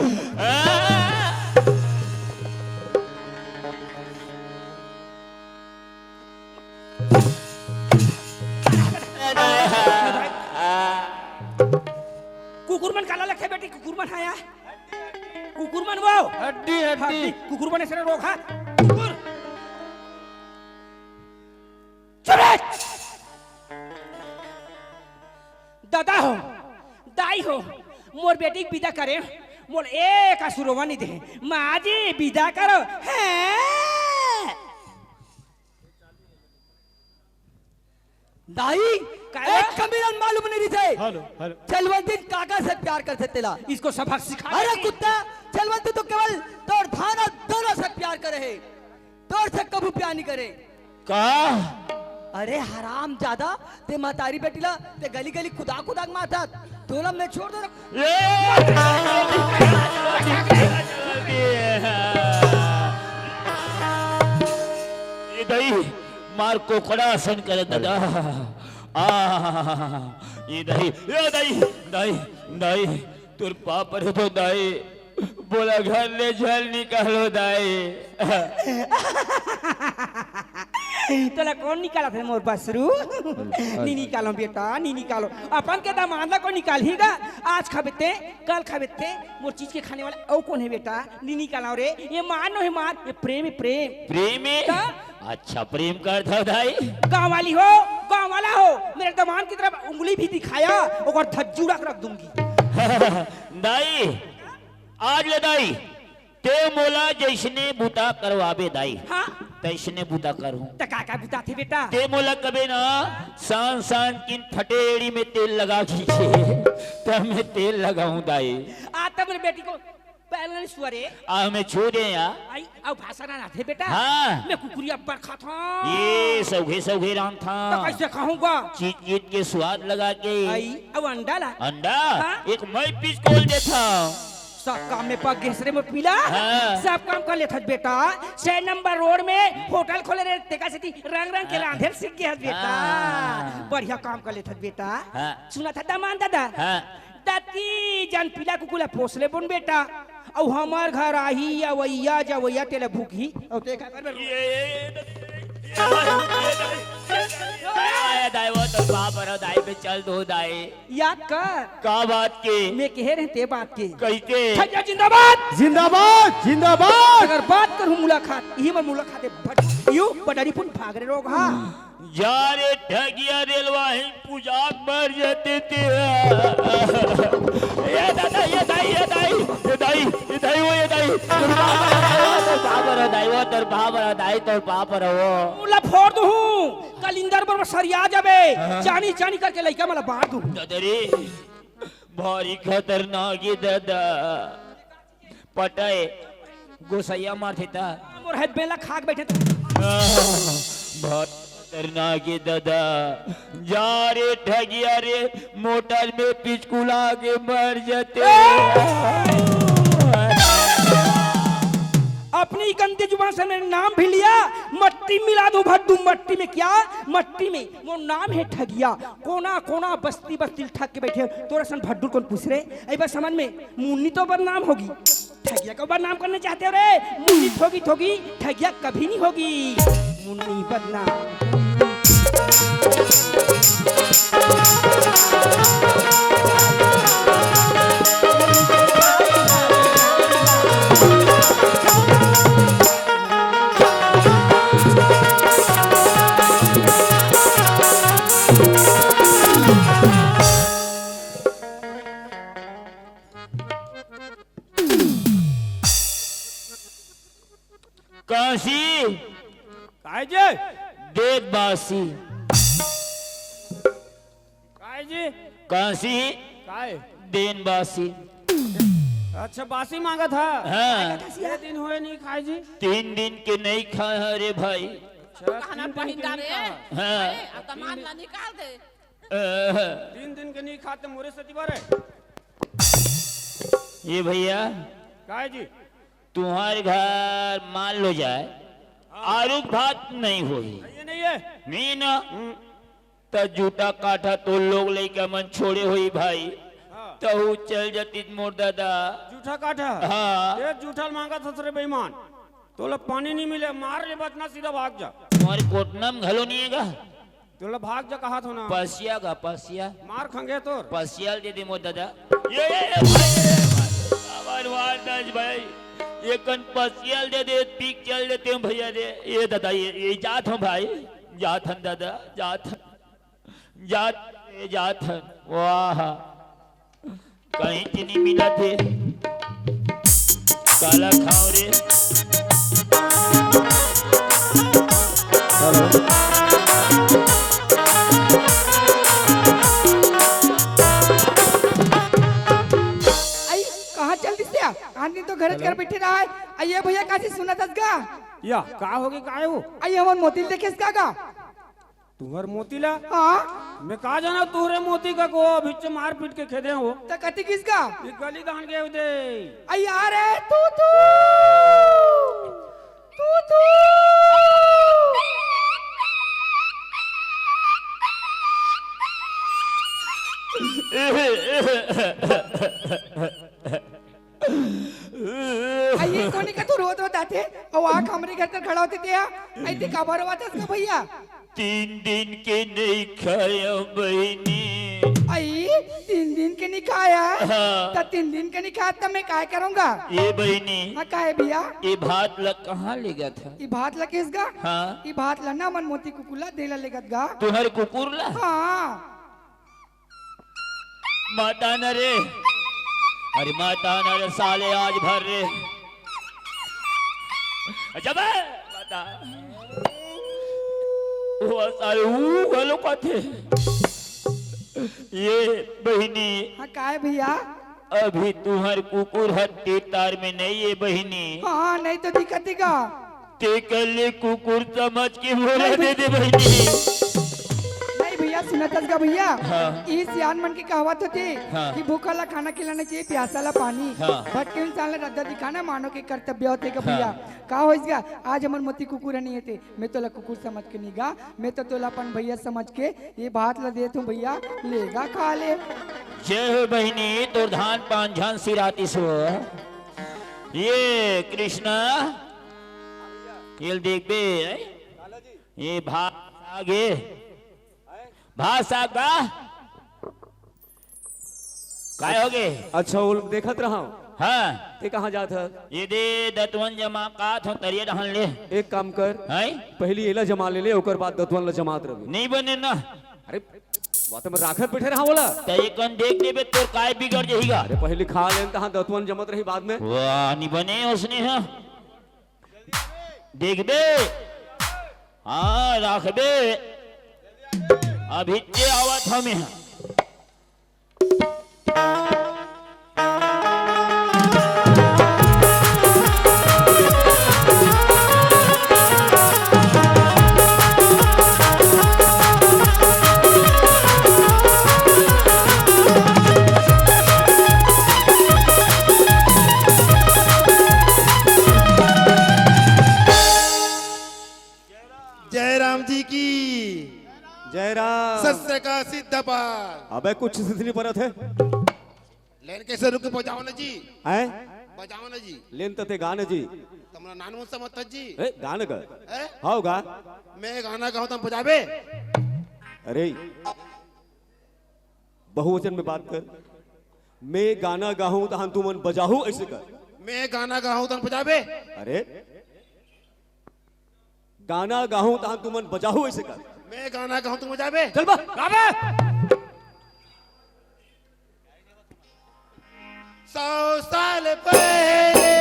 कुकुर मन काला लगथे बेटी, कुकुर मन हा या। कुकुर मन वो। हड्डी, हड्डी। हड्डी। कुकुर मन ऐसे रोगहा। कुकुर। चुप रह। दादा हो, दाई हो, मोर बेटी के बिदा करे, मोर एक असुरवा नइ दे। माँ जी, बिदा करो। हैं? दाई, काय? एक कमीरन मालूम नइ रहिथे। Hello, hello. चलवंती काका से प्यार करथे तेला। इसको सबक सिखा अरे दे। कुत्ता, चलवंती तो केवल तोर धान अउ दोनों से प्यार करे हे। तोर से कभू प्यार नइ करे। का? अरे हरामजादा, ते महतारी बेटी ला, ते गली गली कुदा कुदा के मारथस। तोला मैं छोड़ दो। ए! ए दाई, मार कोकड़ा असन करे दादा। आ, ए दाई, ए दाई, दाई, दाई, तोर पाँव परथों दाई। बोला घर ले झल निकालो दाई। तोला कोन निकालत हे मोर बसरू? नी निकालो बेटा, नी निकालो। अपन के दामाद ला कोई निकालही गा? आज खाबे ते, कल खाबे ते, मोर चीज के खाने वाला अउ कोन हे बेटा? नी निकालो रे। ये मार नो हे मार, ये प्रेम हे प्रेम। प्रेम हे? त? अच्छा प्रेम करत हव दाई। गाँव वाली हो, गाँव वाला हो, मेरे दामाद की तरफ उंगली भी दिखाया, ओकर धज्जू उड़ा के रख दूंगी। दाई, आज ले दाई, ते मोला जइसने बुता करवाबे दाई, हाँ। तइसने बुता करहूं। त का का बुता थे बेटा? ते मोला कबे ना, सान सान किन फटेड़ी में तेल लगा खींचे, त मैं तेल लगाऊं दाई। आ तब मेरे बेटी को पहले नहीं सुअरे। आ मैं छू दे या। आई, अउ भाषा ना आथे बेटा। हाँ। मैं कुकुरी अब्बड़ खाथंव। ये सौघे सौघे रांधथंव। त कइसे खाहूं गा? चीट चीट के स्वाद लगा के। आई, अउ अंडा ला? अंडा? हाँ। एक मैं पीस खोल देथंव। सब काम में पग गेस रे मोर पीला। हाँ। सब काम कर लेथस बेटा। छह नंबर रोड में होटल खोले रे, तेका सेती रंग रंग के हाँ। रांधे ल सीख गे हस बेटा। हाँ। बढ़िया काम कर लेथस बेटा। हाँ। सुनत हस दामाद दादा। हाँ। दती जन पीला कुकुर ला पोस लेबोन बेटा, अउ हमर घर आही अवइया जवइया तेला भूकही, अउ ते का करबे? ये, ये, ये, ये, ये, ये, ये, ये, ये, ये, दाई, वो तो बाप रो दाई पे चल दो दाई। याद कर। का बात के? मैं कहे रहे ते बात के। कइसे? ठगिया जिंदाबाद। जिंदाबाद, जिंदाबाद। अगर बात करहूं मुलाकात, इही मन मुलाकात हे, भट, यू पडरी पुन भाग रे रोग, हाँ। जा रे ठगिया रेलवा ही पूजा मर जाते थे। ये दादा, ये दाई, ये दाई, ये दाई, ये दाई, वो ये दाई। तोर बाप रो दाई, वो तोर बाप रो दाई, तोर बाप रो वो। मुला फोड़ दूं, कलिंदर बर सरिया जाबे, हाँ। जानी जानी करके लइका मला बांट दूं। दादा रे, भारी खतरनाक ये दादा। पटय, गोसैया मारथे त। मोर है बेला खाक बैठे। बहुत खतरनाक ये दादा। जा रे ठगिया रे, मोटर में पिचकुला के मर जाते। अपनी गंदी जुबान से मेरे नाम भी लिया, मट्टी मिला दूं भड्डू, मट्टी में क्या? मट्टी में। मोर नाम है ठगिया, कोना कोना बस्ती बस्ती ठग के बैठे, तोरा सन भड्डू कोन पूछ रे? अई बस समझ में, मुन्नी तो बदनाम होगी। ठगिया को बदनाम करना चाहते हो रे? मुन्नी ठोगी ठोगी ठगिया कभी नहीं होगी। मुन्नी बदनाम। काशी। काय जी? देद बासी। काय जी? काशी। काय? देन बासी। अच्छा, बासी मांगत हा? हाँ। ये दिन होए नहीं खाए जी? तीन दिन के नहीं खाए हैं रे भाई। अच्छा, खाना तीन दिन के पहिंदा नहीं रे। खाए। हाँ। अरे, अब तो मान ला निकाल दे। अ, तीन दिन के नहीं खाते मोरे सती बारे। ये भैया। काय जी? तुम्हारे घर मान लो जाए, हाँ। आरुग भात नहीं होही। ये नहीं है। नहीं ना। हम्म। त जूठा काठा तो लोग लइका मन छोड़े होही भाई। हाँ। तहू चल जातिस मोर दादा। जूठा काठा? हाँ। ये जूठा मांगत हस रे बेईमान। तोला पानी नहीं मिले, मार ले बचना, सीधा भाग जा। तुम्हारे कोटना में घलो नहीं है गा? तोला भाग जा कहात हों ना। पसिया गा, पसिया। मार खंगे तोर। पसिया ल दे दे मोर दादा। ये, ये, ये, भाई, ये, भाई। आवाज मार दस भाई। ये कन पसिया ल दे दे, पीक चल देते हूँ भैया रे। ये दादा, ये, ये जात हूँ भाई। जात हन दादा, जात हन। जात, ये जात हन। वाह। कहीं के नहीं मिला थे। काला खाओ रे। हेलो। आई, कहाँ चल दिस या? आदमी तो घर हेलो। कर बैठे रहा है। आई, ये भैया कासी सुनत हस गा? या, का होगे, का हो? आई, हमर मोती ल देखेस का गा? तुहर मोती ला? हाँ। मैं का जाना तुहरे मोती का को अभी से मार पीट के खेदे हो। त कति किस का? ये गली दान के दे। अया रे तू तू। तू तू। थे, अउ आके हमरे घर कर खड़ा होथे ते हा। अइसे काबर रोवत हस गा भइया? तीन दिन के नइ खाया बहिनी। अई, तीन दिन के नइ खाया? हाँ। त तीन दिन के नइ खाया त मैं काय करूँगा? ए बहिनी। हाँ, का हे भइया? ए भात ला कहाँ लेगत हस? ए भात ला कइसे गा? हाँ। ए भात ला ना हमर मोती कुकुर ला दे ला लेगत गा। तुँहर कुकुर ला? हाँ। माता न रे, अरे माता न रे साले, आज भर रे। जब माता, वो साले, वो वालों का थे। ए बहिनी। हाँ, का हे भइया? अभी तुँहर कुकुर ह तीर-तार में नइ हे बहिनी। हाँ, नइ तो दिखत हे गा। तेकर ले कुकुर समझ के मोला दे दे बहिनी। नहीं भइया, सुनत हस गा भइया? हाँ। ई सियान मन के कहावत होथे हाँ। कि भूखा ला खाना खिलाना चाहिए, प्यासा ला पानी। हाँ। भटके इंसान ला रद्दा दिखाना मानव के कर्तव्य होथे गा भइया। हाँ। का होइस गा? आज हमर मोती कुकुर ह नइ हे ते, मैं तोला कुकुर समझ के नइ गा, मैं तो तोला अपन भइया समझ के ए भात ला देत हूँ भइया, ले गा खा ले। जय हो बहिनी, तोर धान पान झन सिरातिस हो। ए कृष्णा, ए ल देखबे, ए भात साग हे, भात साग बा। काय होगे? अच्छा, वो देखत रहा हूँ। हाँ। ते कहाँ जात हस? ए दे दतवन जमा कात हूँ, तरिया डहन ले। एक काम कर, हैं? पहिली एला जमा ले ले, ओकर बाद दतवन ला जमात रहिबे। नइ बने ना। अरे, वो तो मैं राखत बइठे रहा हूँ ओला। त ए कन देख देबे, तोर काय बिगड़ जाही गा? अरे, पहिली खा लेन, तहाँ दतवन जमत रही बाद में। वाह, नइ बने ओसने ह। देखबे। हाँ, राखबे। अभी ते आवत हँव मैं। जय राम जी की। जय राम। सत श्री अकाल सिद्ध पाल। अबे कुछ सिद्धनी परत हे। लेन कइसे रुक के बजाओ ना जी। हैं? बजाओ ना जी। लेन त ते गा ना जी। तुमरा नान मुन समझत जी। ए, गा ना गा। हैं? हव गा। मैं गाना गाहूँ त बजाबे। अरे, बहुवचन में बात कर। मैं गाना गाहूँ तहन तुमन बजाहू, अइसे कर। मैं गाना गाहूँ तहन बजाबे। अरे, गाना गाहूँ तहन तुमन बजाहू, अइसे कर। मैं गाना गाहूँ तुम बजाबे। चल बा। गाबे। सौ साल पहले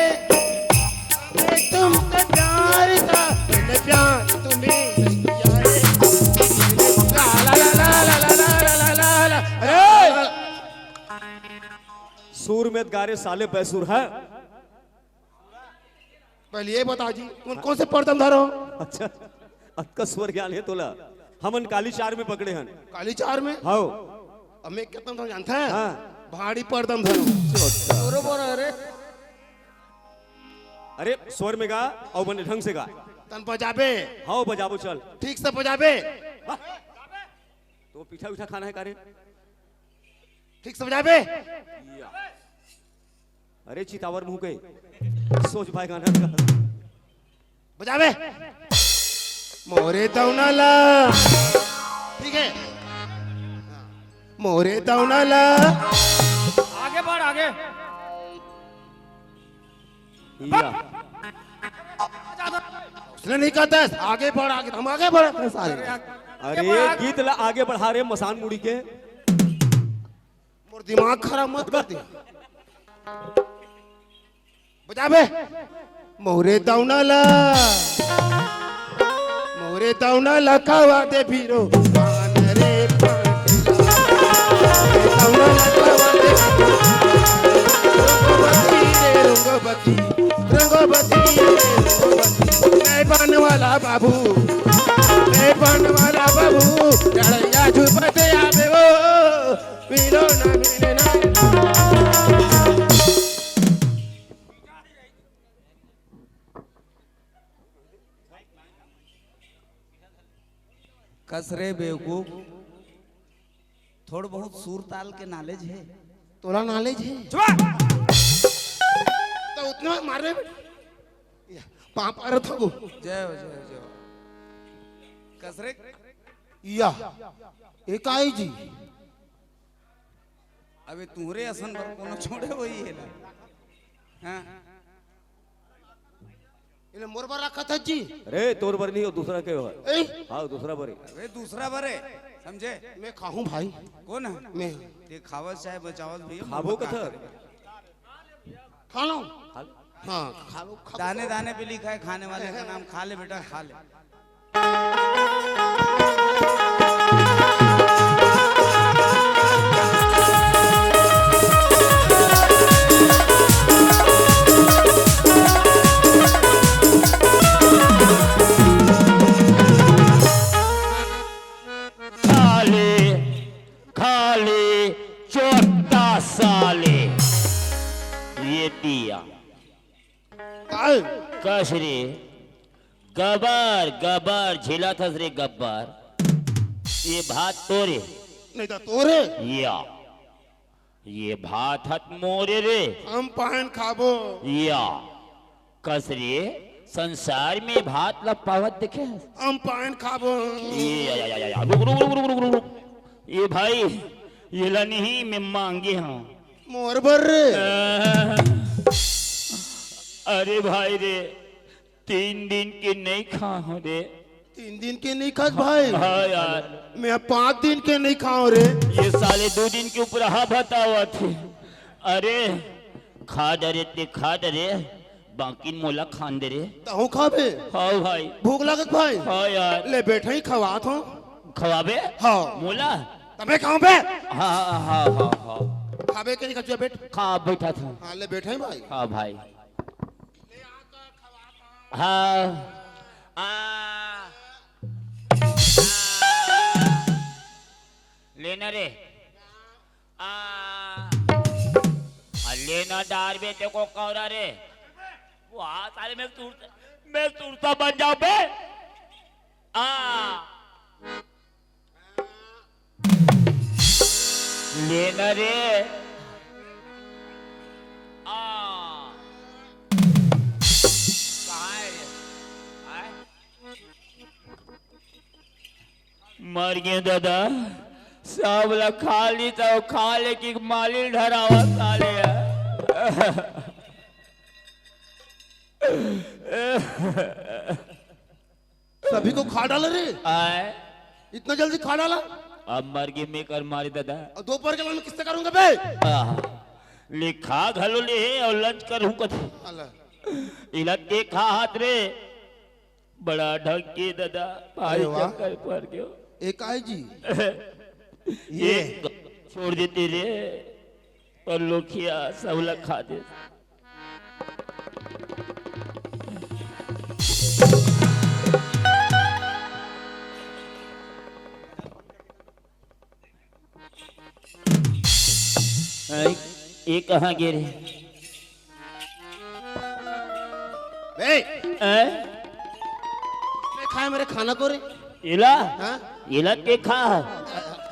हमें तुमसे प्यार था, मैंने प्यार तुम्हें नहीं किया है। ला, ला, ला, ला। अरे! सुर में गा रे साले, बैसुर है। पहले ये बता जी, तुम कौन से परदम धरो? अच्छा, अतका स्वर ज्ञान हे तोला? हमन काली चार में पकड़े हन। काली चार में? हव। अब मैं कितना धरो जानता है? हाँ। भाड़ी परदम धरो। छोटा। बरोबर है रे। अरे, स्वर में गा अउ बने ढंग से गा। तन बजाबे। हव, बजाबो, चल। ठीक से बजाबे। हाँ। तो पीठा उठा खाना है का रे? ठीक से बजाबे। या। अरे चितावर मुंह के, सोच भाई गाना का। बजाबे। मोरे दौना ला। ठीक है। मोरे दौना ला। आगे बढ़, आगे। या। उसने नहीं कहता है, आगे बढ़, आगे, हम आगे बढ़ते हैं सारे। अरे, गीत ला आगे बढ़ा रे, मसान मुड़ी के। मोर दिमाग खराब मत कर दे। बजाबे। मोरे दौना ला, मोरे दौना ला कावा दे भीरो। पान रे पान। मोरे दौना ला कावा दे भीरो। रंगोबती रे रंगोबती, रंगोबती रे रंगोबती। मैं पान वाला बाबू, मैं पान वाला बाबू। लड़ैया झुपते आवे ओ। मिलो ना, मिले ना। कस रे बेवकूफ, थोड़ बहुत सुर ताल के knowledge हे? तोला knowledge हे? चुप! तो उतना मारे। पाँव परत हँव। जय हो, जय हो, जय हो। कस रे? या, ए का हे जी? अबे तुँहरे असन बर कोनो छोड़े होही एला। हाँ। एला मोर बर रखत हस जी? अरे तोर बर नहीं, वो दूसरा के हे। ए? हाँ, दूसरा बर हे। अबे दूसरा बर हे, समझे? मैं खाहूँ भाई। कोन हे? मैं। ते खावस चाहे बचावस भैया, खाबो मोला का कथा। करे? खा लो। खा लो। हाँ, खा लो, खा लो। दाने दाने पे लिखा है खाने वाले का नाम। खा ले बेटा, खा ले। खा ले, खा ले, चोट्टा साले। ये दिया। काय? कस रे, गबर, गबर, झिलाथस रे गबर। ये भात तोरे। नहीं तो तोरे। या, ये भात हत मोरे रे। हम पान खाबो। या, कस रे, संसार में भात ल पावत देखे हस? हम पान खाबो। ये, या, या, या, या, रुक, रुक, रुक। ये भाई, ये ला नहीं, मैं मांगे हँव। मोर बर रे। अरे भाई रे, तीन दिन के नहीं खाहूँ रे। तीन दिन के नहीं खास भाई? हाँ यार। मैं पाँच दिन के नहीं खाहूँ रे। ये साले दो दिन के ऊपर हा बतावत हे। अरे, खा डरे ते खा डरे, बाकी मोला खान दे रे। तहूँ खाबे? हाँ भाई। भूख लागत भाई? हाँ यार। ले बैठे ही खवात हँव। खवाबे? हाँ। मोला? तबे खाहूँ बे। हाँ, हाँ, हाँ, हाँ, हाँ। खाबे के नहीं खचुआ बैठ? खा बैठा था। हाँ, ले बैठे ही भाई। हाँ भाई। हाँ। आ। आ। लेना रे। आ। आ लेना डार बेटे को कौरा रे। वाह, साले मैं तुरता, मैं तुरता बन जाऊं बे। आ। लेना रे। आ। कहाँ है ये? आए? मर गए दादा, सब ला खा ली तो खा ले कि मालिल ढरावा साले। सभी को खा डाला रे। आए। इतना जल्दी खा डाला? अब मर गए मैं कर मारे दादा। और दोपहर के lunch किससे करूंगा बे? आह, ले खा घलो ले हे और lunch करूं कथे। अला। इला ते खा हाथ रे। बड़ा ढंग के दादा, भारी अरे वाह। चक्कर पड़ गयो। एक आए जी। ये ये छोड़ देते रे, पर लोखिया सब ला खा दे। हैं? ये कहाँ गे रे? बे, हैं? मैं खाए मेरे खाना को रे। इला? हाँ? इला के खा?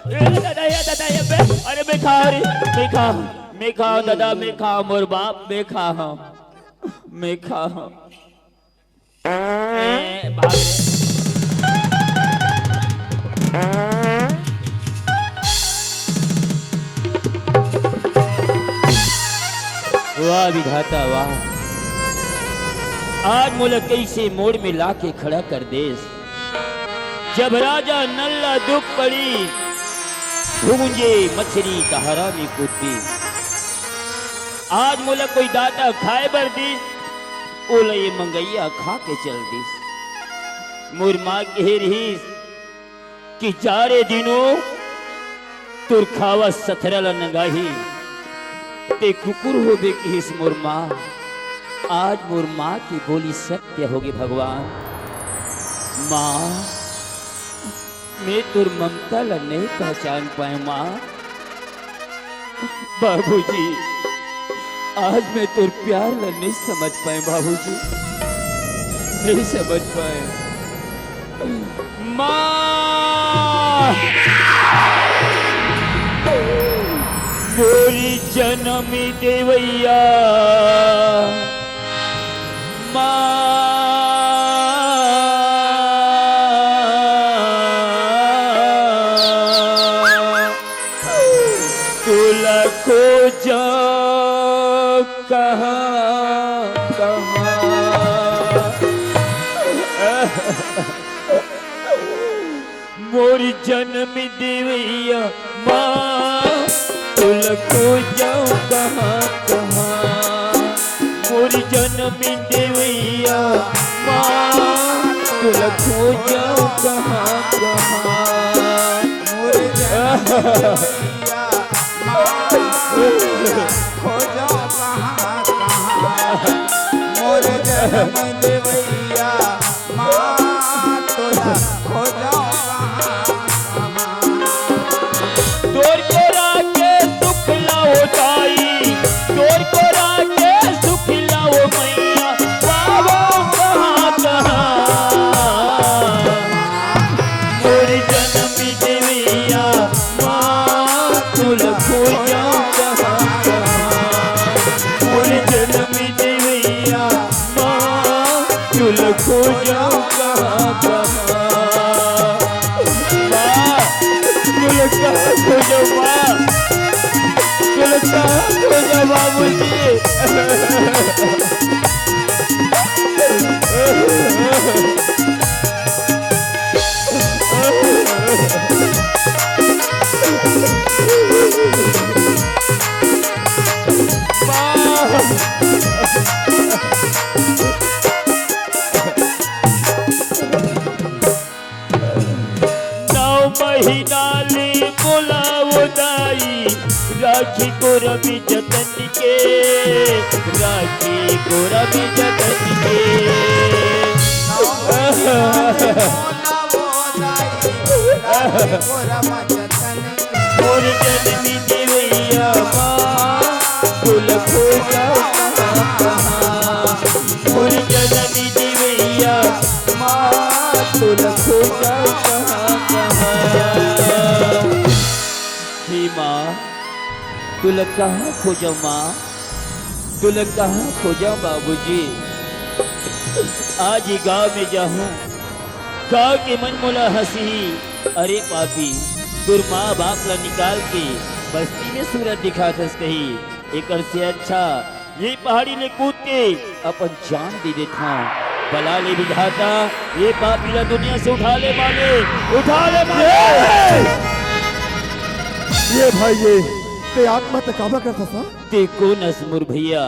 ए, दादा, ये दादा, ये बे, अरे मैं खा रे, मैं खा, मैं खा, दादा, मैं खा, मोर बाप, मैं खा, हाँ, मैं खा, हाँ। ए, भाग। वाह विधाता वाह, आज मोला कइसे मोड़ में लाके खड़ा कर देस। जब राजा नल ला दुख पड़ी, भूंजे मछरी तहरा में कूदी। आज मोला कोई दाता खाए बर दिस, ओला ये मंगइया खा के चल दिस। मोर माँ कहे रहिस कि जा रे दीनू, तोर खावा सथरा ला नंगाही, ते कुकुर होबे किहिस मोर माँ। आज मोर माँ की बोली सत्य होगे भगवान। माँ, मैं तोर ममता ला नहीं पहचान पाए माँ। बाबूजी, आज मैं तोर प्यार ला नहीं समझ पाए बाबूजी, नहीं समझ पाए। माँ, मोरी जनमी देवैया, माँ। खोजव कहाँ कहाँ, मोर जनम देवइया माँ, तोला खोजव कहाँ कहाँ, मोर जनम देवइया माँ, तोला खोजव कहाँ कहाँ। मोर जनम देवइया माँ, खोजव कहाँ कहाँ, मोर जनम देवइया माँ, तोला खोजव कहाँ कहाँ। तोर कोरा के सुख ला ओ दाई, तोर कोरा के सुख ला ओ मैया, पावव कहाँ कहाँ। मोर जनम देवइया माँ, तोला खोजव कहाँ कहाँ। मोर जनम देवइया माँ, तोला खोजव कहाँ कहाँ। माँ, तोला कहाँ खोजव माँ, तोला कहाँ खोजव बाबूजी। नौ महीना ले बोलावो दाई, राखी कोरा में जतन के, राखी कोरा में जतन के। मोर जनम देवइया माँ, तोला खोजव कहाँ कहाँ। मोर जनम देवइया माँ, तोला खोजव कहाँ कहाँ। हे माँ, तोला कहाँ खोजव माँ, तोला कहाँ खोजव बाबूजी। आज ये गाँव में जाहूँ, गाँव के मन मोला हँसही, अरे पापी, तोर माँ बाप ला निकाल के बस्ती में सूरत दिखाथस कही। एकर से अच्छा ये पहाड़ी ले कूद के अपन जान दे देथंव। बला ले विधाता, ये पापी ला दुनिया से उठा ले मालिक, उठा ले मालिक। ये भाई, ये ते आत्महत्या काबर करथस? ते कोन अस मोर भैया?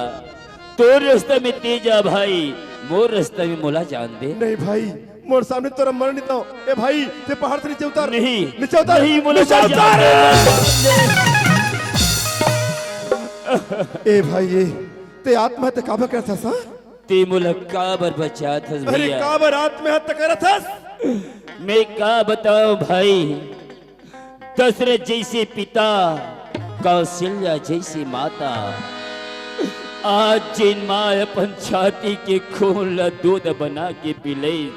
तोर रस्ता में ते जा भाई, मोर रस्ता में मोला जान दे। नहीं भाई, मोर सामने तोला मरन नइ दंव। ए भाई, ते पहाड़ से नीचे उतर। नहीं, नीचे उतर। नहीं, मोला नीचे मत उतर। जान दे। ए भाई, ये ते आत्महत्या काबर करथस, हाँ? ते मोला काबर बचाथस अरे भैया? काबर आत्महत्या करथस? मैं का बताऊं भाई, दशरथ जैसे पिता, कौशल्या जैसी माता। आज जेन माँ अपन छाती के खून ला दूध बना के पिलइस,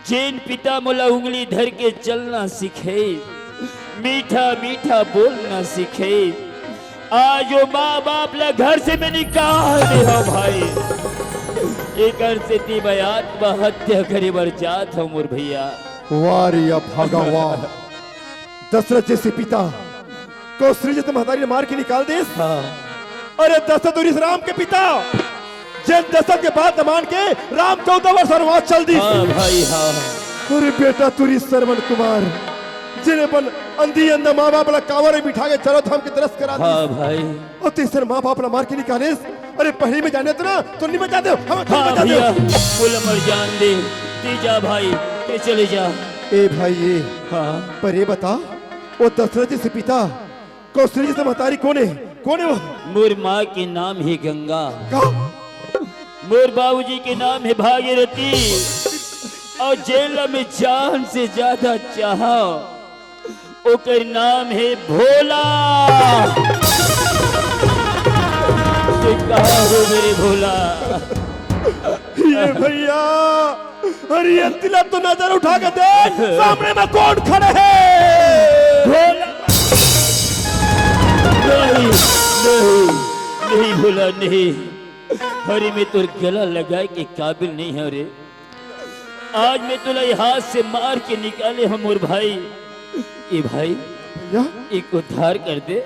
जेन पिता मोला उंगली धर के चलना सिखइस, मीठा मीठा बोलना सिखइस, आज वो माँ बाप ला घर से मैं निकाल दे हंव भाई। एकर सेती मैं आत्महत्या करे बर जात हंव मोर भैया। वाह रे अभागा वाह। दशरथ जैसे पिता कौशल्या जैसे महतारी ला मार के निकाल देस। हाँ। अरे दशरथ अउ राम के पिता, जेन दशरथ के बात मान के राम चौदह वर्ष वनवास चल दिस। हाँ भाई, हाँ। अरे बेटा अउ श्रवण कुमार, जेन अपन अंधी अंधा माँ बाप ला कांवर में बिठा के चारों धाम के दर्शन करा दिस। हाँ भाई। अउ तइसन माँ बाप ला मार के निकालेस। अरे पहिली मैं जाने तो ना, तो नहीं बचाते हो, हम हाँ बचाते हो। भैया, मोला मर जान दे, ते जा भाई, ते चले जा। ए भाई, ए। हाँ। पर ये बता, वो दशरथ जैसे पिता, कौशल्या जैसे महतारी कोन हे? कोन हे वो? मोर माँ के नाम हे गंगा। का? मोर बाबूजी के नाम हे भागीरथी। अउ जेन ला मैं जान से ज्यादा चाहंव, ओकर नाम हे भोला। ते कहाँ हो मेरे भोला? ये भैया, अरे ये तिला तो नजर उठा के देख, सामने में कौन खड़े हे? भोला। नहीं, नहीं, नहीं भोला, नहीं। अरे मैं तोर गला लगाए के काबिल नहीं हंव रे। आज मैं तोला ये हाथ से मार के निकाले हंव मोर भाई। ए भाई, भैया? एक उद्धार कर दे।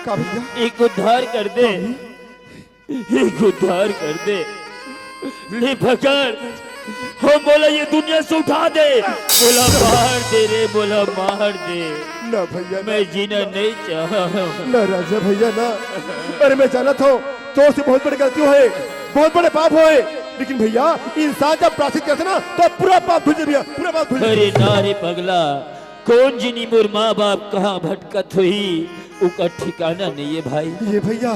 का भैया? एक उद्धार कर दे, एक उद्धार कर दे। ले पकड़, हो मोला ये दुनिया से उठा दे, मोला मार दे रे, मोला मार दे। ना भैया, ना। मैं जीना नहीं चाहत। ना राजा भैया, ना। अरे मैं जानत हूँ, तोर से बहुत बड़ी गलती होय, बहुत बड़े पाप होय। लेकिन भैया, इंसान जब प्रायश्चित करथे ना, तो पूरा पाप धुल जाथे भैया, पूरा पाप धुल जाथे। अरे ना रे पगला, कोन जनी मोर माँ बाप कहाँ भटकत होही, ओकर ठिकाना नइ हे भाई। ए भैया,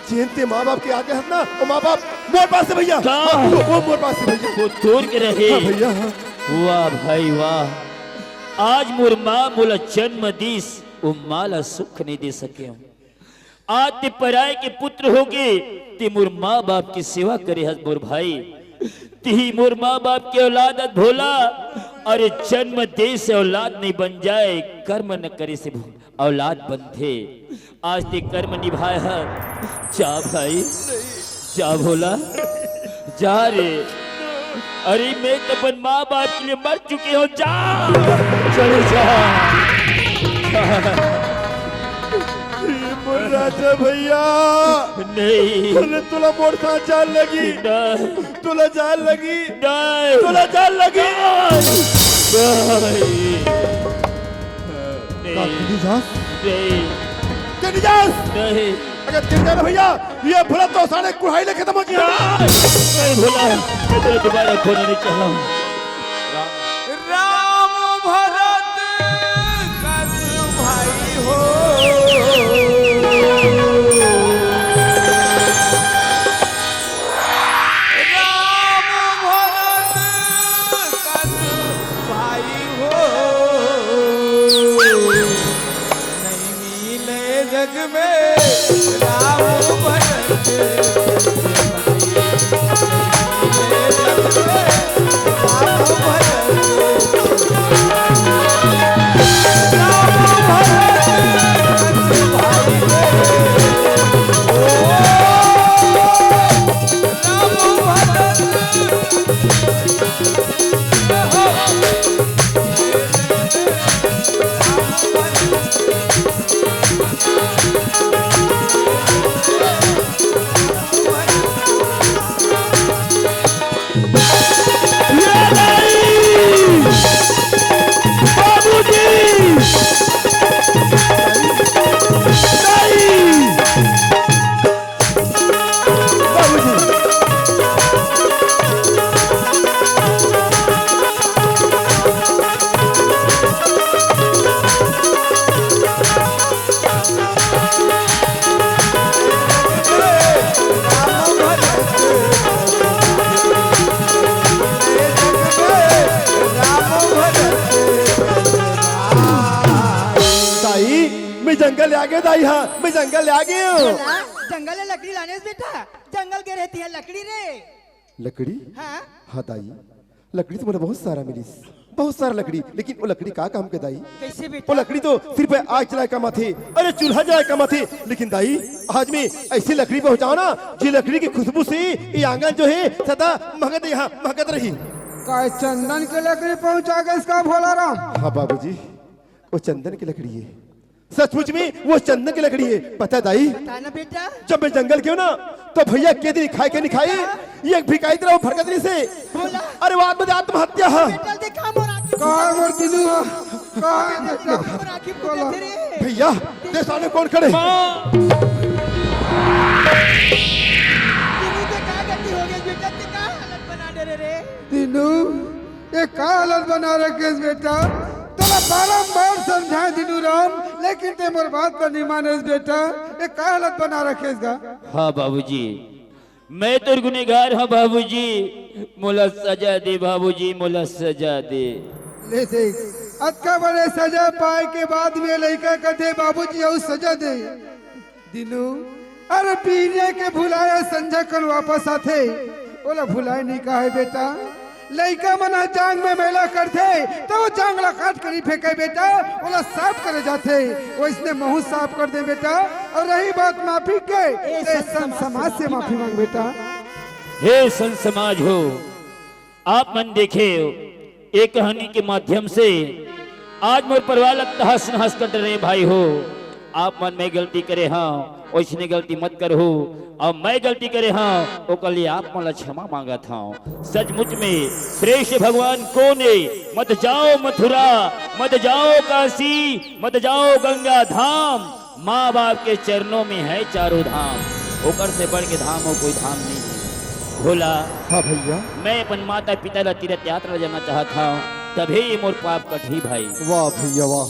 जेन ते माँ बाप के आगे हस ना, वो माँ बाप मोर पास हे भैया। का? हाँ, वो, वो मोर पास हे भैया। वो तोर के रहे। हाँ भैया, हाँ। वाह भाई वाह, आज मोर माँ मोला जन्म दीस, वो माँ ला सुख नइ दे सकेंव। आज ते पराए के पुत्र होके ते मोर माँ बाप के सेवा करे हस मोर भाई। तिही मोर माँ बाप के औलाद अस भोला। अरे जन्म दे से औलाद नइ बन जाय, कर्म न करे से भो-, औलाद बनथे। आज ते कर्म निभाए हस, जा भाई, जा भोला, जा रे। अरे मैं तो अपन माँ बाप के लिए मर चुके हूँ, जा, चले जा। ए मोर राजा भैया। नहीं। अरे तोला मोर साथ जान लगी। नहीं। तोला जान लगी। नहीं। तोला जान लगी। नहीं। नहीं। का तेरी जान? नहीं। तेरी जान? नहीं। अगर तेरी जान भैया, ये भोला तो सारे कुढ़ाई ले खत्म हो गया। नहीं भोला, मैं तेरे दोबारा खोना नहीं चाहता हूँ। राम भरत कस भाई हो, राम भरत कस भाई हो, नहीं मिले जग में राम भरत। दाई, मैं जंगल ले आ गया दाई, हाँ, मैं जंगल ले आ गया हूँ। बोला, जंगल ले लकड़ी लाने से बेटा, जंगल के रहती है लकड़ी रे। लकड़ी? हाँ। हाँ दाई, लकड़ी तो मोला बहुत सारा मिलिस, बहुत सारा लकड़ी, लेकिन वो लकड़ी का काम के दाई? कैसे बेटा? वो लकड़ी तो सिर्फ आग जलाए काम आथे, अरे चूल्हा जलाए काम आथे। लेकिन दाई, आज मैं ऐसी लकड़ी पहुंचाओ ना, जी लकड़ी की खुशबू से ये आंगन जो है सदा महकत, यहाँ महकत रही। काय चंदन के लकड़ी पहुंचा के इसका भोला राम? हाँ बाबूजी, वो चंदन की लकड़ी है। सचमुच में वो चंदन की लकड़ी है। पता है दाई, बता ना बेटा। जब मैं जंगल गया ना, तो भैया के दिन खाए के नहीं खाए, ये एक भिखारी तरह वो भटकत रही से। बोला। अरे वो आत्म-, आत्महत्या है। बेटा देखा मोर आँखी कहाँ है मोर दिनू? कहाँ है बेटा? मोर आँखी फूटे थे रे। भैया, देख सामने कौन खड़े? माँ। दिनू के का गति हो गई बेटा, ते का हालत बना दे रे रे? दिनू, ये का हालत बना रखे हस बेटा? तोला बारंबार समझाए दिनू राम, लेकिन ते मोर बात ला नहीं माने हस बेटा। ये का हालत बना रखे हस गा? हाँ बाबूजी, मैं तो गुनहगार हूँ बाबूजी, मोला सजा दे बाबूजी, मोला सजा दे। ले देख, अतका बड़े सजा पाए के बाद में लइका कथे बाबूजी अउ सजा दे। दिनू, अरे पीरिया के भुलाए संझा कन वापस आथे, ओला भुलाए नहीं कहे बेटा। लइका मन ह जांग में मेला करथे, त वो जांग ला काट कर ही फेंके बेटा, ओला साफ करे जाथे। वइसने महू साफ कर दे बेटा। अउ रही बात माफी के, ए त संत संत समाज से माफी मांग बेटा। हे संत समाज हो, आप मन देखे हो, ये कहानी के माध्यम से आज मोर परिवार ला तहस नहस कर डरे भाई हो। आप मन मैं गलती करे हंव, ओइसने गलती मत करहू। अउ मैं गलती करे हंव, ओकर लिए आप मन ला क्षमा मांगत हंव। सचमुच में श्रेष्ठ भगवान कोन ए? मत जाओ मथुरा, मत जाओ काशी, मत जाओ गंगा धाम। माँ बाप के चरणों में है चारों धाम, ओकर से बढ़ के धाम अउ कोई धाम नहीं है। भोला, हाँ भैया। मैं अपन माता पिता ला तीर्थ यात्रा जाना चाहत हंव, तभे ये मोर पाप कटही भाई। वाह भैया वाह,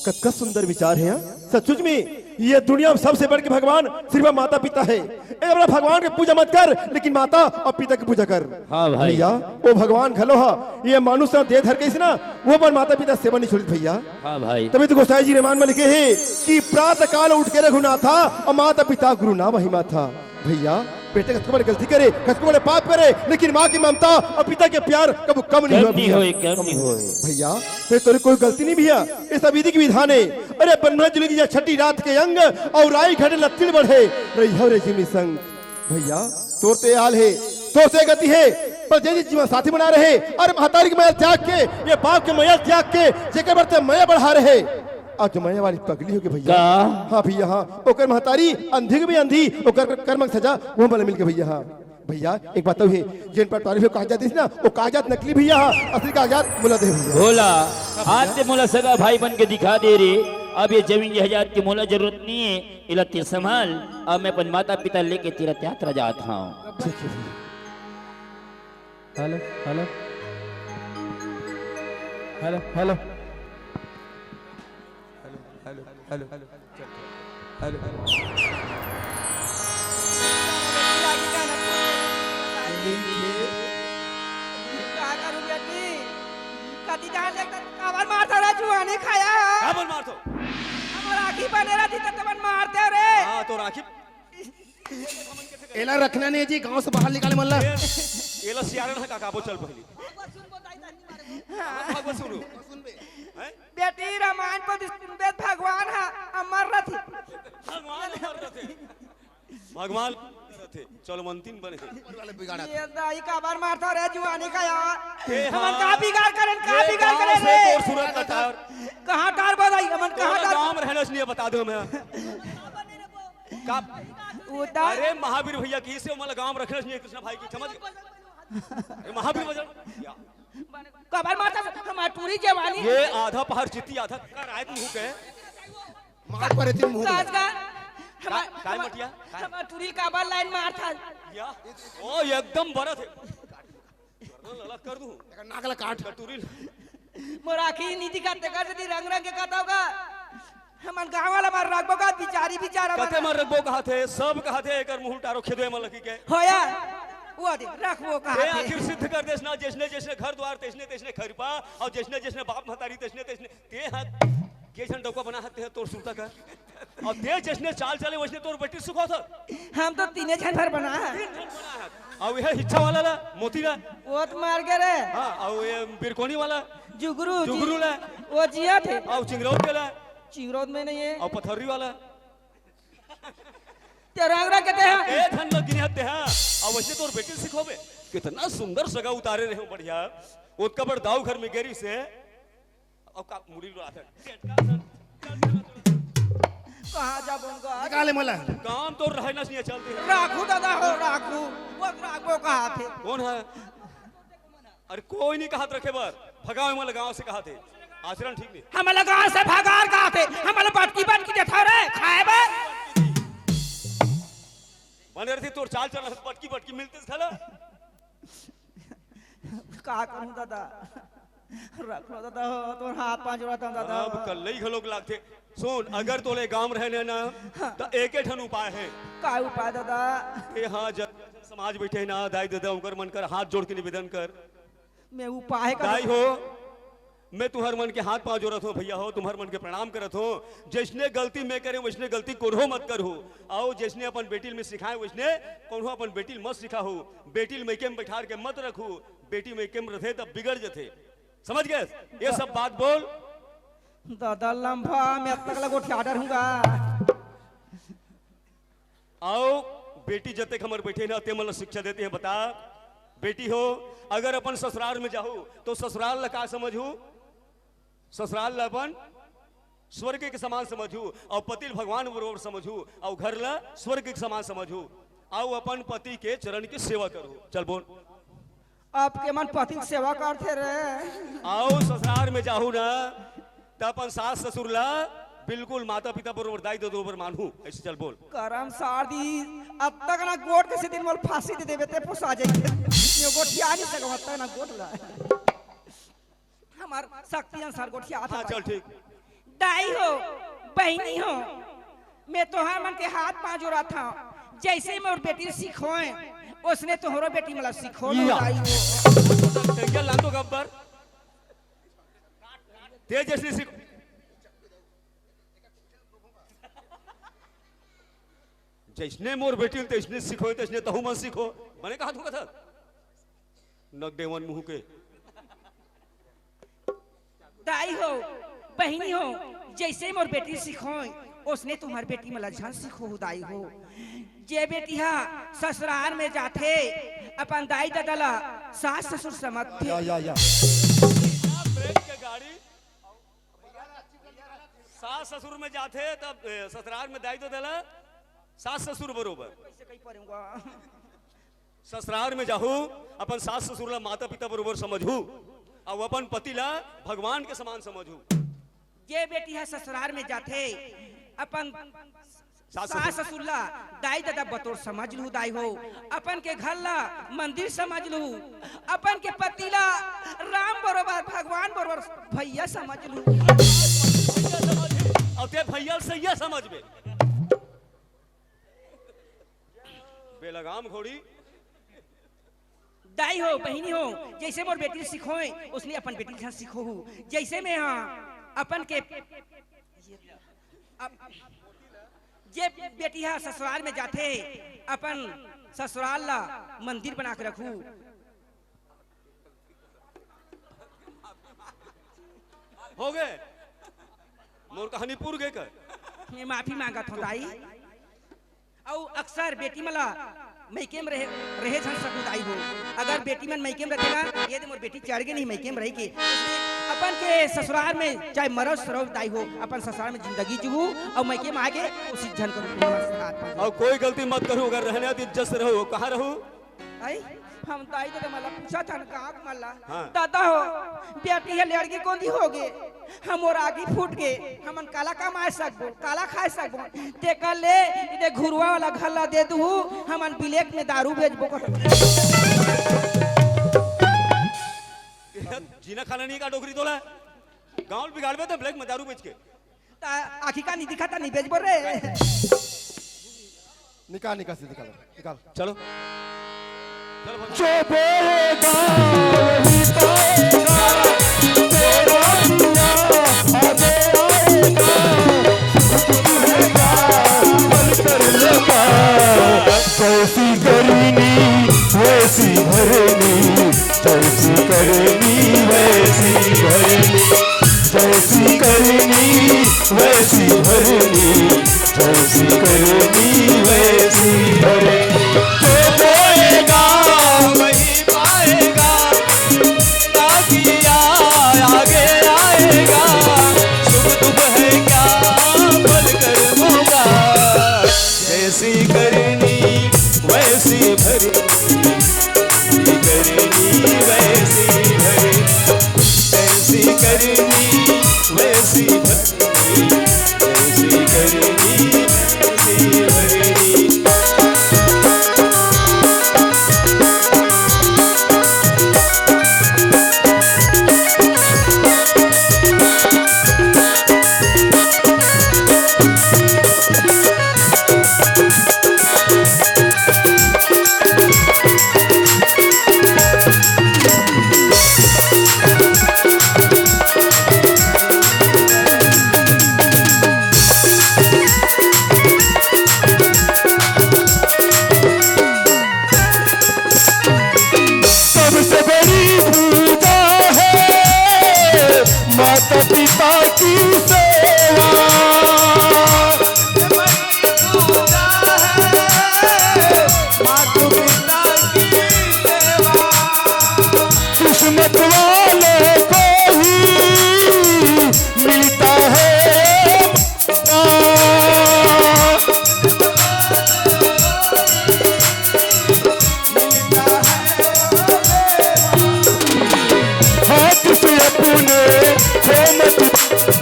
कतका सुंदर विचार हे, हाँ? सचमुच में ये दुनिया में सबसे बढ़ के भगवान सिर्फ माता पिता हे। ए, अपना भगवान के पूजा मत कर, लेकिन माता अउ पिता के पूजा कर। हाँ भाई। भैया, वो भगवान घलो हा, ये मानुष ना देह धर के इस ना, वो अपन माता पिता सेवा नहीं छोड़िस भैया। हाँ भाई। तभी तो गोसाई जी रामायण में लिखे हे कि प्रातः काल उठ के रघुनाथा, अउ माता पिता गुरु नाम ही माथा। भैया, बेटे कतको बड़े गलती करे, कतको बड़े पाप करे, लेकिन माँ की ममता अउ पिता के प्यार कबू कम नहीं हुआ कम नहीं भैया। होए, कम नहीं होए। भैया, ये तोरी कोई गलती नहीं भैया, ये सब विधि के विधान हे। अरे ब्रह्मा जी की छठी रात के अंग, अउ राई घटे लत्तिन बढ़े, रहिहव रे जिमी संग। भैया, तोर ते हाल हे, तोर ते गति हे, पर जे जीवन साथी बना रहे, अरे महतारी के मया त्याग के, ये बाप के मया त्याग के, जेकर बर ते मया बढ़ा रहे, आज मया वाली पगली होगे भैया। का? हाँ भैया, हाँ, ओकर महतारी अंधी के भी अंधी, ओकर कर्म के सजा वो वाला मिल के भैया, हाँ। भैया, एक बात अउ हे, जेन पटवारी से कागजात दिस ना, वो कागजात नकली भैया, हाँ, असली कागजात मोला दे भैया। भोला, हाँ भैया। आज ते मोला सगा भाई बन के दिखा दे रे, अब ये जमीन जायदाद की मोला जरूरत नहीं है, इला ते संभाल, अब मैं अपन माता पिता लेके तीर्थ यात्रा जात हंव। ठीक है भैया। Hello, hello. Hello, hello. Hello, hello, hello, hello. चल, हेलो, हेलो। का करूं बेटी? कति जान ले, काबर मारथो रे जुआनी खाया? काबर मारथो? हमर राखी बने रहती त तमन मारते रे। हाँ, तो राखी एला रखना नहीं जी, गांव से बाहर निकाले मन ला। ए-, एला सियारन ह का काबो चल पहिली। भागवत सुनू। हैं? बेटी रामायण पढ़ी सुनबे त भगवान ह अमर रथे। भगवान अमर रथे। भगवान रथे। चलो मंतिन बने हे। ये दाई काबर मारथो रे जुआनी का यार। ए हमन हाँ। का बिगाड़ करेन, का ये बिगाड़ गांव करेन से रे? तोर सूरत कटार। कहाँ टार बताई, हमन कहाँ कौन टार? गांव में रहना चाहिए बता दो मैं। का? उधर अरे महावीर भैया की से मतलब गांव रखना चाहिए कृष्णा भाई की, समझ गए? अरे महावीर भजन। या। कबर मारता हमार टूरी जवानी। ये आधा पहाड़ चित्ती, आधा का रायत मुंह के। मार परे तीन मुंह। सासगार, का-, हमार, काय हमार, मटिया? काय? हमार टूरी काबर लाइन मारता। या? ओ, एकदम बरत है। ललक कर दूं। तेकर नाक ला काट। टूरी। मोर आँखी नी दिखत, तेकर सेती रंग रंग के कहत हों गा। हमन गाँव वाला मन रखबो का बिचारी बिचारा मन। कते मन रखबो कहत हे, सब कहत हे, एकर मुँह टारो खेदे मन लगी के। होया, वो दे, रखबो कहत हे। आखिर सिद्ध कर देस ना, जैसने जैसने घर द्वार, तैसने तैसने खरपा, अउ जैसने जैसने बाप महतारी, तैसने तैसने ते ह, के झन डौका बना हते ह तोर सुरता कर। अउ ते जैसने चाल चले, वैसने तोर बेटी सुख होत। हम तो तीने झन भर बना है। तीन झन बना है। अउ ये हिच्छा वाला ला, मोती ला। वो तो मर गे रे। हाँ, अउ ये बिरकोनी वाला। जुगरू, जुगरू ला। वो जियत हे। अउ चिंगरौद के ला। चिंगरौद में नहीं है। अउ पथर्री वाला। ते रंग रंग के ते हैं। ए धन लग गिने हते हैं। अउ वैसे तोर बेटी सिखोबे। कितना सुंदर सगा उतारे रहे हो, बढ़िया। ओतका बड़ दाऊ घर में गेरी से। अउ का मुड़ी लो आथे। कहाँ जाबो उनका? निकाले मला। काम तो रहना चाहिए, चलते हैं। राखू दादा हो, राखू। वो राखू कहाँ थे? कौन है? अरे कोई नहीं कहत रखे बर। भगावे मला गाँव से कहत हे। आचरण ठीक नहीं। हमला गाँव से भगार कहत हे। हमला बटकी बटकी देथव रे, खाए बर। बने रहती तोर चाल चलन बटकी बटकी मिलते घला। का करूं दादा, रख लो दादा हो, तोर हाथ पाँव जोड़त हंव दादा। अब कल्लई घलोक लागथे। सुन, अगर तोले गांव रहने ना, त एके ठन उपाय हे। का उपाय दादा? ए हाँ, जब समाज बैठे ना, दाई ददा, उनकर मन कर हाथ जोड़ के निवेदन कर। मैं उपाय का दाई हो, मैं तुम्हर मन के हाथ पाँव जोड़त हों भैया हो, तुम्हर मन के प्रणाम करत हों। जैसने गलती मैं करें, वैसने गलती कोनो मत करहू। अउ जैसने अपन बेटी ल मैं सिखाएं, वैसने कोनो अपन बेटी ल मत सिखाहू। बेटी ल मइके में बैठार के मत रखहू। बेटी मइके में रथे तब बिगड़ जथे। समझ गए? ये सब बात बोल। दादा लंबा मैं अब तक लगो ठियाडर हूँ गा। अउ बेटी जतेक हमर बैठे ना, ते मन ल शिक्षा देते हैं, बता। बेटी हो, अगर अपन ससुराल में जाहू, तो ससुराल ला का समझहू? ससुराल ला अपन स्वर्ग के समान समझहू, अउ पति ल भगवान बरोबर समझहू, अउ घर ला स्वर्ग के समान समझहू, अउ अपन पति के चरण के सेवा करहू। चल बोल। आपके मन पति के सेवा करथे रे। अउ ससुरार में जाहू ना, त अपन सास ससुर ला बिल्कुल माता पिता बरोबर, दाई ददा बरोबर मानहू। अइसे चल बोल। करम सार दी, अब तक ना गोठ के सेती मोला फांसी दे देबे ते पोसा जाई। ये गोठिया नहीं सकम, अब तक ना गोठ ला। हमर शक्ति अनुसार गोठिया हाँ, चल ठीक। दाई हो, बहिनी हो, मैं तोहर मन के हाथ पांव जोड़त हंव। जइसे मोर बेटी ल सिखोय, ओसने तोहरो बेटी मन ला सिखो न या। दाई हो। टंगिया लान दो गब्बर। तेज जइसने सिखो। जइसने मोर बेटी ल तइसने सिखोय, तइसने तहू मन सिखो। बने कहा तू कथा? नगदेवन मुंह के। दाई हो, बहिनी हो, जइसे मोर बेटी ल सिखोय, ओसने तुम्हर बेटी मन ला झन सिखोहू दाई हो। जे बेटी हा ससुरार में जाथे, अपन दाई ददा ला सास ससुर समझथे। या, या, या। प्रेम के गाड़ी। सास ससुर में जाथे, तब, ए, ससुरार में दाई ददा ला सास ससुर बरोबर। कैसे कही पड़ूंगा? ससुरार में जाहू, अपन सास ससुर ला माता पिता बरोबर समझहू, अउ अपन पति ला भगवान के समान समझहू। जे बेटी हा ससुरार में जाथे, अपन सास सास ससुर। ससुर ला दाई ददा बतोर समझ लू दाई हो, अपन के घर ला मंदिर समझ लू, अपन के पति ला राम बरोबर, भगवान बरोबर भैया समझ लू। अउ ते भैया ल सैया समझबे। बेलगाम घोड़ी। दाई हो, बहिनी हो, जइसे मोर बेटी ल सिखोय, ओसने अपन बेटी ल झन सिखोहू। जइसे मैं हा अपन के, अप-, जे बेटी हा ससुरार में जाथे, अपन ससुरार ला मंदिर बना के रखहू। हो गे, मोर कहानी पूर गे कर। मैं माफी मांगत हंव दाई। अउ अक्सर बेटी मन ला मइके में रहे, रहे झन सकहू दाई हो। अगर बेटी मन मइके में रथे ना, ये दे मोर बेटी चढ़ गे नहीं मइके में रहि के। अपन के ससुरार में चाहे मरव सरव दाई हो, अपन ससुरार में जिंदगी जीहू, अउ मइके में आके कोशिश झन करहू। अउ कोई गलती मत करहू, अगर रहना हे त इज्जत से रहहू। कहाँ रहहू? आई, हम दाई ददा मन ला पूछत हन, गाँव के मन ला। हाँ। दादा हो, बेटी हे लड़की कोंदी हो गे, हमर आगी फूट गे, हमन काला कमाए सकबो, काला खाए सकबो, तेकर ले इदे घुरवा वाला घर ला दे दुहू, हमन ब्लैक में दारू बेचबो कर। जीना खाना नहीं का डोकरी तोला, गाँव ल बिगाड़बे त ब्लैक में दारू बेच के। ता आखी का नहीं दिखा ता नहीं बेचबो रे। निकाल, निकाल से निकाल, निकाल। चलो। चलो भाई। जो बोएगा वही पाएगा, तेरा दुआ आगे आएगा। सुख दुख रहेगा, पल कर लेगा। जैसी करनी, वैसी भरनी, जैसी करनी, वैसी भरनी। जैसी करनी वैसी भरनी, जैसी करनी वैसी भरनी। जो बोएगा वही पाएगा, ताकिया आगे आएगा, सुख दुख है क्या पल कर होगा। जैसी करनी वैसी भरनी, करनी वैसी भरनी, जैसी करनी वैसी भरनी, जैसी करनी वैसी भरनी। सबसे बड़ी पूजा है माता पिता की सेवा। किस्मत वाले को ही मिलता है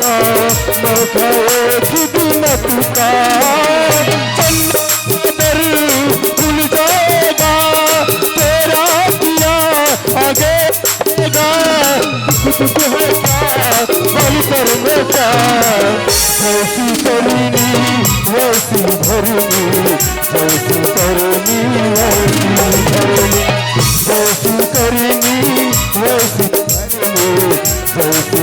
मौका एक दिन टूटा, चंद्र भूल जाएगा तेरा किया आगे का। दुख है क्या, बोल कर मेरा, जैसी करनी वैसी भरनी, जैसी करनी वैसी भरनी, जैसी करनी वैसी भरनी, जैसी